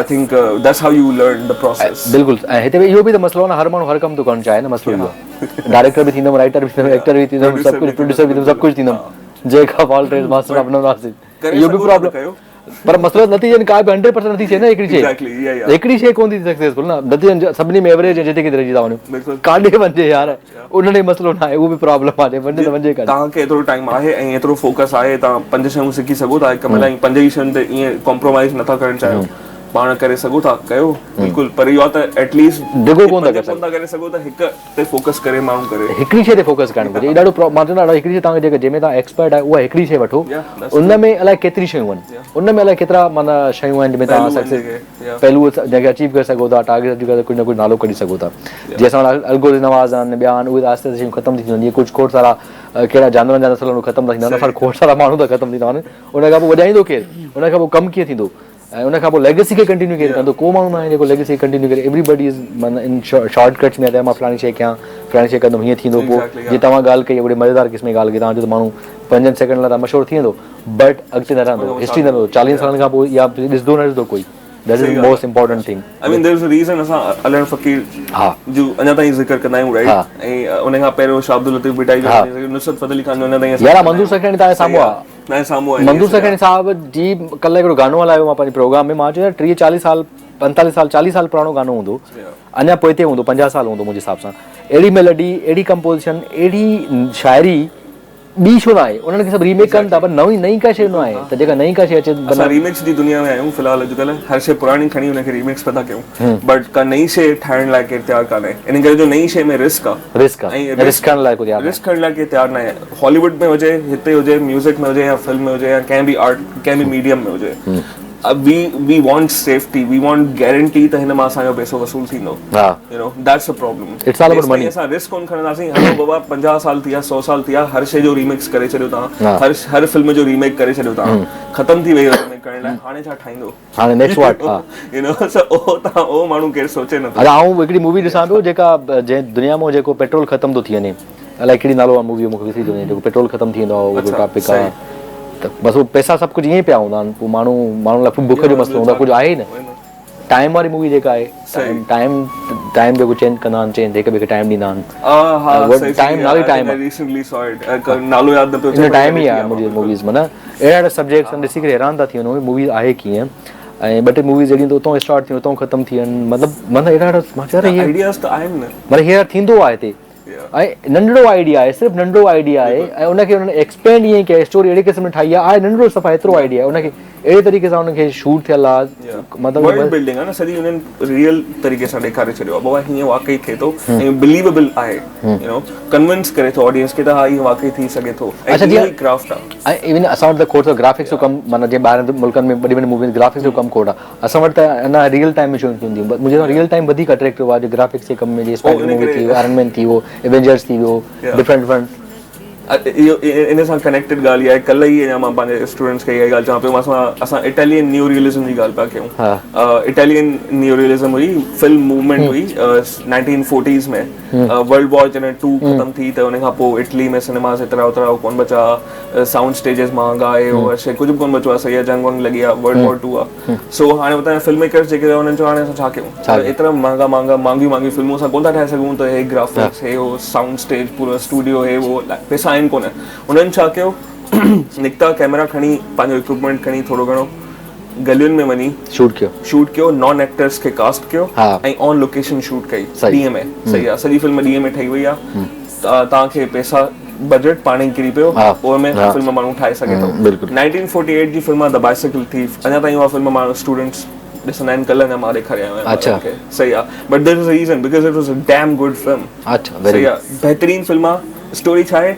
I think that's how you learn the process. بلڪل ۽ هتي اهو به ته مسئلو آهي نه هر ماڻهو هر ڪم ٿو ڪرڻ چاهي نه مسئلو اهو آهي ڊائريڪٽر به ٿيندم رائيٽر به ٿيندم ايڪٽر به ٿيندم سڀ ڪجهه پروڊيوسر به ٿيندم سڀ ڪجهه ٿيندم jack of all trades master of none اهو به پرابلم پر مسئلو نتيجن ڪا به 100% نٿي ٿئي نه هڪڙي شيء هڪڙي شيء ڪون ٿي سڪسيسفل نه نتيجن سڀني ۾ ايوريج جتي ڪٿي رهجي ٿا وڃون ڪاڏي وڃجي يار ان ڏي مسئلو نه آهي اهو به پرابلم آهي وڃي ته وڃجي ڪاڏي توهان کي ايترو ٽائيم آهي ۽ ايترو فوڪس آهي توهان پنج شيون سکي سگهو ٿا هڪ مهل ۽ پنج ئي شين تي ائين ڪمپرومائز نٿا ڪرڻ چاهيو پاڻ ڪري سگهو ٿا ڪيو بلڪل پر اهو آهي ته ايٽ ليسٽ ڊگهو ڪون ٿا ڪري سگهو ته هڪ تي فوڪس ڪري ماڻهو ڪري. هڪڙي شيء تي فوڪس ڪرڻ گهرجي. ڏاڍو پرا مان چوندو آهيان هڪڙي شيء توهان کي جيڪا جنهن ۾ توهان ايڪسپرٽ آهيو اها هڪڙي شيء وٺو ان ۾ الائي ڪيتريون شيون آهن ان ۾ الائي ڪيترا معنيٰ شيون آهن جنهن ۾ توهان سڪسيس پهلو جنهن کي اچيو ڪري سگهو ٿا ٽارگيٽ اچيو ڪري ڪجهه نه ڪجهه نالو ڪڍي سگهو ٿا جيئن اسان وٽ الغوزي نواز آهن ٻيا آهن اهي ته آهستي آهستي شيون ختم ٿي ٿيون وڃن جيئن ڪجهه کوڙ سارا ڪهڙا جانورن جا نسل آهن اهي ختم ٿا ٿيندا وڃن اسان وٽ کوڙ سارا ماڻهو ٿا ختم ٿيندا وڃن ان کان پوء وڄائيندو ڪير ان کان پوء ڪم ڪيئن ٿيندو ۽ ان کان پوء ليگسي کي ڪنٽينيو ڪير ڪندو ڪو ماڻهو ناهي جيڪو ليگسي کي ڪنٽينيو ڪري ايوري بڊي از معنيٰ ان شارٽ ڪٽس ۾ آهي مان فلاڻي شيء ڪيان فلاڻي شيء ڪندم هيئن ٿيندو پوء جيئن توهان ڳالهه ڪئي وڏي مزيدار قسم جي ڳالهه ڪئي توهان چيو ته ماڻهو پنجن سيڪنڊن لاء ته مشهور ٿي ويندو بٽ اڳتي نه رهندو هسٽري نه رهندو چاليهن سالن کان پوء يا ڏسندو نه ڏسندو ڪوئي that is most important thing. I mean there is a reason اسان علڻ فقير جو اڃا تائين ذڪر ڪندا آهيون رائيٽ ۽ ان کان پهريون شاهه عبداللطيف ڀٽائي جو نصرت فتح علي خان جو اڃا تائين يار منظور سکياڻي توهان جي سامهون آهي. ناهي سامهون آئي منظور سکياڻي صاحب جي ڪلهه هڪڙو گانو هلايو مان پنهنجي پروگرام ۾ مان چيو يار 30 40 سال 45 سال 40 سال پراڻو گانو هوندو اڃا پوئتي هوندو 50 سال هوندو منهنجي حساب سان اهڙي ميلوڊي اهڙي ڪمپوزيشن اهڙي شاعري ٻي ڇو نه آهي انهن کي سڀ ريميڪ ڪن ٿا پر نئين نئين ڪا شيء نه آهي ته جيڪا نئين ڪا شيء اچي اسان ريمڪس جي دنيا ۾ آهيون في الحال اڄڪلهه هر شيء پراڻي کڻي ان کي ريمڪس پيا ٿا ڪيون بٽ ڪا نئين شيء ٺاهڻ لاء ڪير تيار ڪانهي ان ڪري جو نئين شيء ۾ رسڪ آهي رسڪ آهي رسڪ کڻڻ لاء ڪو تيار رسڪ کڻڻ لاء ڪير تيار ناهي هالي ووڊ ۾ هجي هتي هجي ميوزڪ ۾ هجي يا فلم ۾ هجي يا ڪنهن به آرٽ ڪنهن به ميڊيم ۾ هجي we we want safety we want guarantee ته هن مان اسان جو پئسو وصول ٿيندو you know that's a problem it's all about money اسان رسڪ ڪون کڻنداسين هلو بابا 50 سال ٿي ويا 100 سال ٿي ويا هر شي جو ريمڪس ڪري ڇڏيو توهان هر هر فلم جو ريميڪ ڪري ڇڏيو توهان ختم ٿي وئي ريميڪ ڪرڻ لاء هاڻي ڇا ٺاهيندو هاڻي نيڪسٽ واٽ ها you know سو او تان او ماڻهو ڪير سوچي نٿو. ادا آئون هڪڙي مووي ڏسان پيو جيڪا جنهن دنيا مان جيڪو پيٽرول ختم ٿو ٿي وڃي الائي ڪهڙي نالو آهي مووي جو مونکي وسري ٿو وڃي جيڪو پيٽرول ختم ٿي ويندو آهي اهو ٽاپڪ آهي ته بس هو پئسا سڀ ڪجهه ائين پيا هوندا آهن پوء ماڻهو ماڻهن لاء بک جو مسئلو هوندو آهي ڪجهه آهي ئي نه ٽائيم واري مووي جيڪا آهي ٽائيم ٽائيم ٽائيم جيڪو چينج ڪندا آهن چينج هڪ ٻئي کي ٽائيم ڏيندا آهن ٽائيم نالو ئي ٽائيم ريسنٽلي سو it نالو ياد نه پيو اچي ٽائيم ئي آهي منهنجي موويز معنيٰ اهڙا اهڙا سبجيڪٽس آهن ڏسي ڪري حيران ٿا ٿي وڃو مووي آهي ڪيئن ۽ ٻه ٽي موويز اهڙيون ته اتان اسٽارٽ ٿيون اتان ختم ٿي ويون مطلب معنيٰ اهڙا اهڙا مان چيو يار هي آئيڊياز ته آهن نه معنيٰ هي ٿيندو آهي هتي ۽ ننڍڙو آئيڊيا آهي صرف ننڍڙو آئيڊيا آهي ۽ ان کي انهن ايڪسپينڊ ائين ڪيو اسٽوري اهڙي قسم ٺاهي آهي آهي ننڍڙو صفا ايترو آئيڊيا آهي ان کي اهڙي طريقي سان ان کي شوٽ ٿيل آهي مطلب ورلڊ بلڊنگ آهي نه سڄي انهن ريئل طريقي سان ڏيکاري ڇڏيو آهي بابا هيئن واقعي ٿئي ٿو ۽ بليويبل آهي يو نو ڪنوينس ڪري ٿو آڊينس کي ته ها اهو واقعي ٿي سگهي ٿو ۽ اهو ئي ڪرافٽ آهي ۽ ايون اسان وٽ ته کوڙ سارو گرافڪس جو ڪم معنيٰ جيئن ٻاهرن ملڪن ۾ وڏي وڏي مووين گرافڪس جو ڪم کوڙ آهي اسان وٽ ته اڃا ريئل ٽائيم ۾ شيون ٿينديون بٽ منهنجي ريئل ٽائيم وڌيڪ اٽريڪٽو آهي جو گرافڪس جي ڪم ۾ جيئن اسپائڊر مووي ٿي ويو آئرن مين ٿي ويو ايونجرس ٿي ويو ڊفرنٽ ڊفرنٽ اهو ان سان ڪنيڪٽيڊ ڳالهه اها آهي ڪلهه ئي اڃا مان پنهنجي اسٽوڊنٽس کي اها ڳالهه چوان پيو مان اسان اٽالين نيو ريئلزم جي ڳالهه پيا ڪيون اٽالين نيو ريئلزم هئي فلم موومينٽ هئي نائنٽين فورٽيز ۾ ورلڊ وار جڏهن ٽو ختم ٿي ته ان کان پوء اٽلي ۾ سئنيماز ايترا اوترا ڪون بچا سائونڊ اسٽيجز مهانگا هي هو هر شيء ڪجهه به ڪون بچو آهي صحيح آهي جنگ ونگ لڳي آهي ورلڊ وار ٽو آهي سو هاڻي اتان جا فلم ميڪرز جيڪي هئا انهن چيو هاڻي اسان ڇا ڪيون ايترا مهانگا مهانگا مهانگيون مهانگيون فلمون اسان ڪون ٿا ٺاهي سگهون ته هي گرافڪس هي هو سائونڊ اسٽيج پورو اسٽوڊيو هي هو پئسا آهن ڪونه انهن ڇا ڪيو نڪتا ڪئميرا کڻي پنهنجو اڪوپمينٽ کڻي ٿورو گهڻو گلين ۾ وڃي شوٽ ڪيو شوٽ ڪيو نان ايڪٽرس کي ڪاسٽ ڪيو ۽ آن لوڪيشن شوٽ ڪئي ڏينهن ۾ صحيح آ سڄي فلم ڏينهن ۾ ٺهي وئي آ توهان کي پيسا بجيٽ پاڻ ئي ڪري پيو ان ۾ فلم ماڻهو ٺاهي سگهي ٿو 1948 جي فلم آ the bicycle thief اڃا تائين اها فلم ماڻهو اسٽوڊنٽس ڏسندا آهن ڪلهه اڃا مان ڏيکاري آيو آهيان ٻارن کي صحيح آ but there is a reason because it was a damn good film صحيح آ بهترين فلم آ اسٽوري ڇا آهي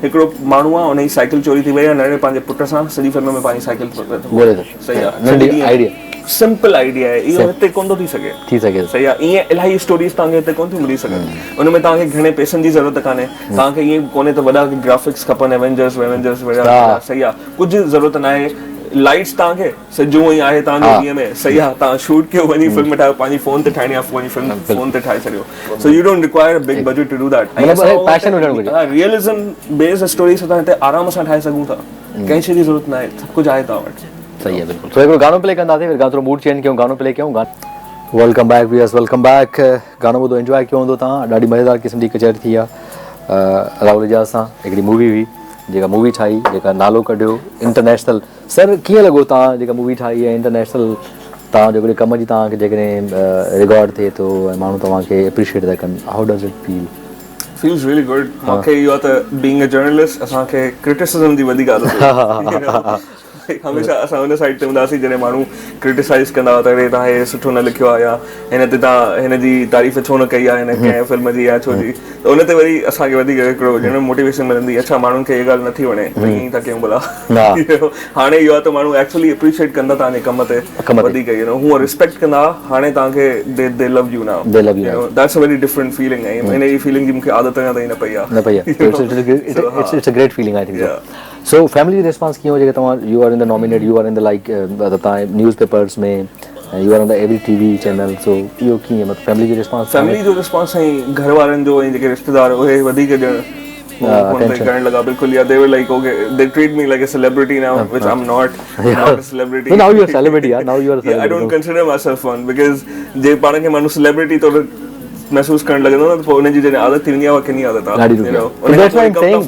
هڪڙو ماڻهو آ ان جي سائيڪل چوري ٿي وئي آ ننڍڙي پنهنجي پٽ سان سڄي فلم ۾ پنهنجي سائيڪل ڳولي ٿو صحيح آ ننڍي آئيڊيا سمپل آئيڊيا آهي اهو هتي ڪونه ٿو ٿي سگهي ٿي سگهي صحيح آ ائين الاهي اسٽوريز توهان کي هتي ڪونه ٿيون ملي سگهن ان ۾ توهان کي گهڻي پئسن جي ضرورت ڪانهي توهان کي ائين ڪونهي ته وڏا گرافڪس کپن ايونجرز ويونجرز وغيره صحيح آ ڪجهه ضرورت ناهي لائٽس توهان کي سجو ئي آهي توهان جو ڏينهن ۾ صحيح آ توهان شوٽ ڪيو وڃي فلم ٺاهيو پنهنجي فون تي ٺاهڻي آ وڃي فلم فون تي ٺاهي ڇڏيو so you don't require a big budget to do that مطلب پيشن هجڻ گهرجي ها ريئلزم بيسڊ اسٽوريز اسان هتي آرام سان ٺاهي سگهون ٿا ڪنهن شي جي ضرورت ناهي سڀ ڪجهه آهي توهان وٽ صحيح آ بلڪل سو هڪڙو گانو پلي ڪنداسين وري ٿورو موڊ چينج ڪيون گانو پلي ڪيون welcome back viewers welcome back گانو ٻڌو انجواء ڪيو هوندو توهان ڏاڍي مزيدار قسم جي ڪچهري ٿي آ راهول اعجاز سان هڪڙي مووي هئي جيڪا مووي ٺاهي جيڪا نالو ڪڍيو انٽرنيشنل سر ڪيئن لڳو توهان جيڪا مووي ٺاهي ۽ انٽرنيشنل توهان جو هڪڙي ڪم جي توهان کي جيڪڏهن ريگارڊ ٿئي ٿو ۽ ماڻهو توهان کي اپريشيئيٽ ٿا ڪن how does it feel? Feels really good مون کي اهو آهي ته بينگ ا جرنلسٽ اسان کي ڪرٽيسزم جي وڌيڪ عادت هئي هميشه اسان ان سائيڊ تي هوندا هئاسين جڏهن ماڻهو ڪرٽيسائز ڪندا هئا ته اڙي توهان هي سٺو نه لکيو آهي يا هن تي توهان هن جي تعريف ڇو نه ڪئي آهي هن ڪنهن فلم جي يا ڇو جي ته ان تي وري اسان کي وڌيڪ هڪڙو ڄڻ موٽيويشن ملندي اڇا ماڻهن کي اها ڳالهه نٿي وڻي ته ائين ئي ٿا ڪيون ڀلا هاڻي اهو آهي ته ماڻهو ايڪچوئلي اپريشيئيٽ ڪندا توهان جي ڪم تي وڌيڪ يو نو هونء ريسپيڪٽ ڪندا هاڻي توهان کي the the love you now the love you now that's a very different feeling ۽ ان جي فيلنگ جي مون کي عادت اڃا تائين نه پئي آهي نه پئي آهي it's it's a great feeling I think so so family جو ريسپانس ڪيئن هو جيڪي توهان you are in the nominate you are in the like توهان news papers ۾ you are on the every T V channel so اهو ڪيئن مطلب family جو ريسپانس فيملي جو ريسپانس سائين گهر وارن جو ۽ جيڪي رشتيدار اهي وڌيڪ ڄڻ فون تي ڪرڻ لڳا بلڪل يا they were like okay they treat me like a celebrity now which I am not not a celebrity now you are celebrity يار now you are celebrity I don't consider myself one because جي پاڻ کي ماڻهو celebrity طور محسوس ڪرڻ لڳندو نه ته پوء ان جي جڏهن عادت ٿي ويندي آهي اها ڪني عادت آهي ڏاڍي ڏکي آهي that's why I'm saying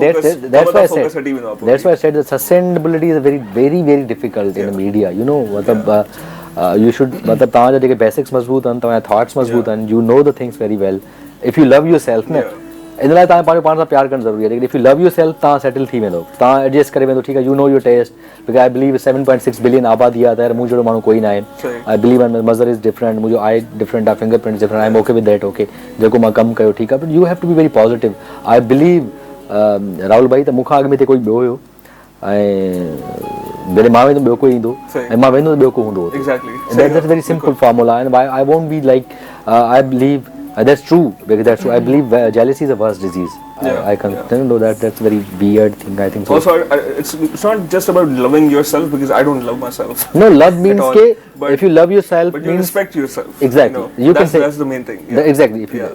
that's why I said that's why I said that sustainability is very very very difficult in the media you know مطلب you should مطلب توهان جا جيڪي بيسڪس مضبوط آهن توهان جا ٿاٽس مضبوط آهن you know the things very well if you love yourself نه ان لاء توهان پنهنجو پاڻ سان پيار ڪرڻ ضروري آهي جيڪڏهن if you love yourself توهان سيٽل ٿي ويندو توهان ايڊجسٽ ڪري ويندو ٺيڪ آهي you know your taste because I believe 7.6 billion آبادي آهي ته يار مون جهڙو ماڻهو ڪوئي ناهي I believe my Mazhar is different منهنجو آء ڊفرنٽ آهي فنگر پرنٽس ڊفرنٽ آهي I am okay with that okay جيڪو مان ڪم ڪيو ٺيڪ آهي but you have to be very positive I believe Rahul ڀائي ته مون کان اڳ ۾ هتي ڪوئي ٻيو هيو ۽ جڏهن مان ويندم ٻيو ڪوئي ايندو ۽ مان ويندم ته ٻيو ڪو هوندو اتي that's very simple formula and I won't be like I believe that's true because that's true I believe jealousy is a worst disease I can know that that's very weird thing I think so also it's it's not just about loving yourself because I don't love myself no love means K if you love yourself but you respect yourself exactly you can say that's the main thing exactly if you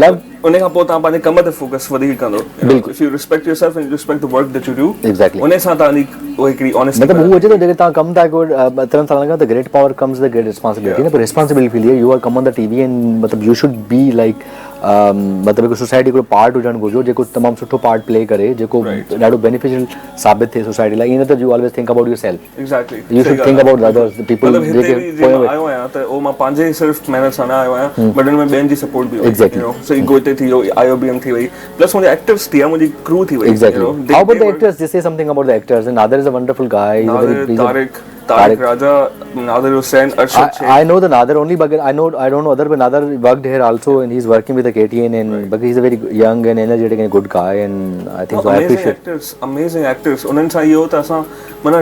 love ان کان پوء توهان پنهنجي ڪم تي focus وڌيڪ ڪندو بلڪل if you respect yourself and respect the work that you do exactly ان سان توهان جي اهو هڪڙي آنيسٽي مطلب هو اچي ٿو جيڪڏهن توهان ڪم ٿا ڪيو ٻه ٽن سالن کان ته great power comes the great responsibility نه پر responsibility feel you are come on the T V and مطلب you should be like مطلب هڪ سوسائٽي هڪڙو پارٽ هجڻ گهرجو جيڪو تمام سٺو پارٽ پلي ڪري جيڪو ڏاڍو بينيفيشل ثابت ٿئي سوسائٽي لاء ائين نه ته you always think about yourself exactly you should think about others the people مطلب هتي به جي مان آيو آهيان ته اهو مان پنهنجي صرف محنت سان نه آيو آهيان بٽ ان ۾ ٻين جي سپورٽ به هئي you know سو ايگو هتي ٿي ويو آء او بي ايم ٿي وئي پلس منهنجا ايڪٽرز ٿي ويا منهنجي ڪرو ٿي وئي exactly how about the actors just say something about the actors Nadir is a wonderful guy Nadir Tariq Tariq Raja Nadir Hussain Arshad Shaikh I know the Nadir only but I know I don't know other but Nadir worked here also and he's working with the KTN and right. but he's a very young and energetic and good guy and I think no, so I appreciate actors amazing actors انهن سان اهو ته اسان معنيٰ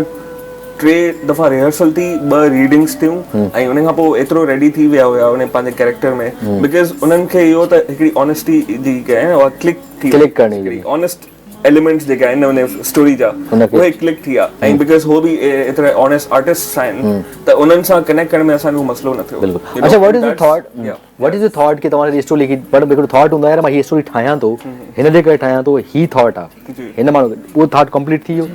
ٽي دفعا rehearsal ٿي ٻه readings ٿيون ۽ ان کان پوء ايترو ريڊي ٿي ويا هيا ان پنهنجي ڪيريڪٽر ۾ because انهن کي اهو ته هڪڙي آنيسٽي جي ڪي آهي اها ڪلڪ ٿي ڪلڪ ڪرڻي هئي آنيسٽ ايليمينٽس جيڪي آهن ان اسٽوري جا اهي ڪلڪ ٿي ويا ۽ because هو به ايترا آنيسٽ آرٽسٽس آهن ته انهن سان ڪنيڪٽ ڪرڻ ۾ اسان کي مسئلو نه ٿيو بلڪل اچها what is your thought what is your thought ڪي توهان اسٽوري لکي پر هڪڙو ٿاٽ هوندو آهي يار مان هي اسٽوري ٺاهيان ٿو هن جي ڪري ٺاهيان ٿو هي ٿاٽ آهي هن ماڻهو اهو ٿاٽ ڪمپليٽ ٿي ويو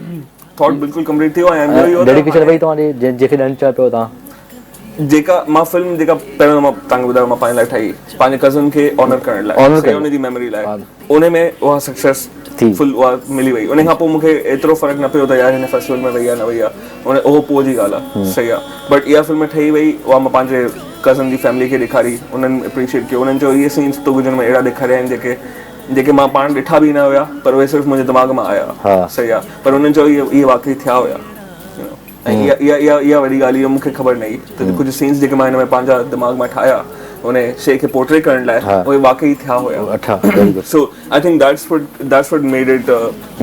ٿاٽ بلڪل ڪمپليٽ ٿي ويو ۽ ٻيو اهو ڊيڊيڪيشن وئي توهان جي جنهن کي ڏيڻ چاهيو پيو توهان جيڪا مان فلم جيڪا پهريون مان توهان کي ٻڌايو مان پنهنجي لاء ٺاهي پنهنجي ڪزن کي آنر ڪرڻ لاء آنر ان جي ميموري لاء ان ۾ اها سڪسيس ٿي. فل اها ملي وئي ان کان پوء مون کي ايترو فرق نه پيو ته يار هن فيسٽيول ۾ وئي آهي نه وئي آهي ان اهو پوء جي ڳالهه آهي صحيح آهي بٽ اها فلم ٺهي وئي اها مان پنهنجي ڪزن جي فيملي کي ڏيکاري انهن اپريشيئيٽ ڪيو انهن چيو اهي سينس تو هن ۾ اهڙا ڏيکاريا آهن جيڪي جيڪي مان پاڻ ڏٺا به نه هيا پر اهي صرف منهنجي دماغ مان آيا صحيح آهي پر انهن چيو اهي اهي واقعي ٿيا هيا ۽ اها اها اها اها وڏي ڳالهه اها مون کي خبر نه هئي ته ڪجهه سينس جيڪي مان هن ۾ پنهنجا دماغ مان ٺاهيا ان شيء کي پورٽري ڪرڻ لاء اهي واقعي ٿيا هيا so I think that's what that's what made it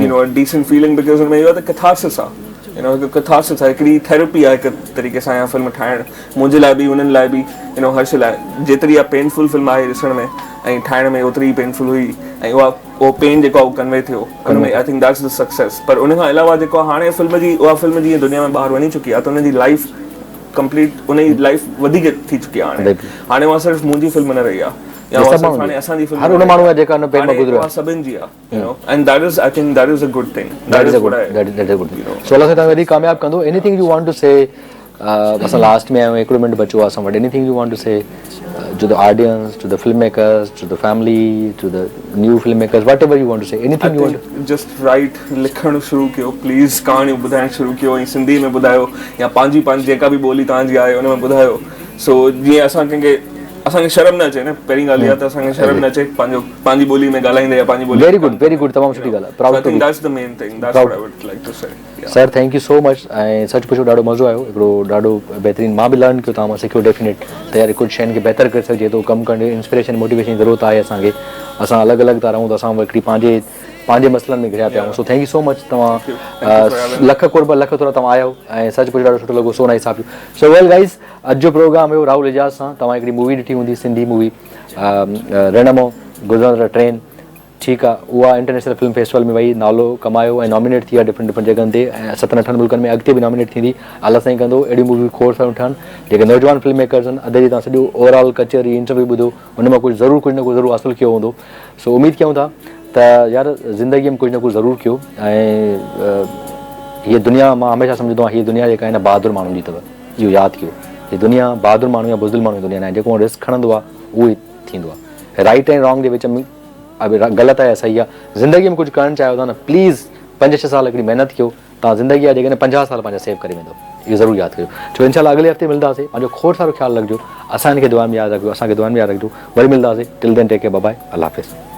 you know a decent feeling because ان ۾ اهو آهي ته ڪٿارسس آهي يو نو هڪ ڪٿارسس آهي هڪڙي ٿيراپي آهي هڪ طريقي سان اها فلم ٺاهڻ منهنجي لاء به انهن لاء به يو نو هر شيء لاء جيتري اها پينفل فلم آهي ڏسڻ ۾ ۽ ٺاهڻ ۾ اوتري ئي پينفل هئي ۽ اها اهو پين جيڪو آهي اهو ڪنوي ٿيو ان ۾ I think that's the success پر ان کان علاوه جيڪو آهي هاڻي فلم جي اها فلم جيئن دنيا ۾ ٻاهر وڃي چڪي آهي ته ان جي لائف ڪمپليٽ ان جي لائف وڌيڪ ٿي چڪي آهي هاڻي هاڻي اها صرف منهنجي فلم نه رهي آهي يا اها صرف هاڻي اسان جي فلم هر ان ماڻهو جيڪا ان پين مان گذريو آهي سڀن جي آهي you know and that is I think that is a good thing that is a good that is a good thing so الله سائين توهان وڌيڪ ڪامياب ڪندو anything you want to say اسان لاسٽ ۾ آهيون هڪڙو منٽ بچو آهي اسان وٽ anything you want to say to the audience to the film makers to the family to the new film makers whatever you want to say anything you want just write لکڻ شروع ڪيو please ڪهاڻيون ٻڌائڻ شروع ڪيو ۽ سنڌي ۾ ٻڌايو يا پنهنجي پنهنجي جيڪا به ٻولي توهان جي آهي ان ۾ ٻڌايو سو جيئن اسان ڪنهن کي اسان کي شرم نه اچي نه پهرين ڳالهه اها ته اسان کي شرم نه اچي پنهنجو پنهنجي ٻولي ۾ ڳالهائيندي يا پنهنجي ٻولي ويري گڊ ويري گڊ تمام سٺي ڳالهه آهي proud to be that's the main thing that's what I would like to say sir thank you so much ۽ سچ پڇو ڏاڍو مزو آيو هڪڙو ڏاڍو بهترين مان به لرن ڪيو توهان مان سکيو ڊيفينيٽ ته يار ڪجهه شين کي بهتر ڪري سگهجي ٿو ڪم ڪرڻ جي انسپريشن موٽيويشن جي ضرورت آهي اسان کي اسان الڳ الڳ ٿا رهون ته اسان هڪڙي پنهنجي پنهنجي مسئلن ۾ گهريا پيا آهيون so thank you so much توهان لک قرب لک ٿورا توهان آيو ۽ سچ پڇو ڏاڍو سٺو لڳو so nice of you so well guys اڄ جو پروگرام هيو راهول اعجاز سان توهان هڪڙي مووي ڏٺي هوندي سنڌي مووي رڻ مون گذرندڙ ٽرين ٺيڪ آ اها انٽرنيشنل فلم فيسٽيول ۾ وئي نالو ڪمايو ۽ نامينيٽ ٿي آ ڊفرنٽ ڊفرنٽ جڳهن تي ۽ ستن اٺن ملڪن ۾ اڳتي به نامينيٽ ٿيندي الله سائين ڪندو اهڙيون موويون کوڙ ساريون ٺهن جيڪي نوجوان فلم ميڪرز آهن ادي جي توهان سڄو اوور آل ڪچهري انٽرويو ٻڌو ان مان ڪجهه ضرور ڪجهه نه ڪجهه ضرور حاصل ڪيو هوندو سو اميد ڪيون ٿا ته يار زندگي ۾ ڪجهه نه ڪجهه ضرور ڪيو ۽ هيء دنيا مان هميشه سمجهندو آهيان هيء دنيا جيڪا آهي نه بهادر ماڻهن جي اٿو اهو ياد ڪيو هيء دنيا بهادر ماڻهو يا بزدل ماڻهو جي دنيا ناهي جيڪو رسڪ کڻندو آهي اهو ئي ٿيندو آهي رائٽ ۽ رانگ جي وچ ۾ غلط آهي يا صحيح آهي زندگي ۾ ڪجهه ڪرڻ چاهيو ٿا نه پليز پنج ڇهه سال هڪڙي محنت ڪيو توهان زندگي جا جيڪڏهن 50 سال پنهنجا سيو ڪري ويندو اهو ضرور ياد ڪجو ڇو انشاء الله اڳلي هفتي ملنداسين پنهنجو کوڙ سارو خيال رکجو اسان کي دعائن ۾ ياد رکجو اسان کي دعائن ۾ ياد رکجو وري ملنداسين till then take care bye bye الله حافظ.